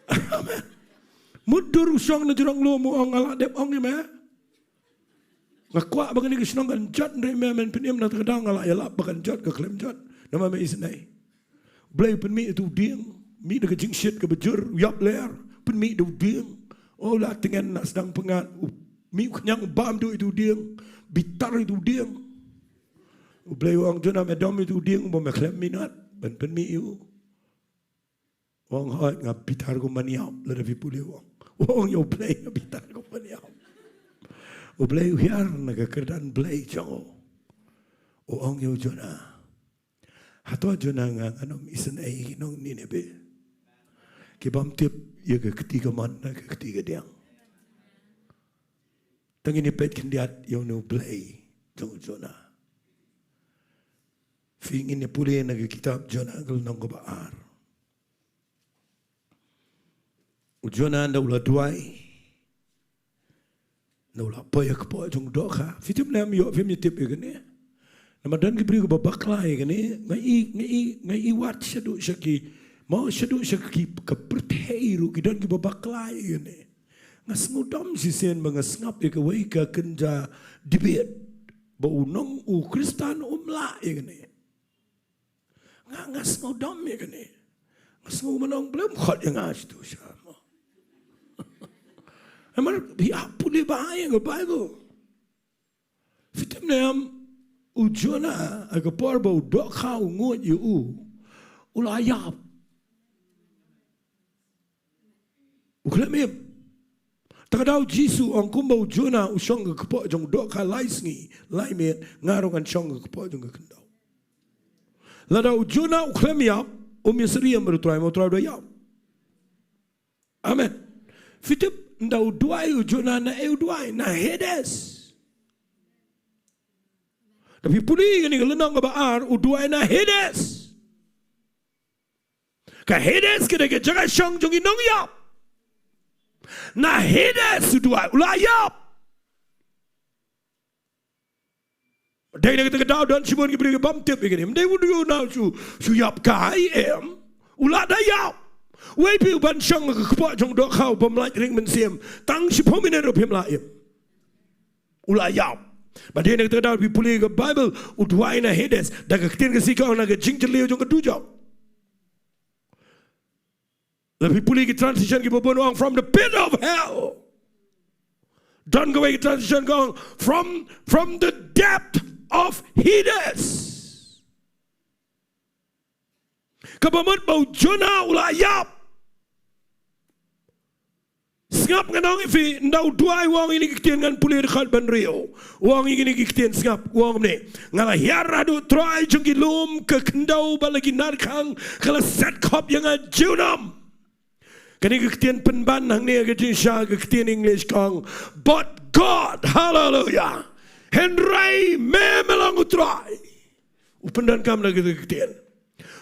Amen. Mutdur u shong na jrong lum u ong, nga la dep ong ïa me. Nga kwah ba kane ka shnong kan jot, hynrei me men pynim, na kata ka daw nga la ïalap ba kan jot, ka khlem jot. Namar me isynei. Blei u pynmih ïa utu u dieng, mih da ka jingshit kaba jur, u ïap ler, pynmih da u dieng. O la tngen, la sdang pyngngad, u mih u khñiang, bam duh ïa utu u dieng, bitar ïa utu u dieng. U Blei u ong, Jonah, me dom ïa utu u dieng, ba me khlem minot ban pynmih ïa u? U ong, hooid, nga bitar kum ban ïap. Lada phi pule u ong, u ong ïa u Blei, nga bitar kum ban ïap. U Blei u hiar na ka kyrdan Blei jong u. U ong ïa u Jonah, hato Jonah nga ngan ym isynei ïa ki nong Nineveh, ki bym tip ïa ka kti kamon na ka kti kadiang? Tang ngin ïa peit khyndiat ïa une u Blei jong u Jonah. Phi, ngin ïa pule na ka kitab Jonah ka lynnong kaba ar. U Jonah ynda u la duwai, ynda u la poi ha kpoh jong u dohkha. Phi tip ne em, ïoh phim ïa tip ïa kane? Namar don ki briew kiba bakla ïa kane. Nga i, nga i, nga i wad shaduh sha ki, mo, shaduh sha ki ka pyrthei ruh ki don kiba bakla ïa kane. Nga sngewdom shisien ba nga sngap ïa kawei ka kynja debate ba u nong u Khristan um lah ïa kane. Nga, nga sngewdom ïa kane. Nga sngew, mynno Blei um khot ïa nga shaduh sha, mo. Namar phi hap pule bha ïa ka Baibl. Phi tip ne em, u Jonah, ha ka por ba u dohkha u nguid ïa u, u la ïap. U khlem im. Te ka daw Jisu u ong, kumba u Jonah u shong ha ka kpoh jong u dohkha lai sngi lai miet, nga ruh ngan shong ha ka kpoh jong ka khyndew. Lada u Jonah u khlem ïap, um ïasyriem bad u Trai, mo, u Trai u da ïap. Amen. Phi tip, ynda u duwai u Jonah, na ei u duwai? Na Hades. Lada phi pule ïa kane ka lynnong kaba ar, u duwai na Hades. Ka Hades ka dei ka jaka shong jong ki nongïap. Na Hades u duwai, u la ïap. Dei na kata ka daw don shibun ki briew ki bym tip ïa kane. Ym dei u Jonah u shu, shu ïap kai, em. U la da ïap. Wei phi, u ban shong ha ka kpoh jong u dohkha u bym lah ring mynsiem, tang shiphew minit ruh phim lah im. U la ïap. Bad dei na kata ka daw phi pule ka Baibl, u duwai na Hades, da ka ktien Khasi ka ong na ka jingjylliew jong ka dujok. Lada phi pule ki translation kiba bun, ong from the pit of hell. Don kawei ka translation ka ong from, from the depth of Hades. Kaba mut ba u Jonah u la ïap. Sngap, ngan ong ïa phi, ynda u duwai u ong ïa kine ki ktien, ngan pule dkhot ba hynriew. U ong ïa kine ki ktien, sngap, u ong kumne: Nga la hiar haduh trai jong ki lum, ka khyndew bad la ki narkhang ka la set khop ïa nga junom. Kane ka ktien pynban hangne ha ka jingshisha, ka ktien English ka ong, but God, haleluya. Hynrei me, me long u Trai. U pyndonkam na ka ktien,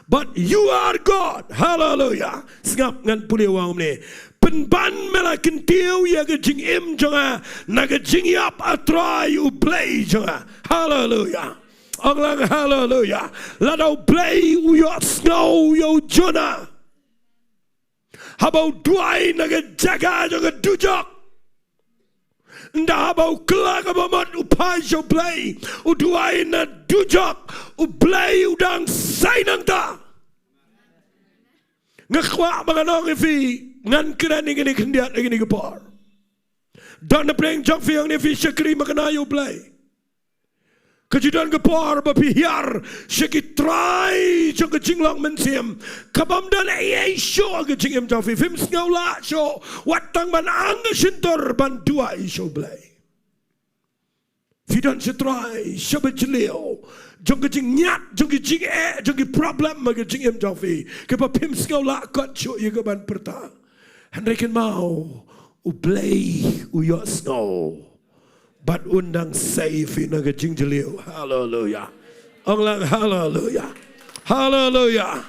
but you are God. Haleluya. Sngap, ngan pule, u ong kumne: Pynban me la kyntiew ïa ka jingim jong nga na ka jingïap, A Trai U Blei jong nga. Haleluya. Ong lang haleluya. Lada U Blei u ïohsngew ïa u Jonah haba u duwai na ka jaka jong ka dujok, Nda ba u khlak ba mut u phai sha U Blei, u duwai na dujok, U Blei u dang sei nangta. Nga kwah ba ngan ong ïa phi, ngan kren ïa kine khyndiat ïa kine ki por. Don na pdeng jong phi hangne phi shakri makna ïa U Blei. Ka ju don ka por ba phi hiar sha ki trai jong ka jinglong mynsiem. Ka bym don ei ei shuh ha ka jingim jong phi. Phim sngew lah shuh wat tang ban ang ka shyntur ban duwai sha U Blei. Phi don sha trai shaba jylliew jong ka jingniad, jong ka jingeh, jong ki problem ha ka jingim jong phi, kaba phim sngew lah kot shuh ïa ka ban pyrta. Hynrei kynmaw, U Blei u ïohsngew. Bad un dang sei ïa phi na ka jingjylliew. Haleluya. Ong lang haleluya. Haleluya.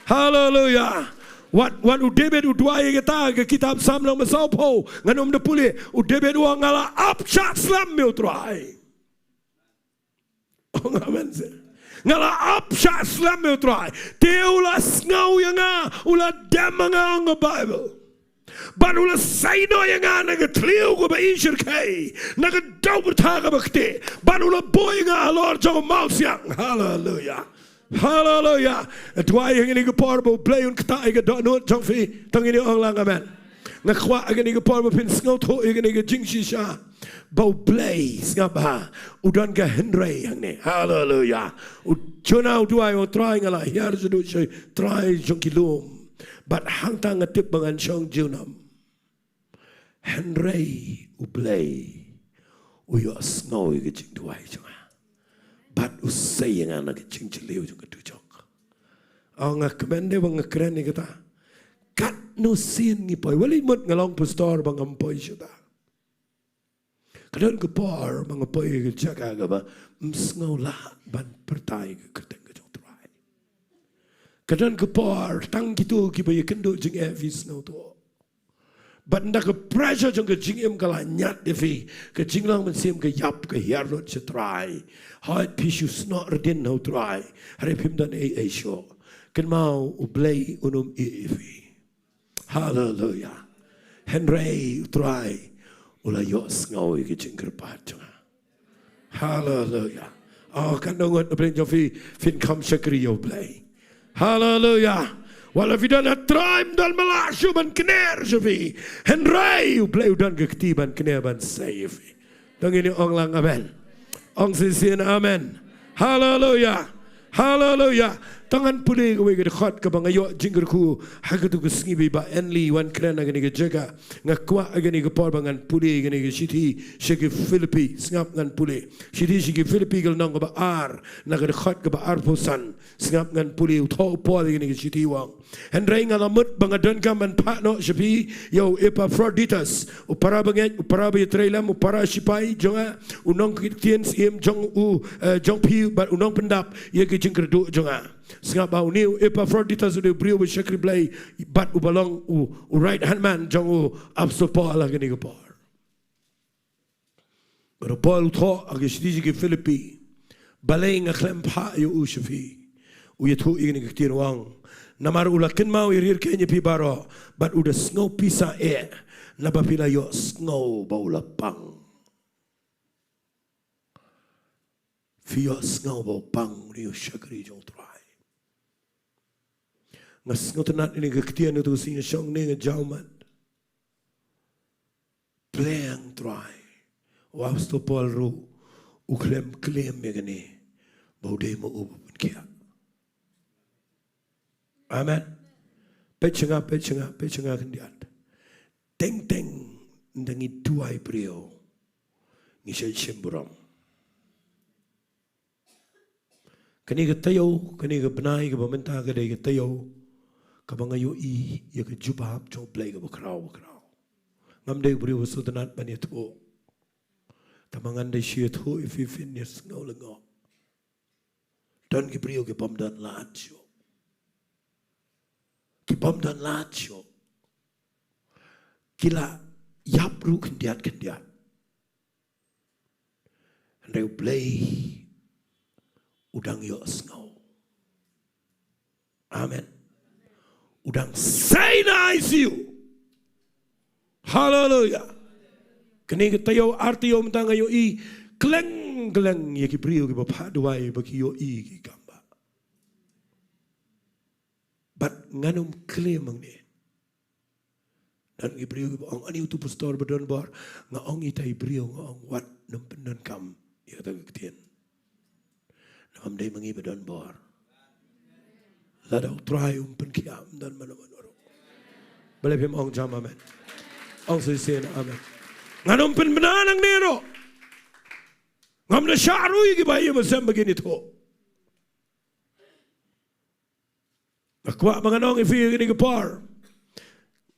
Haleluya. Wat, wat u David u duwai ïa kata ha ka kitab Salm lynnong ba sawphew. Ngan ym da pule. U David u ong, nga la ap shah slem ïa U Trai. Ong amen seh. Nga la ap shah slem ïa U Trai. Te u la sngew ïa nga, u la dem ïa nga, ong ka Baibl. Bad u la sei noh ïa nga na ka thliew kaba i shyrkhei, na ka dewbyrtha kaba ktieh. Bad u la buh ïa nga halor jong u mawsiang. Haleluya. Haleluya. Duwai ha kane ka por ba U Blei un ktah ïa ka dohnud jong phi. To ngin ong lang amen. Nga kwah ha kane ka por ba phin sngewthuh ïa kane ka jingshisha. Ba U Blei, sngap bha, u don ka hynrei hangne. Haleluya. U Jonah u duwai, u Trai, nga la hiar shaduh sha trai jong ki lum. Bad hangta nga tip ba ngan shong junom. Hynrei U Blei u ïohsngew ïa ka jingduwai jong nga. Bad u sei ïa nga na ka jingjylliew jong ka dujok. Ong nga kmen de ba nga kren ïa kata. Katno sien ngi poi. Wat leit mut nga long pastor ba ngam poi shuh ta. Ka don ka por ba nga poi ha ka jaka kaba ym sngew lah ban pyrta ïa ka kyrteng ka jong U Trai. Ka don ka por tang kito kiba ïakynduh jingeh phi sngewthuh. Bad ynda ka pressure jong ka jingim ka la ñiad ïa phi, ka jinglong mynsiem ka ïap, ka hiar lut sha trai. Hooid phi shu snoh rdin ha U Trai, hynrei phim don ei ei shuh. Kynmaw U Blei un ym ïeh ïa phi. Haleluya. Hynrei U Trai u la ïohsngew ïa ka jingkyrpad jong nga. Haleluya. Oh, katno ngut na pdeng jong phi phin kham shakri ïa U Blei. Haleluya. Wat la phi don ha trai ym don ba lah shuh ban kner sha phi. Hynrei U Blei u don ka kti ban kner ban sei ïa phi. To ngin ong lang amen. Ong shisien amen. Haleluya. Haleluya. To ngan pule kawei ka dkhot kaba nga ïoh jingkyrkhu ha katu ka sngi ba Enlil wan kren ha kane ka jaka. Nga kwah ha kane ka por ba ngan pule kane ka shithi sha ki Philippi. Sngap ngan pule. Shithi sha ki Philippi ka lynnong kaba ar, na ka dkhot kaba arphew san. Sngap ngan pule, u thoh u Paul ha kane ka shithi u ong. Hynrei nga la mut ba nga donkam ban phah noh sha phi ïa u Epaphroditus, u para bangeit, u para ba ïatrei lem, u para shipai jong nga, u nongktien syiem jong u, eh, jong phi bad u nongpyndap ïa ki jingkyrduh jong nga. Sngap ba une u Epaphroditus u dei u briew ba shakri Blei bad uba long u, u right hand man jong u Apostol Paul ha kane ka por. Bad u Paul u thoh ha ka shithi sha ki Philippi, balei nga khlem phah ïa u sha phi. U ïathuh ïa kane ka ktien u ong, namar u la kynmaw ïa ri rkhie ïa phi baroh, bad u da sngew pisa eh, naba phi la ïohsngew ba u la pang. Phi ïohsngew ba u pang, une u shakri jong U Trai. Nga sngewtynnat ïa kane ka ktien, uto u sngi nga shong ne nga jaw mat. Pleng Trai. U Apostol Paul ruh u khlem claim ïa kane ba u dei ma u ba pynkhiah. Amen. Peit sha nga, peit sha nga, peit sha nga khyndiat. Teng teng ynda ngi duwai briew, ngi shait shim burom. Kane ka taïew, kane ka bnai kaba mynta ka dei ka taïew kaba nga ïohi ïa ka jubab jong U Blei kaba khraw ba khraw. Ngam dei u briew ba sngewtynnat ban ïathuh, tangba ngan dei shu ïathuh ïa phi, phin ïohsngew lyngngoh. Don ki briew ki bym don lad shuh. Ki bym don lad shuh. Ki la ïap ruh khyndiat khyndiat. Hynrei U Blei u dang ïohsngew. Amen. U dang sei na I C U. Haleluya. Kane ka taïew ar taïew mynta nga ïohi kylleng kylleng ïa ki briew kiba phah duwai ba ki ïohi ki kam ba. Bad ngan ym claim hangne. Don ki briew kiba ong, ani utu pastor ba don bor. Nga ong, ita i briew, nga ong, wat nym pyndonkam ïa kata ka ktien. Namar ym dei ma ngi ba don bor. Lada U Trai um pynkhiah, ym don mano mano ruh. Balei phim ong jam amen? Ong shisien amen. Ngan ym pynbna nangne ruh. Ngam da shah ruh ïa kiba ïa ba sem ba kin ithuh. Nga kwah ba ngan ong ïa phi ha kane ka por.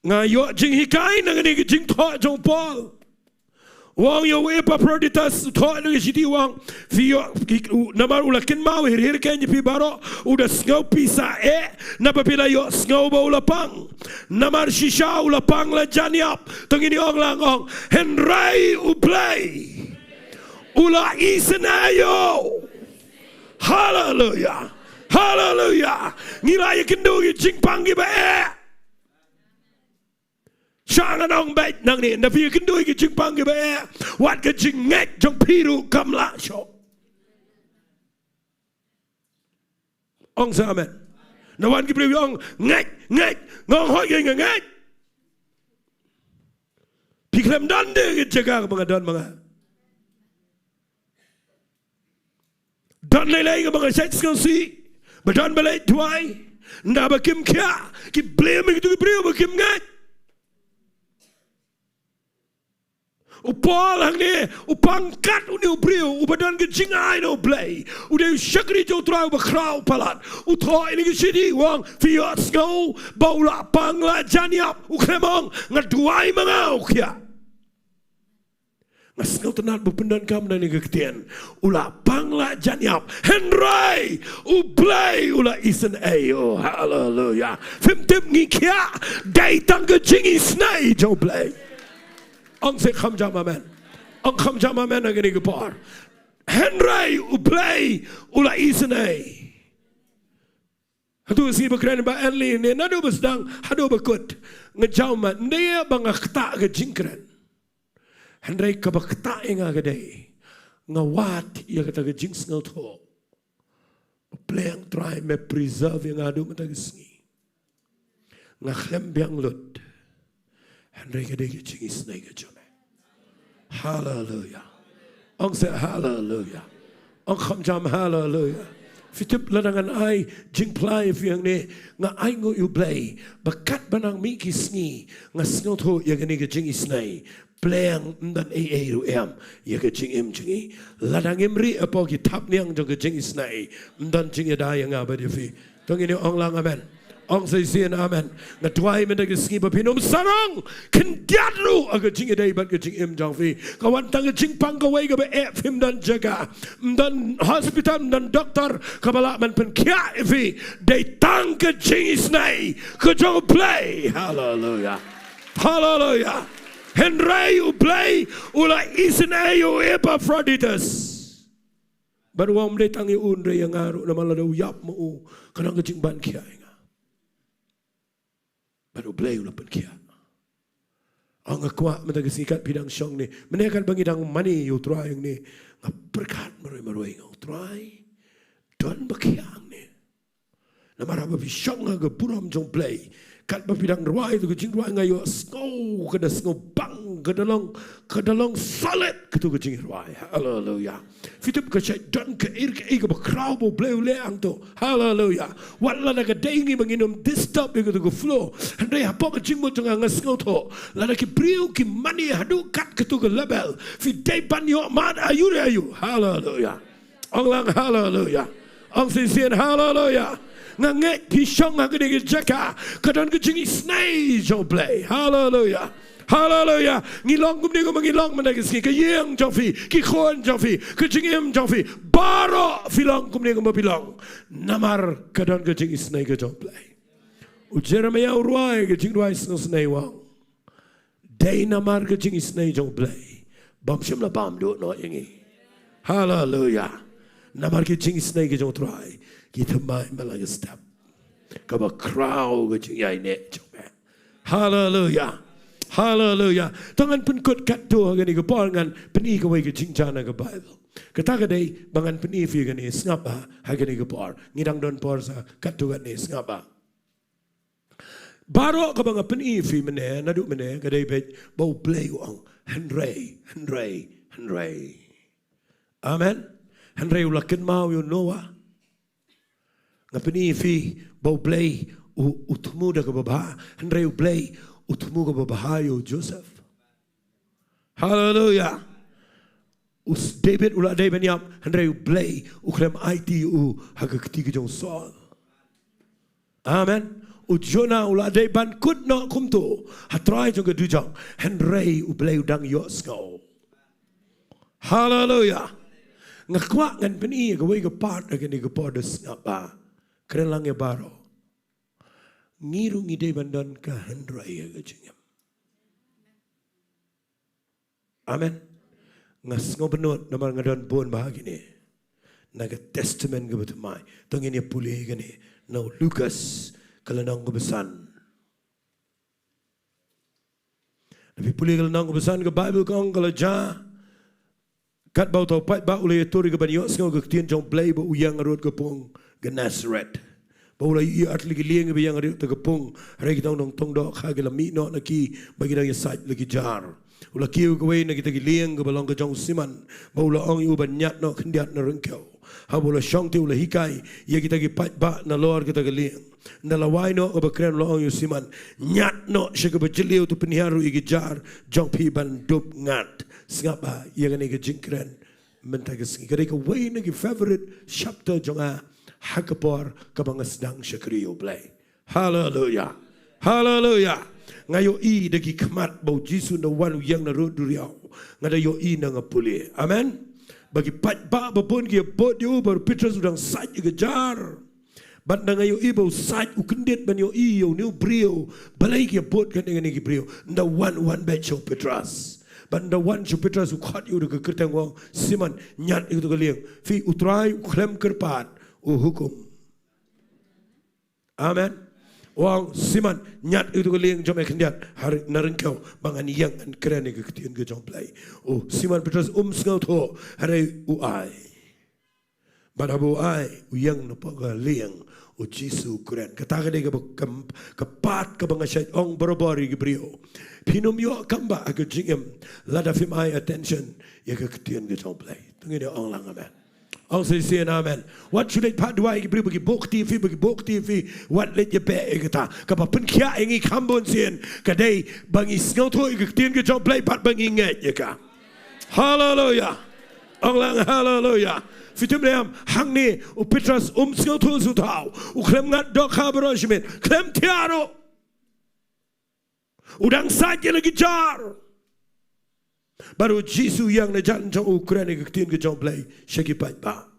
Nga ïoh jinghikai na kane ka jingthoh jong u Paul. U ong ïa u Epaphroditus, u thoh na ka shithi, u ong, phi ïoh, ki, u, namar u la kynmaw hir hir kein ïa phi baroh, u da sngew pisa eh, naba phi la ïoh sngew ba u la pang. Namar shisha u la pang la jan ïap, to ngin ong lang ong, hynrei U Blei u la isynei ïa u. Haleluya. Haleluya. Ngi la ïakynduh ïa ki jingpang kiba eh. Sha ngan ong beit nangne, nda phi ïakynduh ïa ki jingpang kiba eh, wat ka jingngeit jong phi ruh kam lah shuh. Ong sa amen. Na wan ki briew ong ngeit, ngeit, nga ong hooid nga ngeit. Phi khlem don de ka jaka kaba nga don ma nga. Don lei lei kaba nga shait sngewsih ba don ba leit duwai. Nda ba kim khiah, ki blame ïa kitu ki briew ba kim ngeit. U Paul hangne u pang kat une u briew uba don ka jingai na U Blei. U dei u shakri jong U Trai uba khraw palat. U thoh ïa kane ka shithi u ong phi ïohsngew ba u la pang la jan ïap. U khlem ong nga duwai ma nga u khiah. Nga sngewtynnat ba pyndonkam na kane ka ktien. U la pang la jan ïap. Hynrei U Blei u la isynei ïa u. Haleluya. Phim tip ngi khiah, dei tang ka jingisynei jong U Blei. Ong seh kham jam amen. Ong kham jam amen ha kane ka por. Hynrei U Blei u la isynei. Haduh ka sngi ba kren ba Enlil ne naduh ba sdang haduh ba kut, nga jaw ma, ym dei ba nga ktah ka jingkren. Hynrei kaba ktah ïa nga ka dei nga wad ïa kata ka jingsngewthuh. Ba Blei, Trai, me preserve ïa nga haduh mynta ka sngi. Nga khlem biang lut. Hynrei ka dei ka jingisynei ka jong me. Haleluya. Ong seh haleluya. Ong kham jam haleluya. Phi tip lada ngan ai jingphla ïa phi hangne, nga ainguh ïa U Blei ba katba nang mih ki sngi nga sngewthuh ïa kane ka jingisynei. Blei, ym don ei ei ruh em ïa ka jingim jong ngi. Lada ngim rieh hapoh ki thapniang jong ka jingisynei, ym don jingïada ïa nga bad ïa phi. To ngin ong lang amen. Ong sa shisien amen. Nga duwai mynta ka sngi ba phin ym sarong khyndiat ruh ha ka jingïadei bad ka jingim jong phi. Ka wan tang ka jingpang kawei kaba eh, phim don jaka. Ym don hospital, ym don doktor kaba lah ban pynkhiah ïa phi. Dei tang ka jingisynei ka jong U Blei. Haleluya. Haleluya. Hynrei U Blei u la isynei ïa u Epaphroditus. Bad u ong ym dei tang ïa u hynrei ïa nga ruh, namar lada u ïap ma u, ka don ka jingban khiah ïa nga. Bad U Blei u la pynkhiah. Ong nga kwah mynta ka sngi kat phi dang shong ne, mynne kat ba ngi dang mane ïa U Trai hangne, nga pyrkhat marwei marwei, nga ong U Trai, don ba khiah hangne. Namar haba phi shong ha ka burom jong U Blei, katba phi dang rwai tu ka jingrwai, nga ïohsngew ka da sngewbang, ka da long, ka da long solid katu ka jingrwai. Haleluya. Phi tip ka shait don kaei kaei kaba khraw ba U Blei u leh hangto. Haleluya. Wat lada ka dei ngi ba ngin ym disturb ïa katu ka flow. Hynrei hapoh ka jingmut jong nga, nga sngewthuh lada ki briew ki mane haduh kat katu ka level, phi dei ban ïoh mad aïu re aïu. Haleluya. Ong lang haleluya. Ong shisien haleluya. Nga ngeit phi shong ha kane ka jaka, ka don ka jingisynei jong U Blei. Haleluya. Haleluya. Ngi long kumne kumba ngi long mynta ka sngi, ka ïing jong phi, ki khun jong phi, ka jingim jong phi, baroh phi long kumne kumba phi long, namar ka don ka jingisynei ka jong U Blei. U Jeremiah u rwai ka jingrwai sngewsynei, u ong, dei namar ka jingisynei jong U Blei bym shym la bam duh noh ïa ngi. Haleluya. Namar ka jingisynei ka jong U Trai, ki thymmai me la ka step kaba khraw ka jingïaineh jong me. Haleluya. Haleluya. To ngan pynkut katto ha kane ka por, ngan pyni kawei ka jingjan na ka Baibl. Kata ka dei ba ngan pyni ïa phi kane, sngap bha ha kane ka por. Ngi dang don por sa katto katne, sngap bha. Baroh kaba nga pyni ïa phi mynne, naduh mynne, ka dei beit ba U Blei u ong, hynrei, hynrei, hynrei. Amen. Hynrei u la kynmaw ïa u Noah. Nga pyni ïa phi ba U Blei u, u thmu da kaba bha. Hynrei U Blei u thmu kaba bha ïa u Joseph. Haleluya. U s-, David u la dei ban ïap, hynrei U Blei u khlem aiti ïa u ha ka kti ka jong u Saul. Amen. U Jonah u la dei ban kut noh kumto ha trai jong ka dujok, hynrei U Blei u dang ïohsngew. Haleluya. Nga kwah ngan pyni ïa kawei ka part ha kane ka por, da sngap bha. Kren lang ïa baroh. Ngi ruh ngi dei ban don ka hynrei ha ka jingim. Amen. Nga sngew bynnud namar nga don bun bha kine na ka Testament kaba thymmai. To ngin ïa pule kane na u Lukas ka lynnong kaba san. Lada phi pule ka lynnong kaba san, ka Baibl ka ong, ka la jia katba uta u paidbah u la ïatur ïa ka ban ïohsngew ka ktien jong U Blei ba u ïeng harud ka pung Gennesaret, ba u la ïohi artylli ki lieng kiba ïeng harud ka pung, hynrei kita ki nongtong dohkha ki la mih noh na ki ba ki dang ïasaid la ki jar. U la kiew ïa kawei na kita ki lieng kaba long ka jong u Simon, bad u la ong ïa u ban ñiad noh khyndiat na ryngkew. Haba u la shong te u la hikai ïa kita ki paidbah nalor kita ki lieng. Ynda la wai noh kaba kren u la ong ïa u Simon, ñiad noh sha kaba jylliew, to pynhiar ruh ïa ki jar jong phi ban dup ngat. Sngap bha ïa kane ka jingkren mynta ka sngi. Ka dei kawei na ki favorite chapter jong nga ha ka por kaba nga sdang shakri ïa U Blei. Haleluya. Haleluya. Nga ïohi da ki khmat ba U Jisu ynda u wan u ïeng na rud duriaw. Nga da ïohi ynda nga pule. Amen. Ba ki paidbah ba bun ki ïabud ïa u, ba u Petros u dang said ïa ka jar. Bad ynda nga ïohi ba u said, u kyndit ban ïohi ïa une u briew, balei ki ïabud kane kane ki briew. Ynda u wan, u wan beit sha u Petros. Bad ynda u wan sha u Petros u khot ïa u da ka kyrteng, u ong, Simon, ñiad ïa kato ka lieng. Phi, U Trai u khlem kyrpad, u hukum. Amen. U ong, Simon, ñiad ïa kato ka lieng jong me khyndiat, ha ry-, na ryngkew ba ngan ïeng ngan kren ïa ka ktien ka jong U Blei. U Simon Petros um sngewthuh, hynrei u ai. Bad haba u ai, u ïeng napoh ka lieng, U Jisu u kren. Kata ka dei kaba, ka, ka part kaba nga shait ong barabor ïa ki briew. Phin ym ïoh kam ba ha ka jingim lada phim ai attention ïa ka ktien ka jong U Blei. To ngin ïa ong lang amen. Ong sa shisien amen. Wat shu leit phah duwai ïa ki briew ba ki buh kti ïa phi, ba ki buh kti ïa phi. Wat leit ïabeh ïa kata. Kaba pynkhiah ïa ngi kham bun sien ka dei ba ngi sngewthuh ïa ka ktien ka jong U Blei bad ba ngi ngeit ïa ka. Haleluya. Ong lang haleluya. Phi tip ne em, hangne u Petros um sngewthuh shuh thaw. U khlem ngat dohkha baroh shi miet. Khlem thiah ruh. U dang said ïa la ki jar. Bad U Jisu u ïeng na jan jong u, u kren ïa ka ktien ka jong U Blei sha ki paidbah.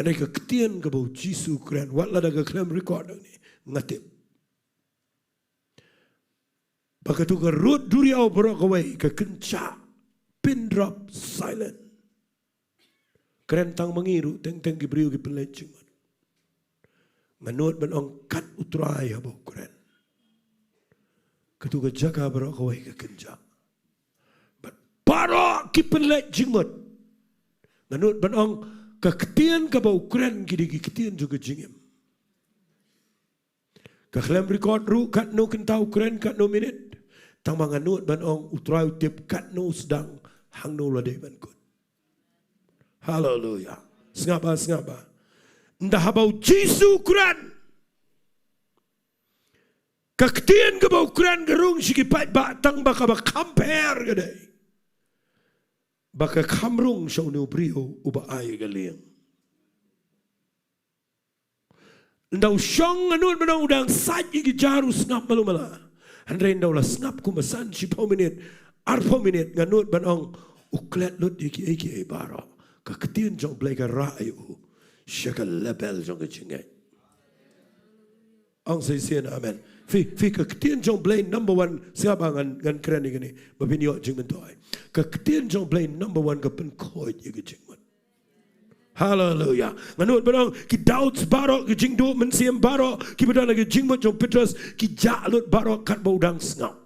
Hynrei ka ktien kaba U Jisu u kren, wat lada ka khlem record hangne, nga tip ba kato ka rud duriaw baroh kawei ka kynjah, pin drop silent. Kren tang ma ngi ruh, teng teng ki briew ki pynleit jingmut. Nga nud ban ong kat U Trai haba u kren, kato ka jaka baroh kawei ka kynjah. Bad baroh ki pynleit jingmut. Nga nud ban ong ka ktien kaba u kren ki dei ki ktien jong ka jingim. Ka khlem record ruh katno kynta u kren, katno minit. Tang ba nga nud ban ong U Trai u tip katno u sdang, hangno u la dei ban kut. Haleluya. Sngap bha, sngap bha. Ynda haba U Jisu u kren, ka ktien kaba u kren ka rung sha ki paidbah, tang ba kaba kham pher ka dei ba ka kham rung sha une u briew uba ai ïa ka lieng. Ynda u shong, nga nud ban ong u dang said ïa ki jar, u sngap malu mala. Hynrei ynda u la sngap kumba san shiphew minit, arphew minit, nga nud ban ong u klet lut ïa kiei kiei baroh. Ka ktien jong U Blei ka rah ïa u sha ka level jong ka jingngeit. Ong sa shisien amen. Phi, phi, ka ktien jong U Blei number one, sngap bha, ngan, ngan kren ïa kane ba phin ïoh jingmyntoi. Ka ktien jong U Blei number one ka pynkhuid ïa ka jingmut. Haleluya. Nga nud ban ong ki doubts baroh, ki jingduh mynsiem baroh kiba don ha ka jingmut jong u Petros, ki jah lut baroh katba u dang sngap.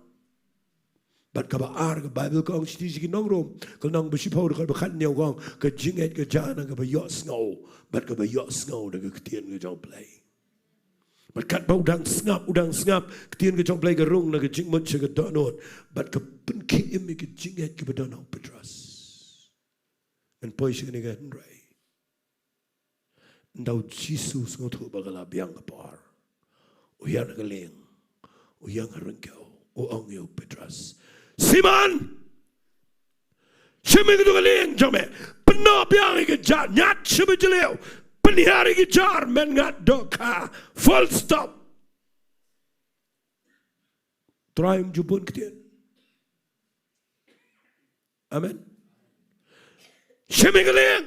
Bad kaba ar ka Baibl ka ong, shithi sha ki nong Rom, ka lynnong ba shiphew, dkhot ba khatnïew ka ong, ka jingngeit ka jia na kaba ïohsngew, bad kaba ïohsngew da ka ktien ka jong U Blei. Bad katba u dang sngap, u dang sngap, ka ktien ka jong U Blei ka rung na ka jingmut sha ka dohnud, bad ka pynkhie im ïa ka jingngeit kaba don ha u Petros. Ngan poi sha kane ka hynrei. Ynda u Jisu u sngewthuh ba ka la biang ka por, u ïaid na ka lieng, u ïeng ha ryngkew, u ong ïa u Petros, Simon! Shim ïa katu ka lieng jong me, pynnoh biang ïa ka jar, ñiad sha ba jylliew, pynhiar ïa ka jar, men ngat dohkha. Full stop. Trai um ju bun ktien. Amen. Shim ïa ka lieng,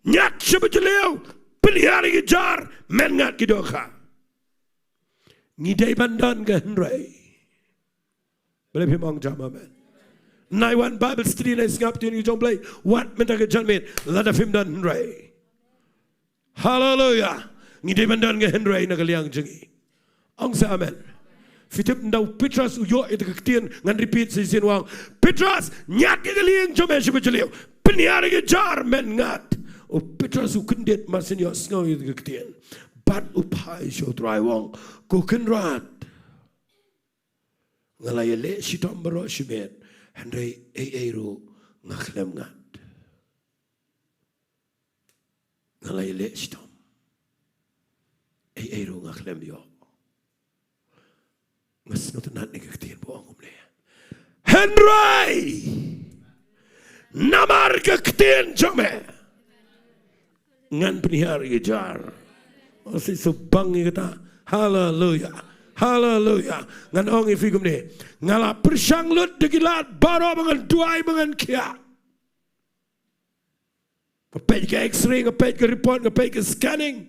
ñiad sha ba jylliew, pynhiar ïa ka jar, men ngat ki dohkha. Ngi dei ban don ka hynrei. Balei phim ong jam amen? Nai wan Bible study, nai sngap ktien ka jong U Blei, wat mynta ka janmiet, lada phim don hynrei. Haleluya. Ngi dei ban don ka hynrei na ka liang jong ngi. Ong sa amen. Phi tip ynda u Petros u ïoh ïa kata ka ktien, ngan repeat sa shisien, u ong, Petros, ñiad ïa ka lieng jong me sha ba jylliew, pynhiar ïa ka jar, men ngat. U Petros u kyndit, mar shen ïohsngew ïa kata ka ktien. Bad u phai sha u Trai, u ong, Ko Kynrad, nga la ïaleh shitom baroh shimet, hynrei ei ei ruh nga khlem ngat. Nga la ïaleh shitom, ei ei ruh nga khlem ïoh. Nga sngewtynnat ïa ka ktien ba ong kumne, hynrei namar ka ktien jong me, ngan pynhiar ïa ka jar. Ong sa, shu bang ïa kata. Haleluya. Haleluya. Ngan ong ïa phi kumne, nga la pyrshang lut da ki lad baroh ba ngan duwai, ba ngan khiah. Nga peit ka X-ray, nga peit ka report, nga peit ka scanning.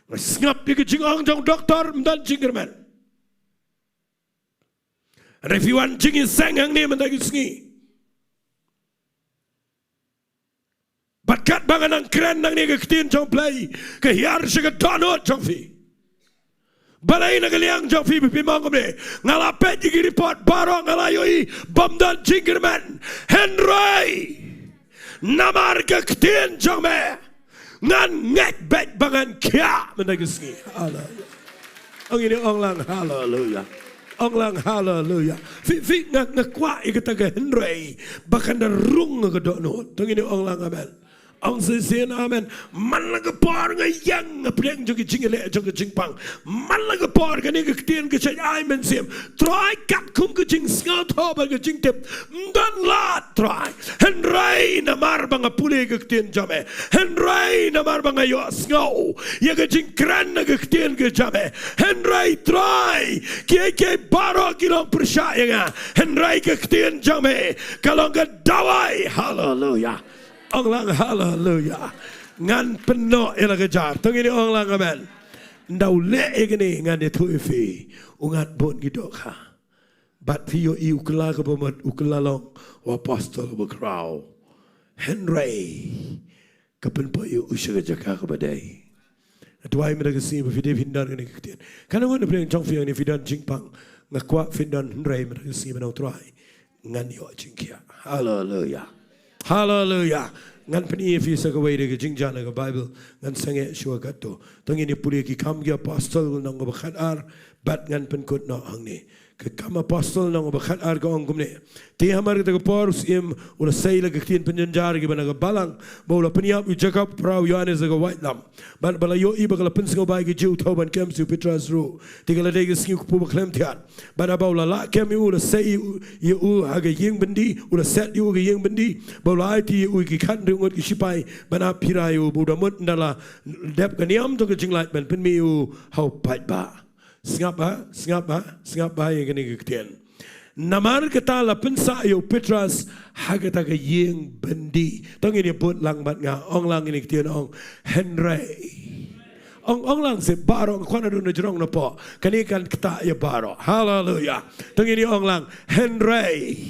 Nga sngap ïa ka jingong jong doktor, ym don jingkyrmen. Hynrei phi wan jingïaseng hangne mynta ka sngi. Bad katba nga nang kren nangne, ka ktien jong U Blei ka hiar sha ka dohnud jong phi. Balei na ka liang jong phi, phi ong kumne, nga la peit ïa ki report baroh, nga la ïohi bym don jingkyrmen. Hynrei namar ka ktien jong me, ngan ngeit beit ba ngan khiah mynta ka sngi. Haleluya. Ong ine, ong lang haleluya. Ong lang haleluya. Phi, phi, nga, nga kwah ïa kata ka hynrei ba kan da rung ha ka dohnud. To ngin ong lang amen. Ong shisien amen. Man la ka por nga ïeng, nga pdiang jong ka jingïaleh jong ka jingpang. Man la ka por kane ka ktien ka shait ai mynsiem. Trai, katkum ka jingsngewthuh bad ka jingtip, ym don lad Trai. Hynrei namar ba nga pule ka ktien jong me, hynrei namar ba nga ïohsngew ïa ka jingkren na ka ktien ka jong me, hynrei Trai, kiei kiei baroh ki long pyrshah ïa nga, hynrei ka ktien jong me ka long ka dawai. Haleluya. Ong lang haleluya. Ngan pynnoh ïa la ka jar. To ngin ong lang amen. Ynda u leh ïa kane, ngan ïathuh ïa phi, u ngat bun ki dohkha. Bad phi ïohi u kylla kaba mut, u kylla long u apostol uba khraw. Hynrei ka pynpoi ïa u sha ka jaka kaba dei. Nga duwai mynta ka sngi ba phi dei phin don kane ka ktien. Ka nang ngut na pdeng jong phi hangne phi don jingpang. Nga kwah phin don, hynrei mynta ka sngi ban ong, Trai, ngan ïoh jingkhiah. Haleluya. Haleluya. Ngan pyni ïa phi sa kawei de ka jingjia na ka Baibl. Ngan sangeh shuwa katto. To ngin ïa pule Ki Kam ki Apostol, lynnong kaba khatar, bad ngan pynkut noh hangne. Ki Kam Apostol lynnong kaba khatar ka ong kumne: Te hamar kata ka por u syiem u la sei la ka ktien pynjynjar kiba na ka balang, ba u la pynïap ïa u Jakob u para u Ïoannis da ka waitlam. Bad ba la ïohi ba ka la pynsngewbha ïa ki Jiw, u thew ban kem sha u Petros ruh. Te ka la dei ka sngi kpu ba khlem thiat. Bad haba u la lah kem ïa u, u la sei ïa u, ïa u ha ka ïing byndi, u la set ïa u ha ka ïing byndi, bad u la aiti ïa u ïa ki khathynriew ngut ki shipai ban ap pura ïa u, bad u da mut ynda la dep ka niam jong ka jinglait ban pynmih ïa u ha u paidbah. Sngap bha, sngap bha, sngap bha ïa kane ka ktien. Namar kata la pynsah ïa u Petros ha kata ka ïing byndi. To ngin ïa bud lang bad nga, ong lang ïa kane ka ktien, ong, hynrei. Ong, ong lang seh baroh, nga kwah naduh na jrong na pdeng. Kane kan ktah ïa baroh. Haleluya. To ngin ïa ong lang, hynrei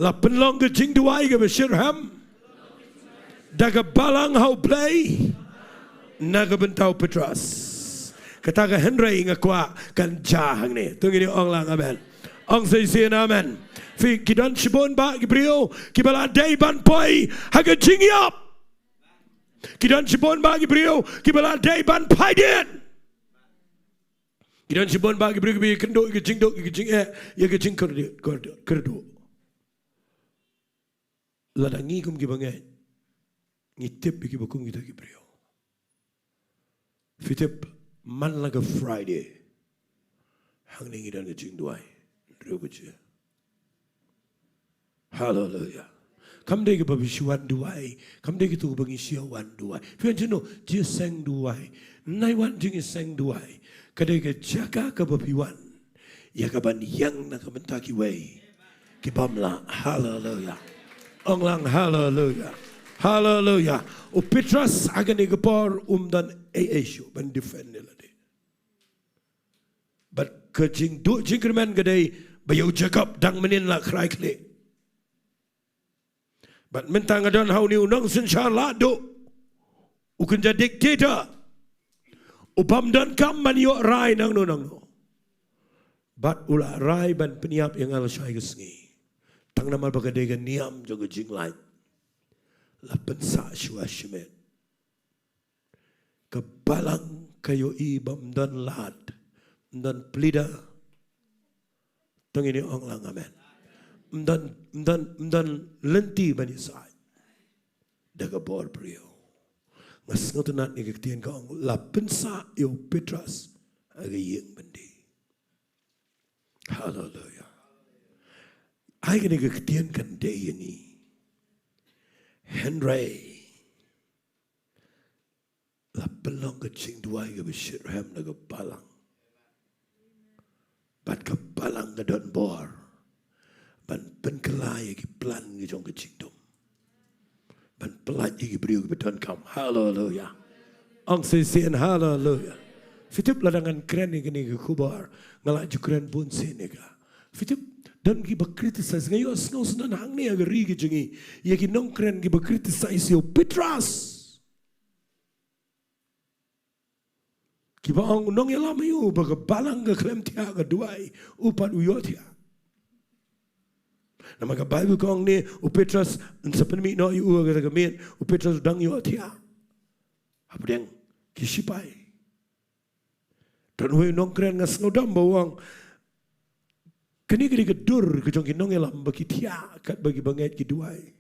la pynlong ka jingduwai kaba shitrhem da ka balang ha U Blei na ka bynta u Petros. Kata ka hynrei nga kwah kan jia hangne. To ngin ïa ong lang amen. Ong shisien amen. Phi, ki don shibun bah ki briew kiba la dei ban poi ha ka jingïap. Ki don shibun bah ki briew kiba la dei ban pait ïa. Ki don shibun bah ki briew kiba ïakynduh ïa ka jingduk, ïa ka jingeh, ïa ka jingkyrduh, kyrduh, kyrduh. Lada ngi kum kiba ngeit ngi tip ïa kiba kum kita ki briew. Phi tip, man la ka Friday hangne ngi don ka jingduwai hynriew baje. Haleluya. Kam dei kaba phi shu wan duwai, kam dei kito kiba ngi shu wan duwai. Phi wan jingno, jingseng duwai. Nai wan jingseng duwai. Ka dei ka jaka kaba phi wan ïa ka ban ïeng na ka bynta kiwei ki bym lah. Haleluya. Ong lang haleluya. Haleluya. U Petros ha kane ka por um don ei ei shuh ban defend ïa lade. Bad ka jingduh jingkyrmen ka dei ba ïa u Jakob dang mynnin la khrai khlieh. Bad mynta nga don ha une u nongsynshar la duh, u kynja dictator, u bym donkam ban ïoh rai nangno nangno. Bad u la rai ban pynïap ïa nga lashai ka sngi. Tang namar ba ka dei ka niam jong ka jinglait. La pynsah shuwa shimet. Ka balang ka ïohi ba ym don lad, ym don pleader. To ngin ong lang amen. Ym don, ym don, ym don lynti ban ïasaid da ka bor briew. Nga sngewtynnat ïa ka ktien ka ong la pynsah ïa u Petros ha ka ïing byndi. Haleluya. Ai kane ka ktien kan dei ïa ngi. Hynrei la pynlong ka jingduwai kaba shitrhem na ka balang. Bad ka balang ka don bor ban pynkylla ïa ki plan ki jong ka jingdum, ban pyllait ïa ki briew kiba donkam. Haleluya. Ong shisien haleluya. Phi tip, lada ngan kren ïa kane ka khubor, nga la ju kren bun sien ïa ka. Phi tip, don kiba criticize, nga ïohsngew sngewsynei hangne ha ka ri ka jong ngi ïa ki nongkren kiba criticize ïa u Petros. Kiba ong u nongïalam ïa u ba ka balang ka khlem thiah ka duwai, u pat u ïohthiah. Namar ka Baibl ka ong ne u Petros un sa pynmih noh ïa u ha kata ka miet, u Petros u dang ïohthiah hapdeng ki sipai. Don uwei u nongkren nga sngewdom ba u ong, kane ka dei ka dur ka jong ki nongïalam ba ki thiah katba ki bangeit ki duwai.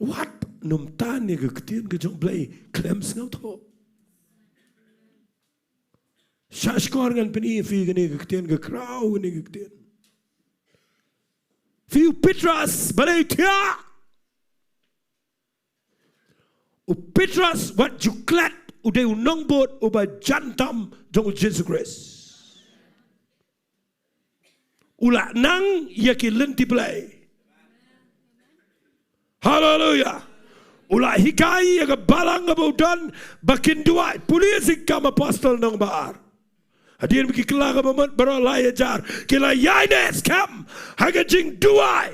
Wat nym tan ïa ka ktien ka jong U Blei khlem sngewthuh. Shah shkor ngan pyni ïa phi kane ka ktien, ka khraw kane ka ktien. Phi, u Petros balei u thiah? U Petros wat ju klet u dei u nongbud uba jan tam jong u Jisu Khrist. U la nang ïa ki lynti Blei. Haleluya. U la hikai ïa ka balang kaba u don ba kin duwai. Pule ïa ka Kam Apostol lynnong ba ar. Hadien ba ki kylla kaba mut baroh lai hajar, ki la ïaineh skhem ha ka jingduwai.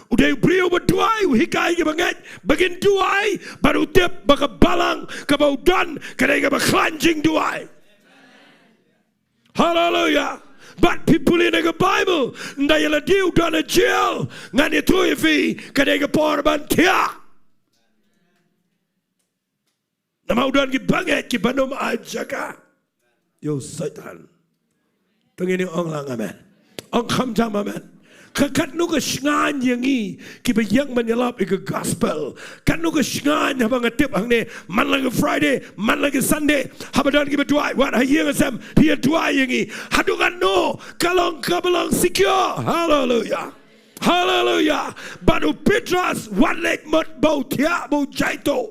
U dei u briew ba duwai, u hikai ki bangeit ba kin duwai, bad u tip ba ka balang kaba u don ka dei kaba khlaiñ jingduwai. Haleluya. Bad phi pule na ka Baibl, ynda ïa lade u don ha jel, ngan ïathuh ïa phi, ka dei ka por ban thiah. Namar u don ki bangeit kiba nym ai jaka ïa u Soitan. To ngin ong lang amen. Ong kham jam amen. Ka katno ka shngaiñ ïa ngi kiba ïeng ban ïalap ïa ka gospel. Katno ka shngaiñ haba nga tip hangne man la ka Friday, man la ka Sunday, haba don kiba duwai, wat ha ïing ha sem phi ïa duwai ïa ngi. Haduh katno ka long kaba long secure. Haleluya. Haleluya. Bad u Petros wat leit mut ba u thiah ba u jaituh.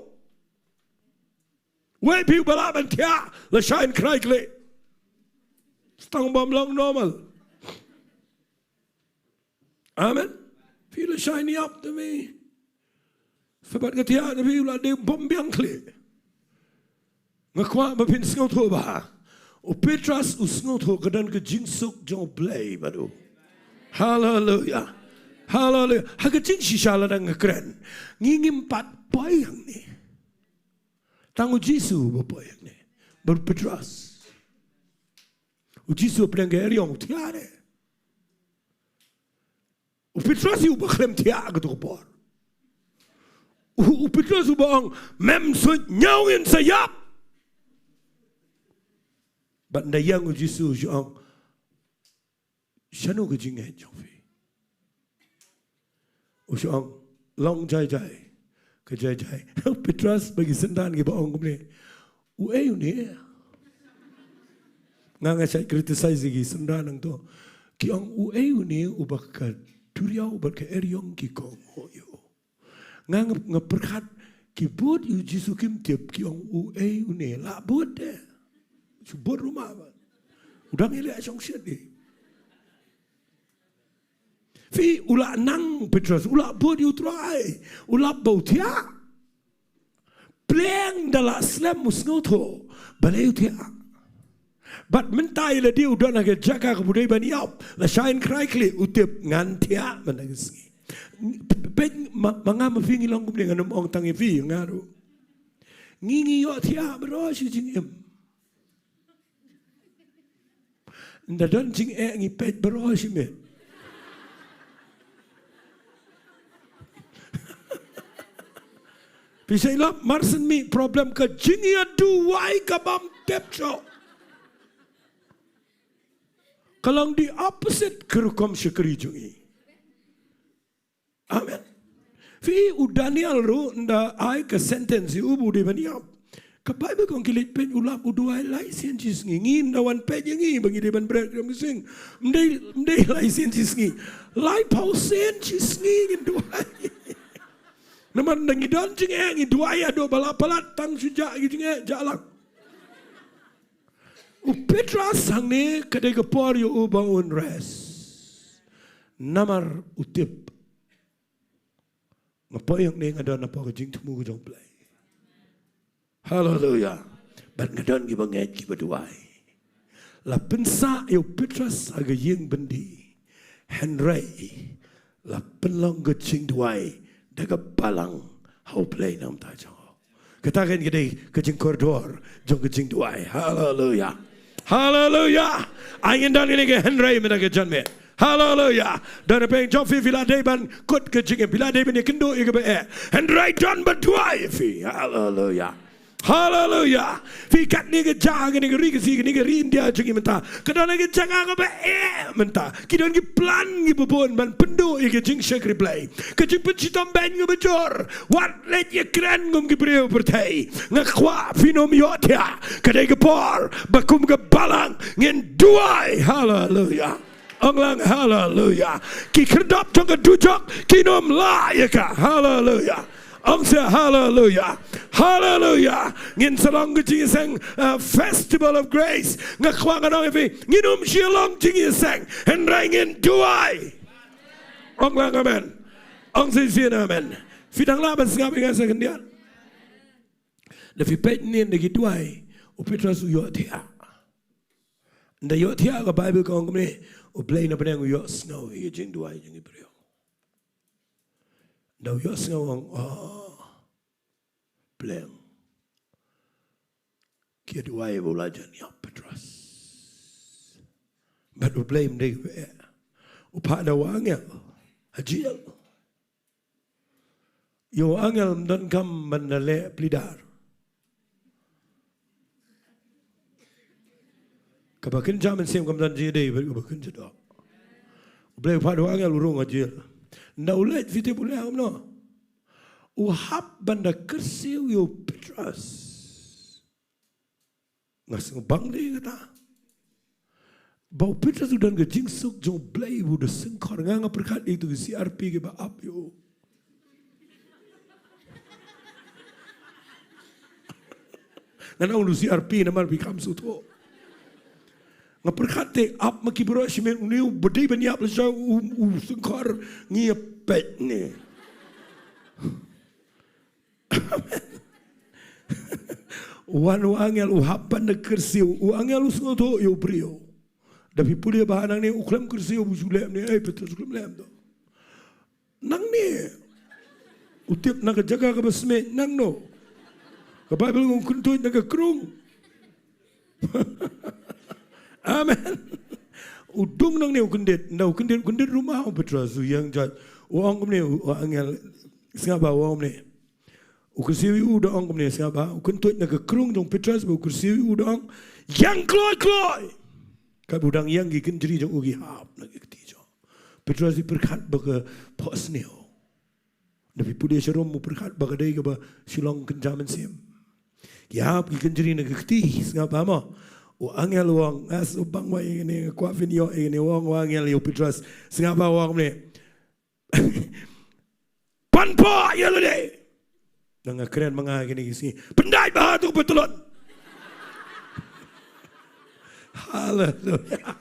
Wei phi uba lah ban thiah lashai khrai khlieh? Tang bym long normal. Amen. Phi lashai niap te mi. Sa bad ka thiah te phi u la dei bym biang khlieh. Nga kwah ba phin sngewthuh ba u Petros u sngewthuh ka don ka jingsuk jong U Blei bad u. Haleluya. Haleluya. Ha ka jingshisha lada nga kren, ngi ngim pat poi hangne. Tang u Jisu ba poi hangne bad u Petros. U Jisu pdeng ka eriong u thiah re. U Petros uba khlem thiah kato ka por. U, u Petros uba ong, mem suit ñiaw ngin sa ïap. Bad nda ïeng u Jisu u ong, shano ka jingngeit jong phi? U ong, long jai jai. Ka jai jai. Petros bad ki synran kiba ong kumne, uei une? Nga nga shait criticize ki synran nangto. Ki ong uei une uba ka duriaw bad ka eriong ki kohnguh ïa u. Nga nga, nga pyrkhat ki bud ïa u Jisu kim tip, ki ong uei une, lah bud de. Shu bud ruh ma bad u dang ïaleh shong shet de. Phi, u lah nang Petros, u lah bud ïa u Trai, u lah ba u thiah. Pleng da lah slem u sngewthuh balei u thiah. Bad mynta ïa lade u don ha ka jaka kaba u dei ban ïap, lashai krai khlieh u tip ngan thiah mynta ka sngi. Peit ma, ma nga ma phi ngi long kumne, ngan ym ong tang ïa phi, nga ruh. Ngi ngi ïohthiah baroh shi jingim. Nda don jingeh ngi peit baroh shi miet. Phi sa ïohi marsien mih problem ka jingïaduwai ka bym tip shuh. Ka long the opposite ka rukom shakri jong ngi. Amen. Phi, u Daniel ruh nda ai ka sentence ïa u ba u dei ban ïap. Ka Baibl ka ong ki leit peit u lap u duwai lai sien shi sngi. Ngi nda wan peit ïa ngi ba ngi dei ban bret ïa ka sing. Ym dei, ym dei lai sien shi sngi. Laiphew sien shi sngi ngin duwai. Namar nda ngi don jingeh ngi duwai haduh ba la palat, tang shu jah ki jingeh jah lang. U Petros hangne ka dei ka por ïa u ba un rest. Namar u tip, nga poi hangne nga don hapoh ka jingthmu ka jong U Blei. Haleluya. Bad nga don kiba ngeit kiba duwai. La pynsah ïa u Petros ha ka ïing byndi. Hynrei la pynlong ka jingduwai da ka balang ha U Blei na ka bynta jong u. Kata ka dei ka jingkordor jong ka jingduwai. Haleluya. Haleluya. Ai ngin don kane ka hynrei mynta ka janmiet. Haleluya. Don ha pdeng jong phi, phi la dei ban kut ka jingim, phi la dei ban ïakynduh ïa kaba eh. Hynrei don ba duwai ïa phi. Haleluya. Haleluya. Phi, katne ka jaka, kane ka ri Khasi, kane ka ri India jong ngi mynta, ka don ha ka jaka kaba eh mynta. Ki don ki plan kiba bun ban pynduh ïa ka jingshakri Blei. Ka jingpynshitom beiñ kaba jur. Wat leit ïakren kum ki briew pyrthei. Nga kwah phin ym ïohthiah. Ka dei ka por ba kum ka balang ngin duwai. Haleluya. Ong lang haleluya. Ki khyrdop jong ka dujok kin ym lah ïa ka. Haleluya. Ong sa haleluya. Haleluya. Ngin sa long ka jingïaseng, uh, Festival of Grace. Nga kwah ngan ong ïa phi, ngin ym shym long jingïaseng, hynrei ngin duwai. Ong lang amen. Ong shisien amen. Phi dang lah ban sngap ïa nga sa khyndiat? Da phi peit ne da ki duwai, u Petros u ïohthiah. Da ïohthiah ka Baibl ka ong kumne, U Blei na bneng u ïohsngew ïa ka jingduwai jong ki briew. Da u ïohsngew u ong, oh, pleng. Ki duwai ba u la jan ïap Petros. Bad U Blei ym dei ba eh. U phah da u angel ha jel. Ïa u angel ym donkam ban da leh pleader. Kaba kynja mynsiem kam don jingïadei bad kaba kynja doh. U Blei u phah da u angel u rung ha jel. Nda u leit, phi tip u leh kumno? U hap ban da kyrsiew ïa u Petros. Nga sngewbang de kata. Ba u Petros u don ka jingsuk jong U Blei ba u da syngkhor. Nga nga pyrkhat ïa itu ki C R P kiba ap ïa u. Nga ong u C R P namar phi kam sngewthuh. Nga pyrkhat te ap ma ki baroh shimet, une u ba dei ban ïap lashai u, u syngkhor, ngi ïa peit ne. Wan u angel u hap ban da kyrsiew, u angel u sngewthuh ïa u briew. Da phi pule ba hangne u khlem kyrsiew, u shu leh ne, ei, Petros, u khlem leh to. Nangne. U tip na ka jaka kaba smiej nangno. Ka Baibl ka ong kyntuid na ka krung. Amen. U dung nangne u kyndit, nda u kyndit, u kyndit ruh ma u Petros, u ïeng jot. U ong kumne, u, u angel, sngap bha, u ong kumne. U kyrsiew ïa u da ong kumne, sngap bha, u kyntuid na ka krung jong u Petros, bad u kyrsiew ïa u da ong, ïeng kloi kloi. Katba u dang ïeng ki kynjri jong u ki hap na ki kti jong u. Petros i pyrkhat ba ka phohsniew. Da phi pule sharum u pyrkhat ba ka dei kaba shu long kynja mynsiem. Ki hap ki kynjri na ki kti, sngap bha mo. U angel u ong, nga sngewbang bha ïa kane, nga kwah phin ïoh ïa kane, u ong u angel ïa u Petros. Sngap bha, u ong kumne. Pan phoh ïa lade. Nga kren ma nga kine ki sngi. Pyndait bha tu ka patlon. Haleluya.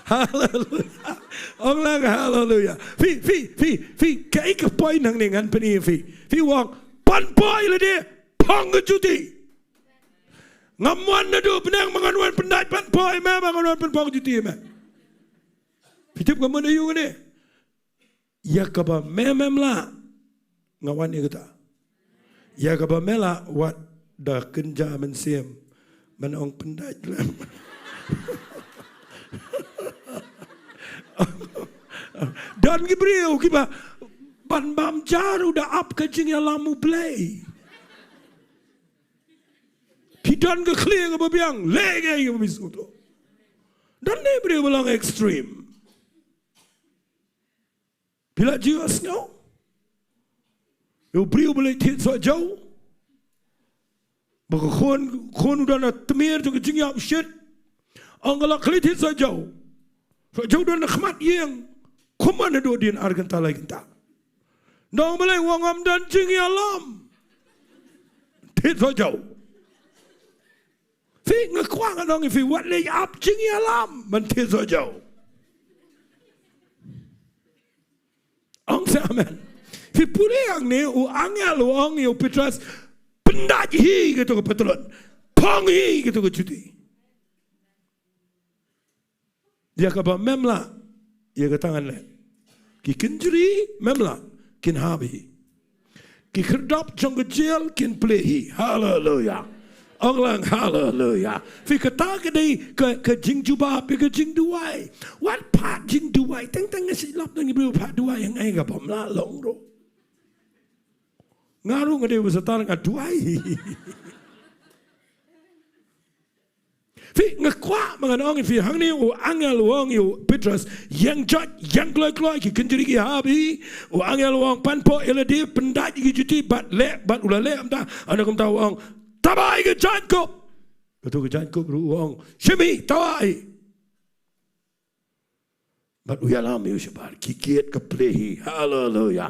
Haleluya. Ong lang haleluya. Phi, phi, phi, phi. Kaei ka point hangne ngan pyni ïa phi. Phi ong, pan phoh ïa lade, phong ka juti. Ngam wan naduh bneng ba ngan wan pyndait, pan phoh ïa me ba ngan wan pynphong juti ïa me. Phi tip ka mut aïu kane? Ïa kaba me mem lah, nga wan ïa kata. Ïa kaba me lah, wat da kynja mynsiem, men ong pyndait lem. Don ki briew kiba ban bam jar u da ap ka jingïalam U Blei. Ki don ka khlieh kaba biang, leh kaei kaba phi sngewthuh. Don ne briew ba long extreme. Phi la ju ïohsngew ïa u briew ba leit thied soh jew, ba ka khun, khun u don ha tmier jong ka jingïap shit. Ong ka la khlieh thied soh jew. Soh jew don ha khmat ïing. Kumno naduh dien ar kynta lai kynta. Nong balei? U ong ngam don jingïalam. Thied soh jew. Phi, nga kwah ngan ong ïa phi, wat leh ap jingïalam ban thied soh jew. Ong sa amen. Phi pule hangne, u angel u ong ïa u Petros, pyndait hi kato ka patlon. Phong hi kato ka juti. Ïa kaba mem lah, ïa kata ngan leh. Ki kynjri mem lah, kin hap hi. Ki khyrdop jong ka jel kin plie hi. Haleluya. Ong lang haleluya. Phi, kata ka dei ka, ka jingjubab ïa ka jingduwai. Wat phah jingduwai. Teng teng nga shu lap na ngi briew phah duwai, ïa nga ka bym lah long ruh. Nga ruh nga dei u Soitan nga duwai. Phi, nga kwah ba ngan ong ïa phi, hangne u angel u ong ïa u Petros, ïeng jot, ïeng kloi kloi, ki kynjri ki hap hi. U angel u ong pan phoh ïa lade, pyndait ïa ki juti, bad leh, bad u la leh kumta. Hynda kumta u ong, tawai ka jaiñkup. Kato ka jaiñkup ruh u ong, shim hi, tawai. Bad u ïalam ïa u shabar, ki gate ka plie hi. Haleluya.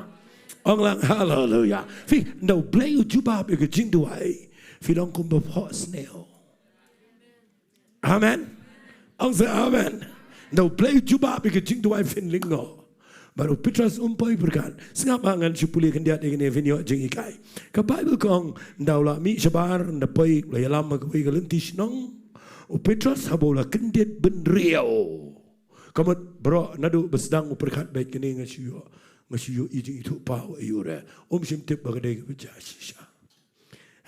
Ong lang haleluya. Phi, nda U Blei u jubab ïa ka jingduwai, phi long kumba phohsniew. Amen. Ong sa amen. Nda U Blei u jubab ïa ka jingduwai, phin lyngngoh. Bad u Petros um poi pyrkhat. Sngap bha, ngan shu pule khyndiat ïa kane, phin ïoh jinghikai. Ka Baibl ka ong, nda u la mih shabar, nda poi, u la ïalam ha kawei ka lynti shnong. U Petros haba u la kyndit bynriew. Ka mut baroh naduh ba sdang u pyrkhat beit kane, nga shu ïoh, nga shu ïohi jingithuhpaw, aiu re. Um shym tip ba ka dei kaba jia shisha.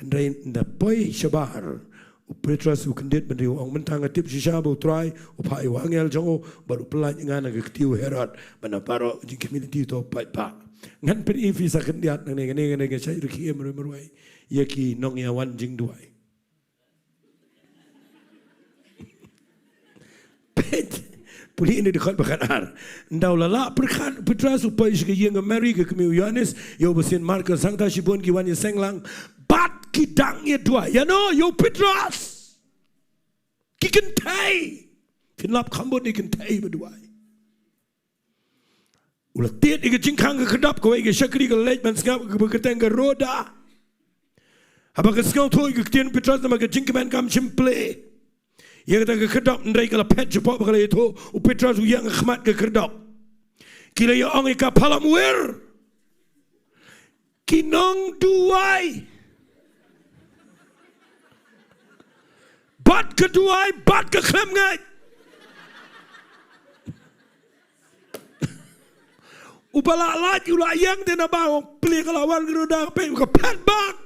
Hynrei nda poi shabar, u Petros u kyndit bynriew, u ong, mynta nga tip shisha ba U Trai u phah ïa u angel jong u bad u pyllait ïa nga na ka kti u Herod, bad na baroh jingkhmih lynti to paidbah. Ngan pyni ïa phi sa khyndiat nangne, kane, kane, kane ka shait rkhie marwei marwei ïa ki nongïawan jingduwai. Peit, pule ïa kane dkhot ba khatar. Nda u la lah pyrkhat u Petros, u poi sha ka ïing ka Mari ka kmie u Ïohannes, ïa u basien Markos, hangta shibun ki wan ïaseng lang bad ki dang ïaduwai. Ïa no? Ïa u Petros. Ki kynthei. Phin lap kham bun ki kynthei ba duwai. U la tied ïa ka jingkhang ka khyrdop, kawei ka shakri ka la leit ban sngap, kaba kyrteng ka Roda. Haba ka sngewthuh ïa ka ktien u Petros namar ka jingkmen kam shym plie ïa kata ka khyrdop, hynrei ka la phet shapoh ba ka la ïathuh u Petros u ïeng ha khmat ka khyrdop. Ki la ïa ong ïa ka, phalam wir. Ki nongduwai. Bad ka duwai, bad ka khlem ngeit. Uba la lait, u la ïeng te na ba, u plie ka la wan ka Roda, peit ka phet bak.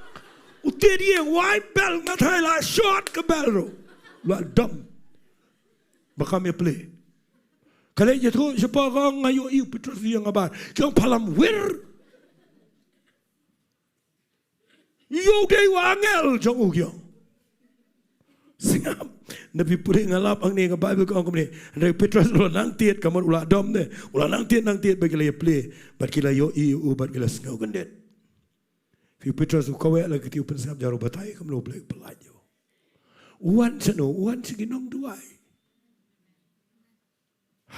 U tied ïing, wai bel, nga tharai la shot ka bel ruh. La dom. Ba kam ïa plie. Ka leit ïathuh shapoh, ka ong, nga ïohi u Petros u ïeng habar. Ki ong, phalam wir. Ïoh dei u angel jong u, ki ong. Sngap. Nda phi pule, nga lap hangne ka Baibl ka ong kumne. Hynrei u Petros u la nang tied, ka mut u la dom ne. U la nang tied, nang tied bad ki la ïaplie. Bad ki la ïohi ïa u bad ki la sngew kyndit. Phi, u Petros u kaweh la kti, u pynsngap ïa u batai, kumno u Blei u pynlait ïa u. U wan shano? U wan sha ki nongduwai.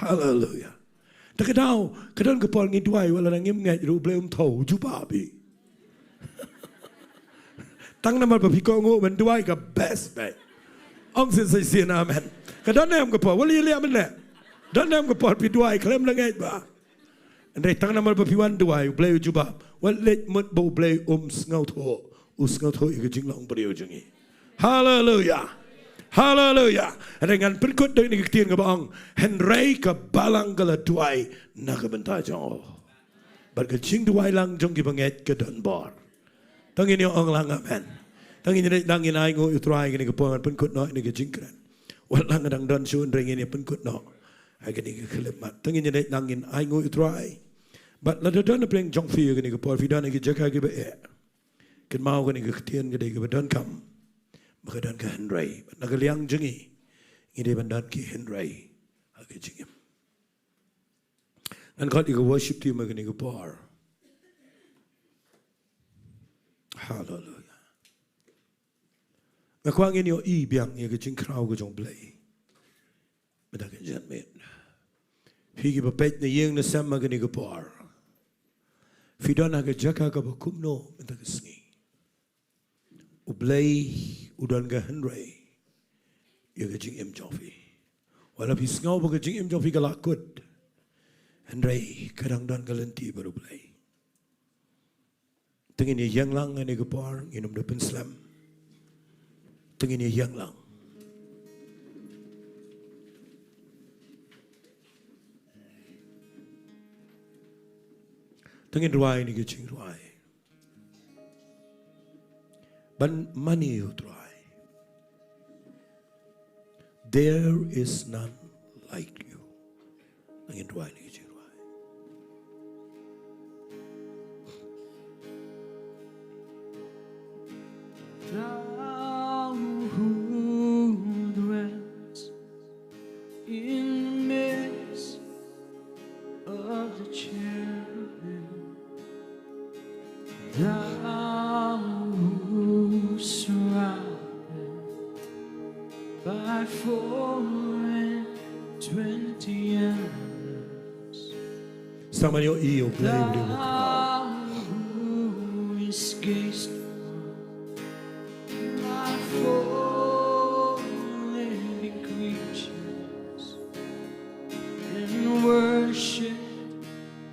Haleluya. Te ka daw, ka don ka por ngi duwai, wat la ngim ngeit ruh, u Blei um thew, u jubab hi. Tang namar ba phi kohnguh ban duwai ka best bha. Ong shisien shisien amen. Ka don ne em ka por, wat la ïaleh mynne. Don ne em ka por phi duwai khlem da ngeit bha. Hynrei tang namar ba phi wan duwai, u Blei u jubab. Wat leit mut ba u Blei um sngewthuh, u sngewthuh ïa ka jinglong briew jong ngi. Haleluya. Haleluya. Hynrei ngan pynkut da kane ka ktien kaba ong, hynrei ka balang ka la duwai na ka bynta jong u. Bad ka jingduwai lang jong ki bangeit ka don bor. To ngin ïa ong lang amen. To ngin ïa leit lang, ngin ainguh ïa u Trai kane ka por, ngan pynkut noh ïa kane ka jingkren. Wat la nga dang don shuh, hynrei ngin ïa pynkut noh ha kane ka khyllipmat. To ngin ïa leit lang, ngin ainguh ïa u Trai. Bad lada don na pdeng jong phi ha kane ka por, phi don ha ki jaka kiba eh, kynmaw kane ka ktien ka dei kaba donkam. Ba ka don ka hynrei. Bad na ka liang jong ngi, ngi dei ban don ki hynrei ha ka jingim. Ngan khot ïa ka worship team ha kane ka por. Haleluya. Nga kwah ngin ïohi biang ïa ka jingkhraw ka jong u Blei mynta ka janmiet. Phi kiba peit na ïing na sem ha kane ka por, phi don ha ka jaka kaba kumno mynta ka sngi, u Blei u don ka hynrei ïa ka jingim jong phi. Wat la phi sngew ba ka jingim jong phi ka la kut, hynrei ka dang don ka lynti bad u Blei. To ngin ïa ïeng lang ha kane ka por, ngin ym da pynslem. To ngin ïa ïeng lang. To ngin rwai ïa kane ka jingrwai. Ban mane ïa u Trai. There is none like you. Nangin rwai ïa kane ka jingrwai. Thou who dwells in the midst of the cherubim, thou who surrounded by four and twenty elders. Sa man ïohi ïa u Blei u dei u Blei. Thou who is gazed upon by four living creatures and worshipped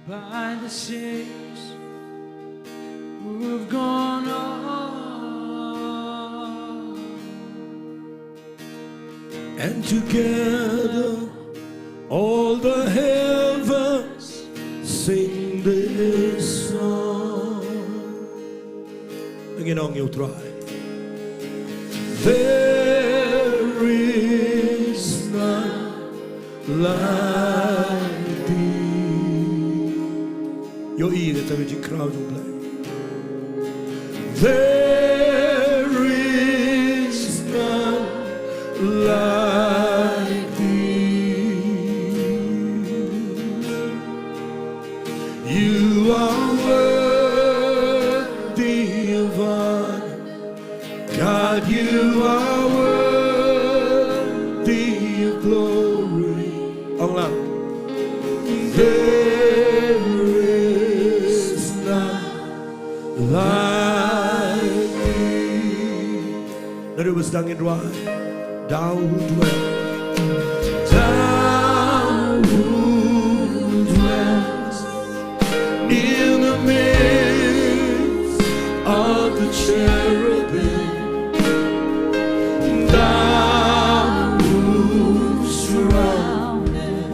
by the saints who've gone on. And together all the heavens sing this song. Ngin ong ïa u Trai. There is none like thee. Ïohi ïa kata ka jingkhraw jong u Blei. There is none like thee. You are worthy of honor. God, you are worthy of glory. Ong lang. There is none like thee. Naduh ba sdang ngin rwai. Thou who dwells, thou who dwells in the midst of the cherubim, thou who surrounded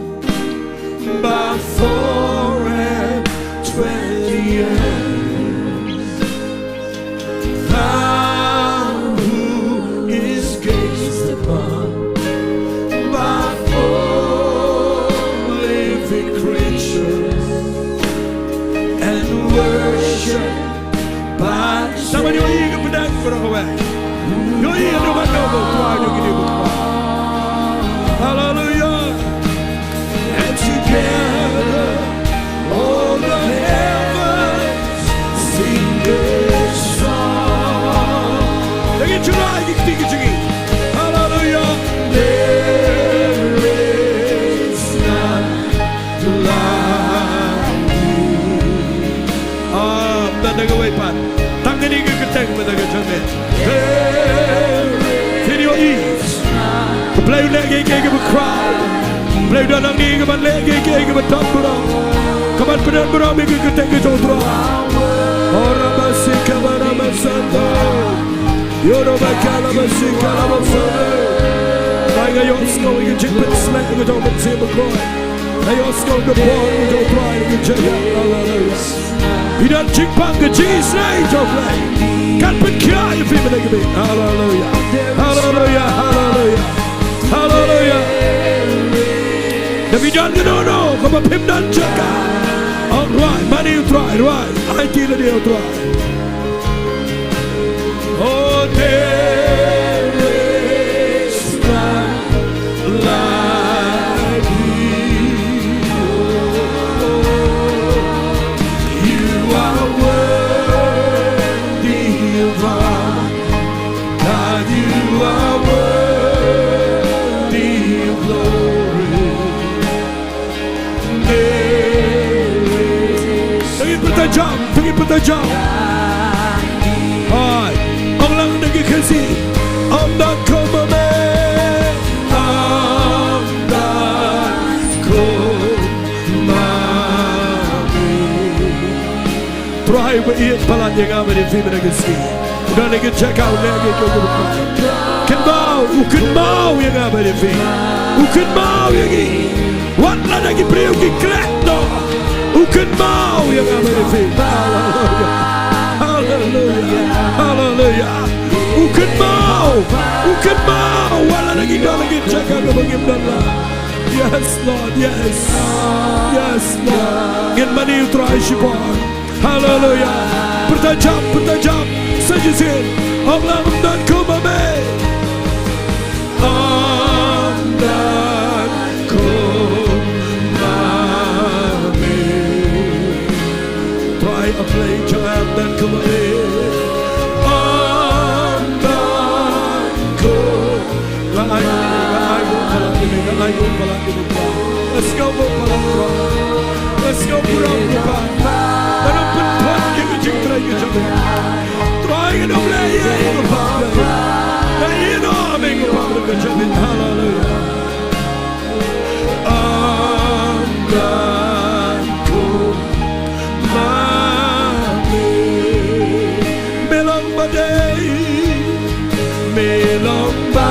by four and twenty elders, thou who is gazed upon by four Tang ban ïohi ïa ka pdeng baroh kawei. Ïohi ïa ka pdeng baroh kawei. Hallelujah. And together all the heavens sing this song. Lagi churai ki kti ki jingim. Hallelujah. There is none like you. Ah, mynta da kawei pat. Tang kane ka kyrteng mynta ka jong me. Hey, phin ïohi. U Blei u leh kiei kiei kiba khraw. U Blei u don hangne kaban leh kiei kiei kiba don burom. Kaban pyndonkam ïa ka kyrteng ka jong U Trai. Ora ba sika ba ra ba santa. Ïoh ba kala ba sika la ba santa. Trai, nga ïohsngew ïa ka jingpynshlur ka jong U Mynsiem Bakhuid. Nga ïohsngew ka bor ka jong U Trai ïa ka jingïaid. Haleluya. Phi don jingpang ka jingisynei jong U Blei. Kan pynkhiah ïa phi mynta ka miet. Haleluya. Haleluya. Haleluya. Haleluya. Da phi don kano kano kaba phim don jaka. Ong rwai, mane U Trai, rwai. Aiti lade U Trai. Oh, there is none like you. You are worthy of honor. God, you are worthy of glory. Ngi pyrta jam, ngi pyrta jam. Hai, ong lang da ki Khasi. Ym don kum ma me. Ym don kum ma me. Trai ba ïeit palat ïa nga bad ïa phi mynta ka sngi. U don ha ka jaka u leh ïa ka, ïa ka. Kynmaw, u kynmaw ïa nga bad ïa phi. U kynmaw ïa ngi. Wat lada ki briew ki klet noh. U kynmaw ïa nga bad ïa phi. Haleluya. Haleluya. Haleluya. U kynmaw. U kynmaw. Wat lada ki don ha ka jaka kaba ngim don lah. Yes, Lord, yes. Yes, Lord. Ngin mane ïa U Trai shibun. Haleluya. Pyrta jam, pyrta jam. Sa shisien. Ong lang ym don kum ma me. Ym don kum ma me. Trai, A Blei jong nga, ym don kum ma me. Ym don kum Nga ai, nga ai, nga ai, nga ai, nga ai, nga ai. Let's go, go, go, go. Let's go, go, go, go. Nga dang pynpot ïa ka jingtrei ka jong me. Trai, nga dang leh ïa ka jingtrei. Nga ïa no me ka jong me. Haleluya. Ym don kum ma me. Me long ba dei, me long ba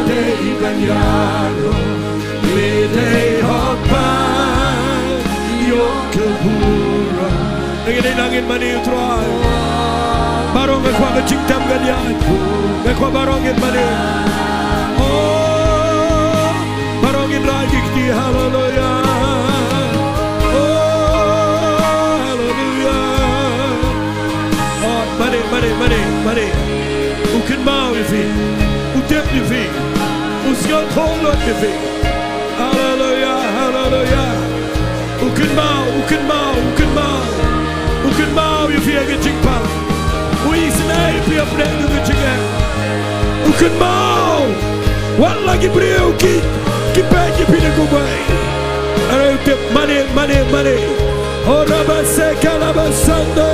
dei ban ïaroh, me dei hok ban ïoh ka burom. Ngin ïa nang ngin mane U Trai. Baroh nga kwah ka jingtem ka ïaid. Nga kwah baroh ngin mane. Oh, baroh ngin rai ki kti, haleluya. Oh, haleluya. Oh, mane, mane, mane, mane. U kynmaw ïa phi. U tip ïa phi. U sngewthuh lut ïa phi. Haleluya, haleluya. U kynmaw, u kynmaw, u kynmaw. U kynmaw ïa phi ha ka jingpang. U isynei ïa phi hapdeng ka jingeh. U kynmaw. Wat la ki briew ki, ki peit ïa phi da kumwei. Hynrei u tip, mane, mane, mane. Ora ba se kala ba sande.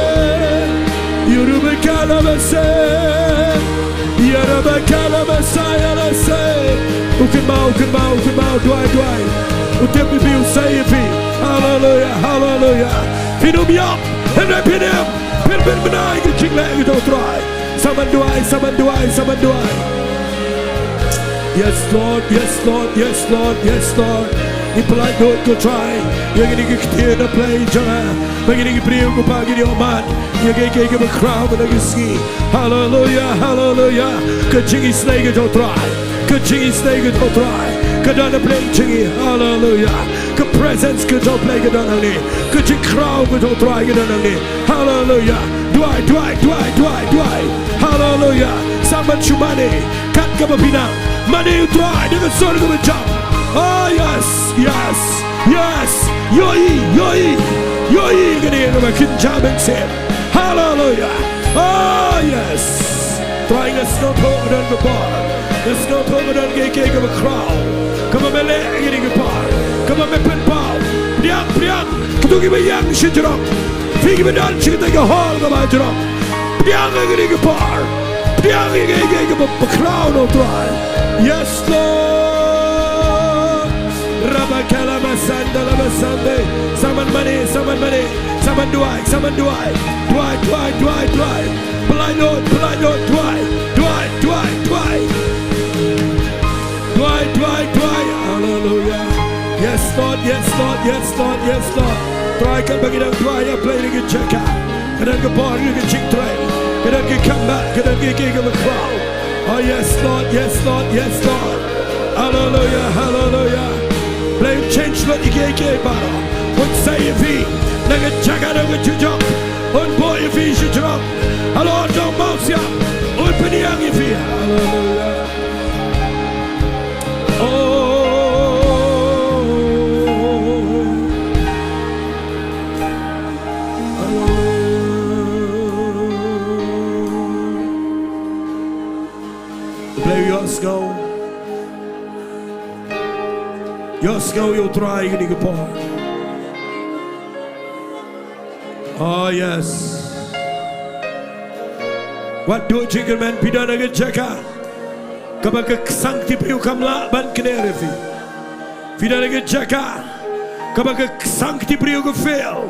Yoruba kala ba se. Yarabakala Messiah la se. U kynmaw, u kynmaw, u kynmaw, duwai, duwai. U tip ïa phi, u sei ïa phi. Haleluya, haleluya. Phin ym ïap, hynrei phin im, phin, phin bnai ka jingleh ka jong U Trai. Sa ban duwai, sa ban duwai, sa ban duwai. Yes, Lord, yes, Lord, yes, Lord, yes, Lord. Ngi pyllait lut ko Trai ïa kine ki ktien na pdeng jong nga. Ba kine ki briew ko Pa kin ïoh mad ïa kiei kiei kiba khraw mynta ka sngi. Haleluya, haleluya. Ka jingisynei ka jong U Trai. Ka jingisynei ka jong U Trai ka don na pdeng jong ngi. Haleluya. Ka presence ka jong U Blei ka don hangne. Ka jingkhraw ka jong U Trai ka don hangne. Haleluya. Duwai, duwai, duwai, duwai, duwai. Haleluya. Sa ban shu mane. Kat kaba phi nang. Mane ïa U Trai da ka sur kaba jam. Oh yes, yes, yes. Ïohi, ïohi, ïohi kane kaba kynja mynsiem. Haleluya. Oh yes. Trai, nga sngewthuh ka don ka por. Nga sngewthuh ka don kiei kiei kaba khraw, kaba me leh ha kane ka por, kaba me pynpaw. Pdiang, pdiang, kito kiba ïeng shajrong, phi kiba don sha kata ka hall kaba jrong, pdiang ha kane ka por. Pdiang ïa kiei kiei kaba khraw na U Trai. Yes Lord. Rabakala masanda la masande. Sa ban mane, sa ban mane, sa ban duwai, sa ban duwai. Duwai, duwai, duwai, duwai. Pynlait lut, pynlait lut, duwai, duwai, duwai, duwai. Duwai, duwai, duwai. Haleluya. Yes Lord, yes Lord, yes Lord, yes Lord. Trai, katba ngi dang duwai ïa U Blei ha kane ka jaka, ka don ka bor, ka jingtrei, ka don ka comeback, ka don ka, ka, ka, ka khraw. Oh yes Lord, yes Lord, yes Lord. Haleluya, haleluya. Blei un change lut ïa kiei kiei baroh. Un sei ïa phi na ka jaka, na ka jujok. Un buh ïa phi shajrong halor jong u mawsiang. Un pynïeng ïa phi. Haleluya. Oh. Haleluya. Blei, ïohsngew. Ïohsngew ïa U Trai kane ka por. Oh yes. Wat duh jingkyrmen, phi don ha ka jaka kaba ka ksangkti briew kam lah ban kner ïa phi. Phi don ha ka jaka kaba ka ksangkti briew ka fail.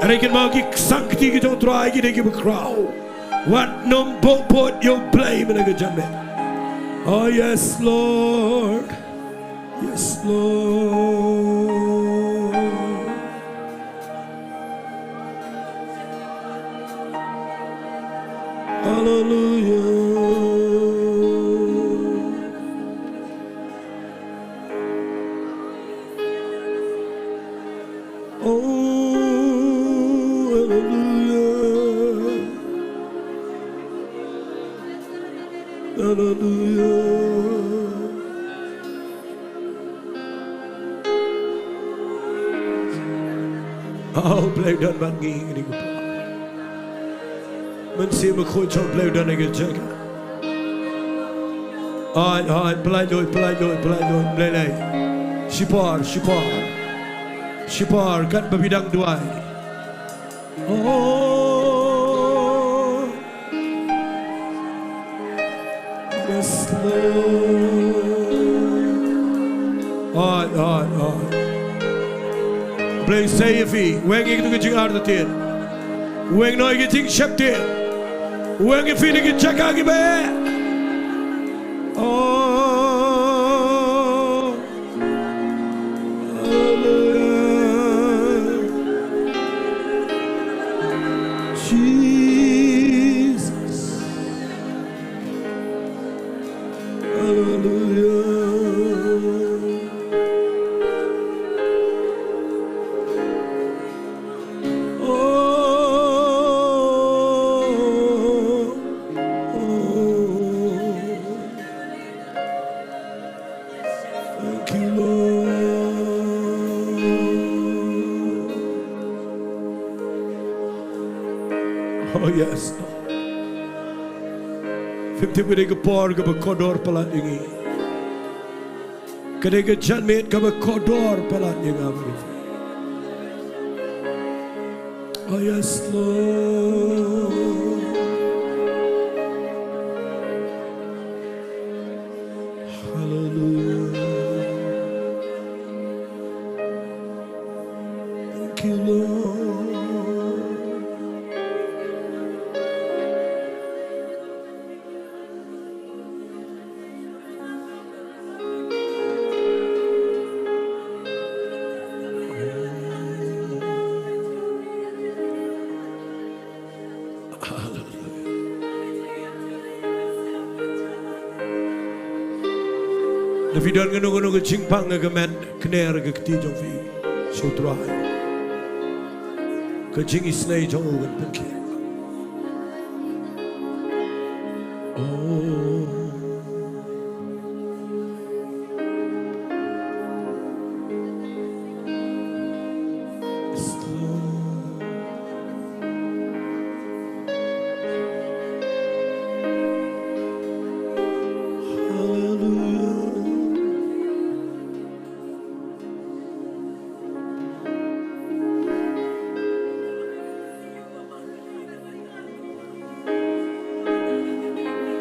Hynrei kynmaw, ki ksangkti ki jong U Trai ki dei kiba khraw. Wat nym buh bud ïa U Blei mynne ka janmiet. Oh yes Lord. Yes Lord. Haleluya. Oh, haleluya. Haleluya. Oh, Blei don bad ngi ha kane ka por. Mynsiem Bakhuid jong U Blei u don ha ka jaka. Hooid, hooid, pyllait lut, pyllait lut, pyllait lut, Blei lei. Shipor, shipor. Shipor, katba phi dang duwai. Oh. Yes, Lord. Hooid, hooid, hooid. Blei sei ïa phi, weng ïa kito ki jingartatien. Weng noh ïa ki jingsheptieng. Weng ïa phi na ki jaka kiba eh. Oh. Hallelujah. Jesus. Hallelujah. Oh, oh, oh. Thank you, Lord. Oh, yes, Lord. Phim tip, ka dei ka por kaba kordor palat ïa ngi. Ka dei ka janmiet kaba kordor palat ïa nga bad ïa phi. Oh, yes, Lord. Hallelujah. Thank you, Lord. Hallelujah. Lada phi don kano kano ka jingpang ha ka met, kner ka kti jong phi sha U Trai. Ka jingisynei jong u kan pynkhiah. Oh. Yes, Lord. Hallelujah.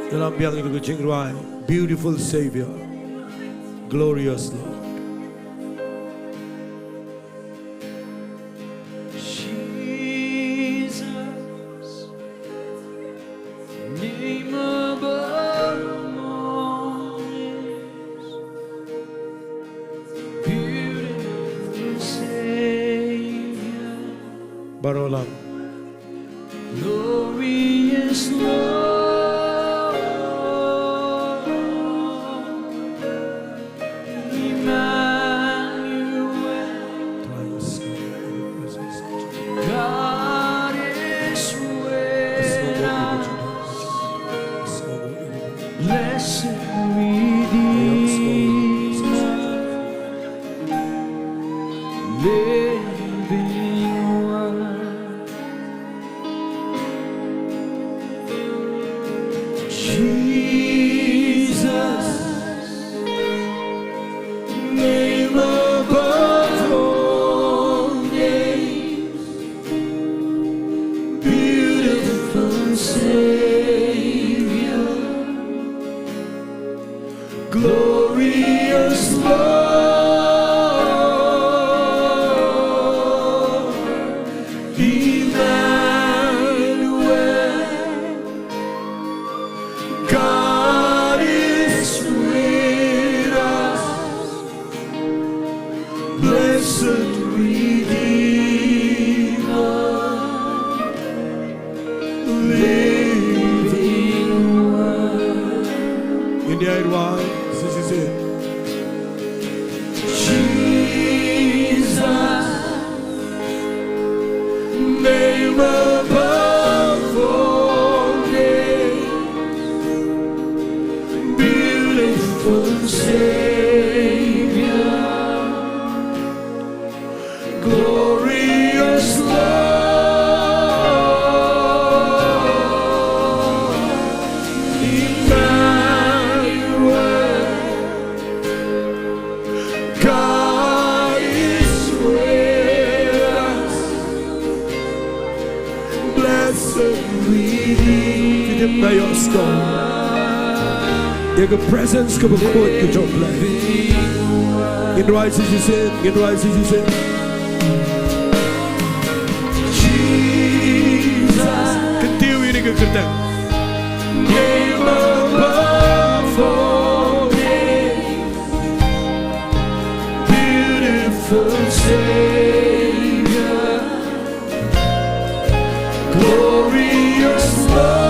Ïalam biang ïa ka jingrwai, Beautiful Savior, Glorious Lord. Jesus, name above all names, beautiful Savior. Baroh lang. Glorious Lord, Emmanuel, God is with us. Blessed Redeemer, living one. Jesus, name above all names, beautiful Savior, glorious Lord, Emmanuel, God is with us. Blessed Redeemer, living one. Ngin ïa rwai, this is it. Jesus, name above all names, beautiful Savior, glorious Lord, Emmanuel, God is with us. Blessed Redeemer. Ki dip na ïoh sngewbha ïa ka presence kaba khuid ka jong U Blei. Ngin rwai sa shisien, ngin rwai sa shisien. Jesus. Kyntiew ïa kane ka kyrteng. Name above all names, beautiful Savior, glorious Lord,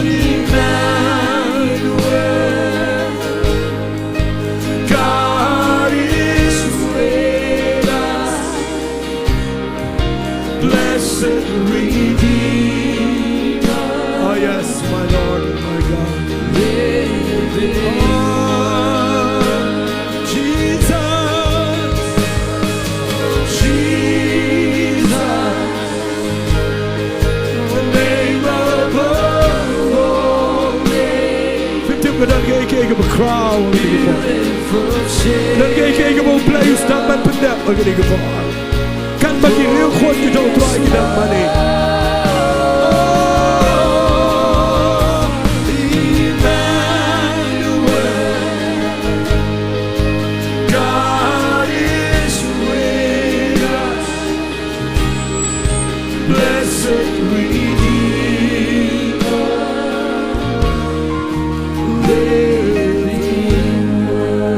Emmanuel, God is with us. Blessed Redeemer. Oh yes, my Lord and my God. Living. Oh, Jesus. Jesus. The name above all names. Phin tip ka don kaei kaei kaba khraw ha kane ka por. Don kaei kaei kaba U Blei u sdang ban pyndep ha kane ka por. Katba ki riewkhuid ki jong U Trai ki dang mane. Emmanuel, God is with us. Blessed Redeemer, living one.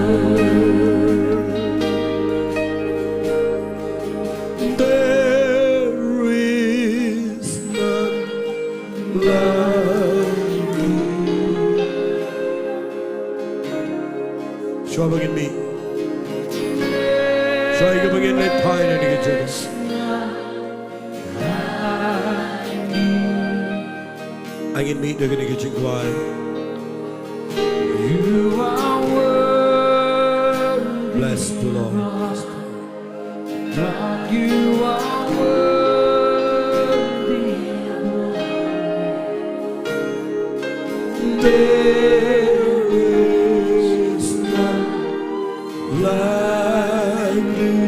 There is Trai ka ba ngin leit phai na kane ka jingduwai. Ngin mih na kane ka jingduwai. You are worthy. Bless the Lord. God, you are worthy. There is none like thee.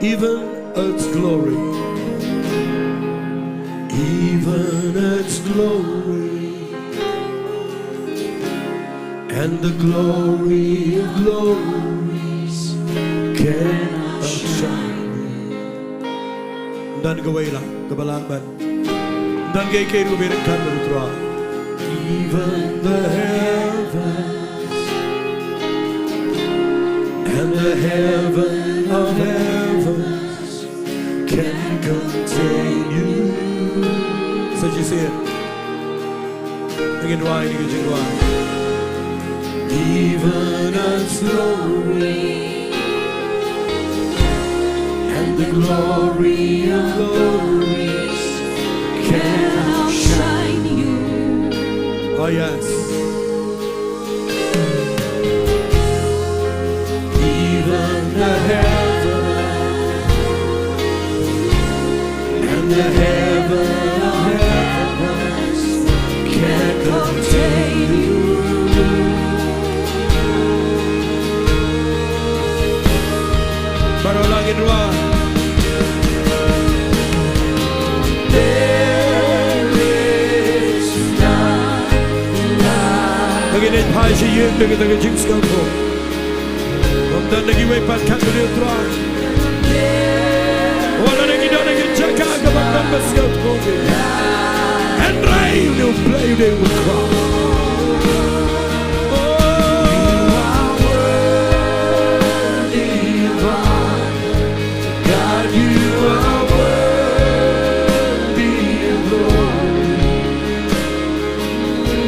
Even its glory, even its glory, and the glory of glories can outshine thee. Don kawei lah ka ba lah ban don kawei ka ba ryngkat bad U Trai. Even the heavens and the heaven of heavens can contain you. So you see it. Ngin duwai, ngin duwai. Even its glory and the glory of glories can outshine you. Oh yes. Even the heaven and the heaven of heavens can contain you. Baroh lang, ngin duwai. There is none like. Ngin ïa phai sha ïing da kata ka jingsngewthuh. Ym don da kiwei pat kat ba dei U Trai. Wat la dei ki don ha ki jaka ka bym don ba sngewthuh. Hynrei U Blei u dei uba khraw. Oh, you are worthy of honor. God, you are worthy of glory.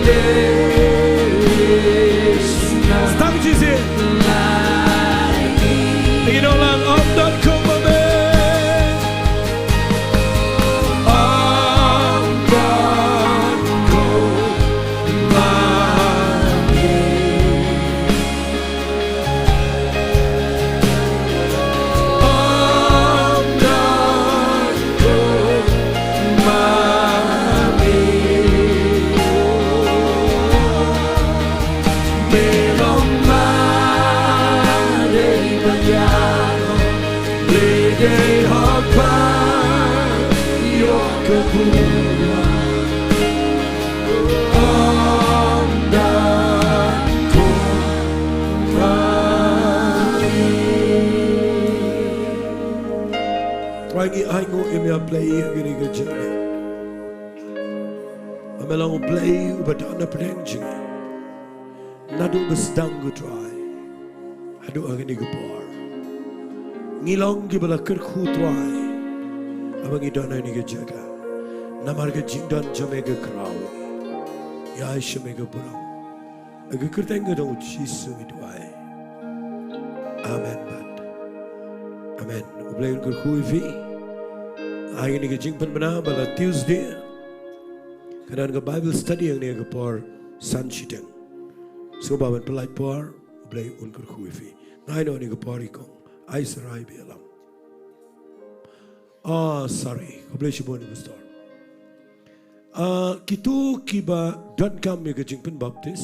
There is none. Stang jisi. Like thee. Ïa ki nonglang, ym don kum ma me. Ym don kum ma me. Trai, ngi ainguh ïa me, A Blei, ha kane ka jingmut. Ba me long U Blei uba don hapdeng jong ngi. Naduh ba sdang ko Trai haduh ha kane ka por, ngi long kiba la kyrkhu, Trai, haba ngi don ha kane ka jaka. Namar ka jingdon jong me ka khraw. Ïa sha me ka burom. Ha ka kyrteng ka jong U Jisu ngi duwai. Amen bad amen. U Blei un kyrkhu ïa phi ha kane ka jingpynbna ba la Tuesday. Ka don ka Bible study ha kane ka por san shiteng. Sngewbha ban pyllait por. U Blei un kyrkhu ïa phi. Nga ai noh ha kane ka por ïa i kong Aisha Rai ba ïalam. Ah, sorry. Khublei shibun, Pastor. Ah, kito kiba donkam ïa ka jingpynbaptis,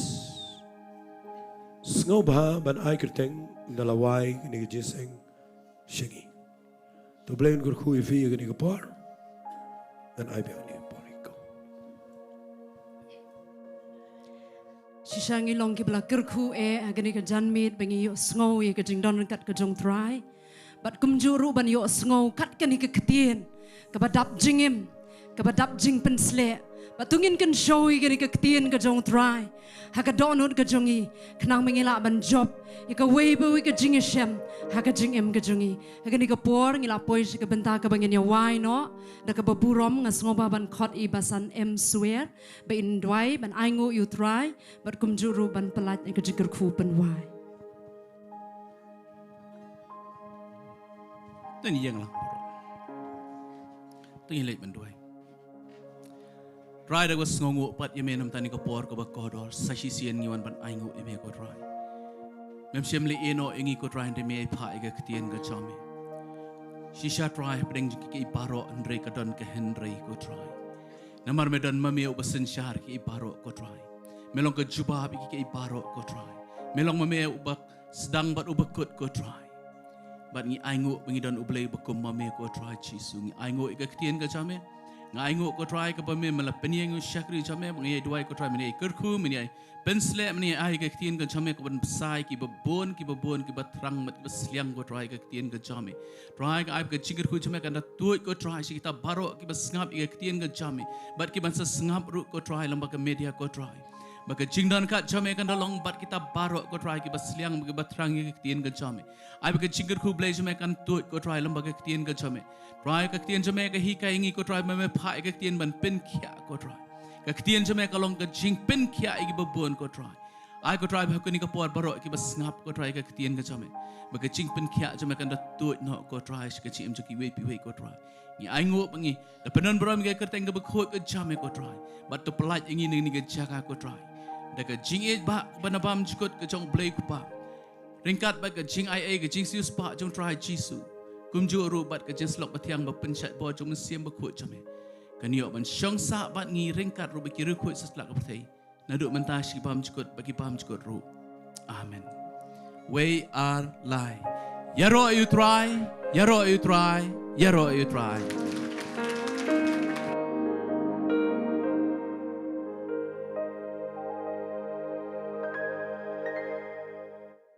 sngewbha ban ai kyrteng na lawei kane ka jingïaseng sha ngi. To U Blei un kyrkhu ïa phi ha kane ka por. Ngan ai biang ha kane ka por ïa i kong. Shisha ngi long kiba la kyrkhu eh ha kane ka janmiet ba ngi ïohsngew ïa ka jingdon ryngkat ka jong U Trai. Bad kumjuh ruh ban ïohsngew kat kane ka ktien kaba dap jingim, kaba dap jingpynsleh. Bad to ngin kynshew ïa kane ka ktien ka jong U Trai ha ka dohnud ka jong ngi, khnang ba ngi lah ban jop ïa kawei pa kawei ka jingïashem ha ka jingim ka jong ngi. Ha kane ka por ngi la poi sha ka bynta kaba ngin ïawai noh. Da kaba burom nga sngewbha ban khot ïa i Basan M Swer ba in duwai ban ainguh ïa U Trai bad kumjuh ruh ban pyllait ïa ka jingkyrkhu pynwai. Te ngin ïeng lang baroh. Te ngin leit ban duwai. Trai, da kaba sngewnguh pat ïa me na mynta kane ka por kaba kordor, sa shisien ngi wan ban ainguh ïa me ko Trai. Mem shym la ïehnoh ïa ngi ko Trai, hynrei me ïa phah ïa ka ktien ka jong me. Shisha Trai, hapdeng jong kiei kiei baroh hynrei ka don ka hynrei ko Trai. Namar me don ma me uba synshar kiei baroh ko Trai. Me long ka jubab ïa kiei baroh ko Trai. Me long ma me uba sdang bad uba kut ko Trai. Bad ngi ainguh ba ngi don U Blei uba kum ma me ko Trai Jisu. Ngi ainguh ïa ka ktien ka jong me. Ngi ainguh ko Trai kaba me me la pynïeng ïa u shakri jong me, ba ngi ïa duwai ko Trai, me ïa kyrkhu, me ïa pynsleh, me ïa ai ka ktien ka jong me kaban bsa ïa kiba bun, kiba bun, kiba thrang bad kiba sliang ko Trai ka ktien ka jong me. Trai, nga ai ba ka jingkyrkhu jong me kan da tuid ko Trai sha kita baroh kiba sngap ïa ka ktien ka jong me bad kiban sa sngap ruh ko Trai lyngba ka media ko Trai. Ba ka jingdonkam jong me kan da long bad kita baroh ko Trai kiba sliang bad kiba thrang ïa ka ktien ka jong me. Ai ba ka jingkyrkhu Blei jong me kan tuid ko Trai lyngba ka ktien ka jong me. Trai, ka ktien jong me ka hikai ïa ngi ko Trai, ba me phah ïa ka ktien ban pynkhiah ko Trai. Ka ktien jong me ka long ka jingpynkhiah ïa kiba bun ko Trai. Ai ko Trai ba ha kane ka por baroh kiba sngap ko Trai ka ktien ka jong me, ba ka jingpynkhiah jong me kan da tuid noh ko Trai sha ka jingim jong kiwei pa kiwei ko Trai. Ngi ainguh ba ngi da pyndon burom ïa ka kyrteng kaba khuid ka jong me ko Trai, bad to pyllait ïa ngi na kane ka jaka ko Trai da ka jingïeit ba, ba na bymjukut ka jong U Blei U Kpa, ryngkat bad ka jingaiei, ka jingsiewspah jong U Trai Jisu, kumjuh ruh bad ka jingsyllok bathiang ba pynshait bor jong U Mynsiem Bakhuid jong me, kan ïoh ban shong sah bad ngi ryngkat ruh bad ki riewkhuid satlak ka pyrthei, naduh mynta sha ki bymjukut bad ki bymjukut ruh. Amen. Wei ar lai. Ïaroh ïa U Trai, ïaroh ïa U Trai, ïaroh ïa U Trai.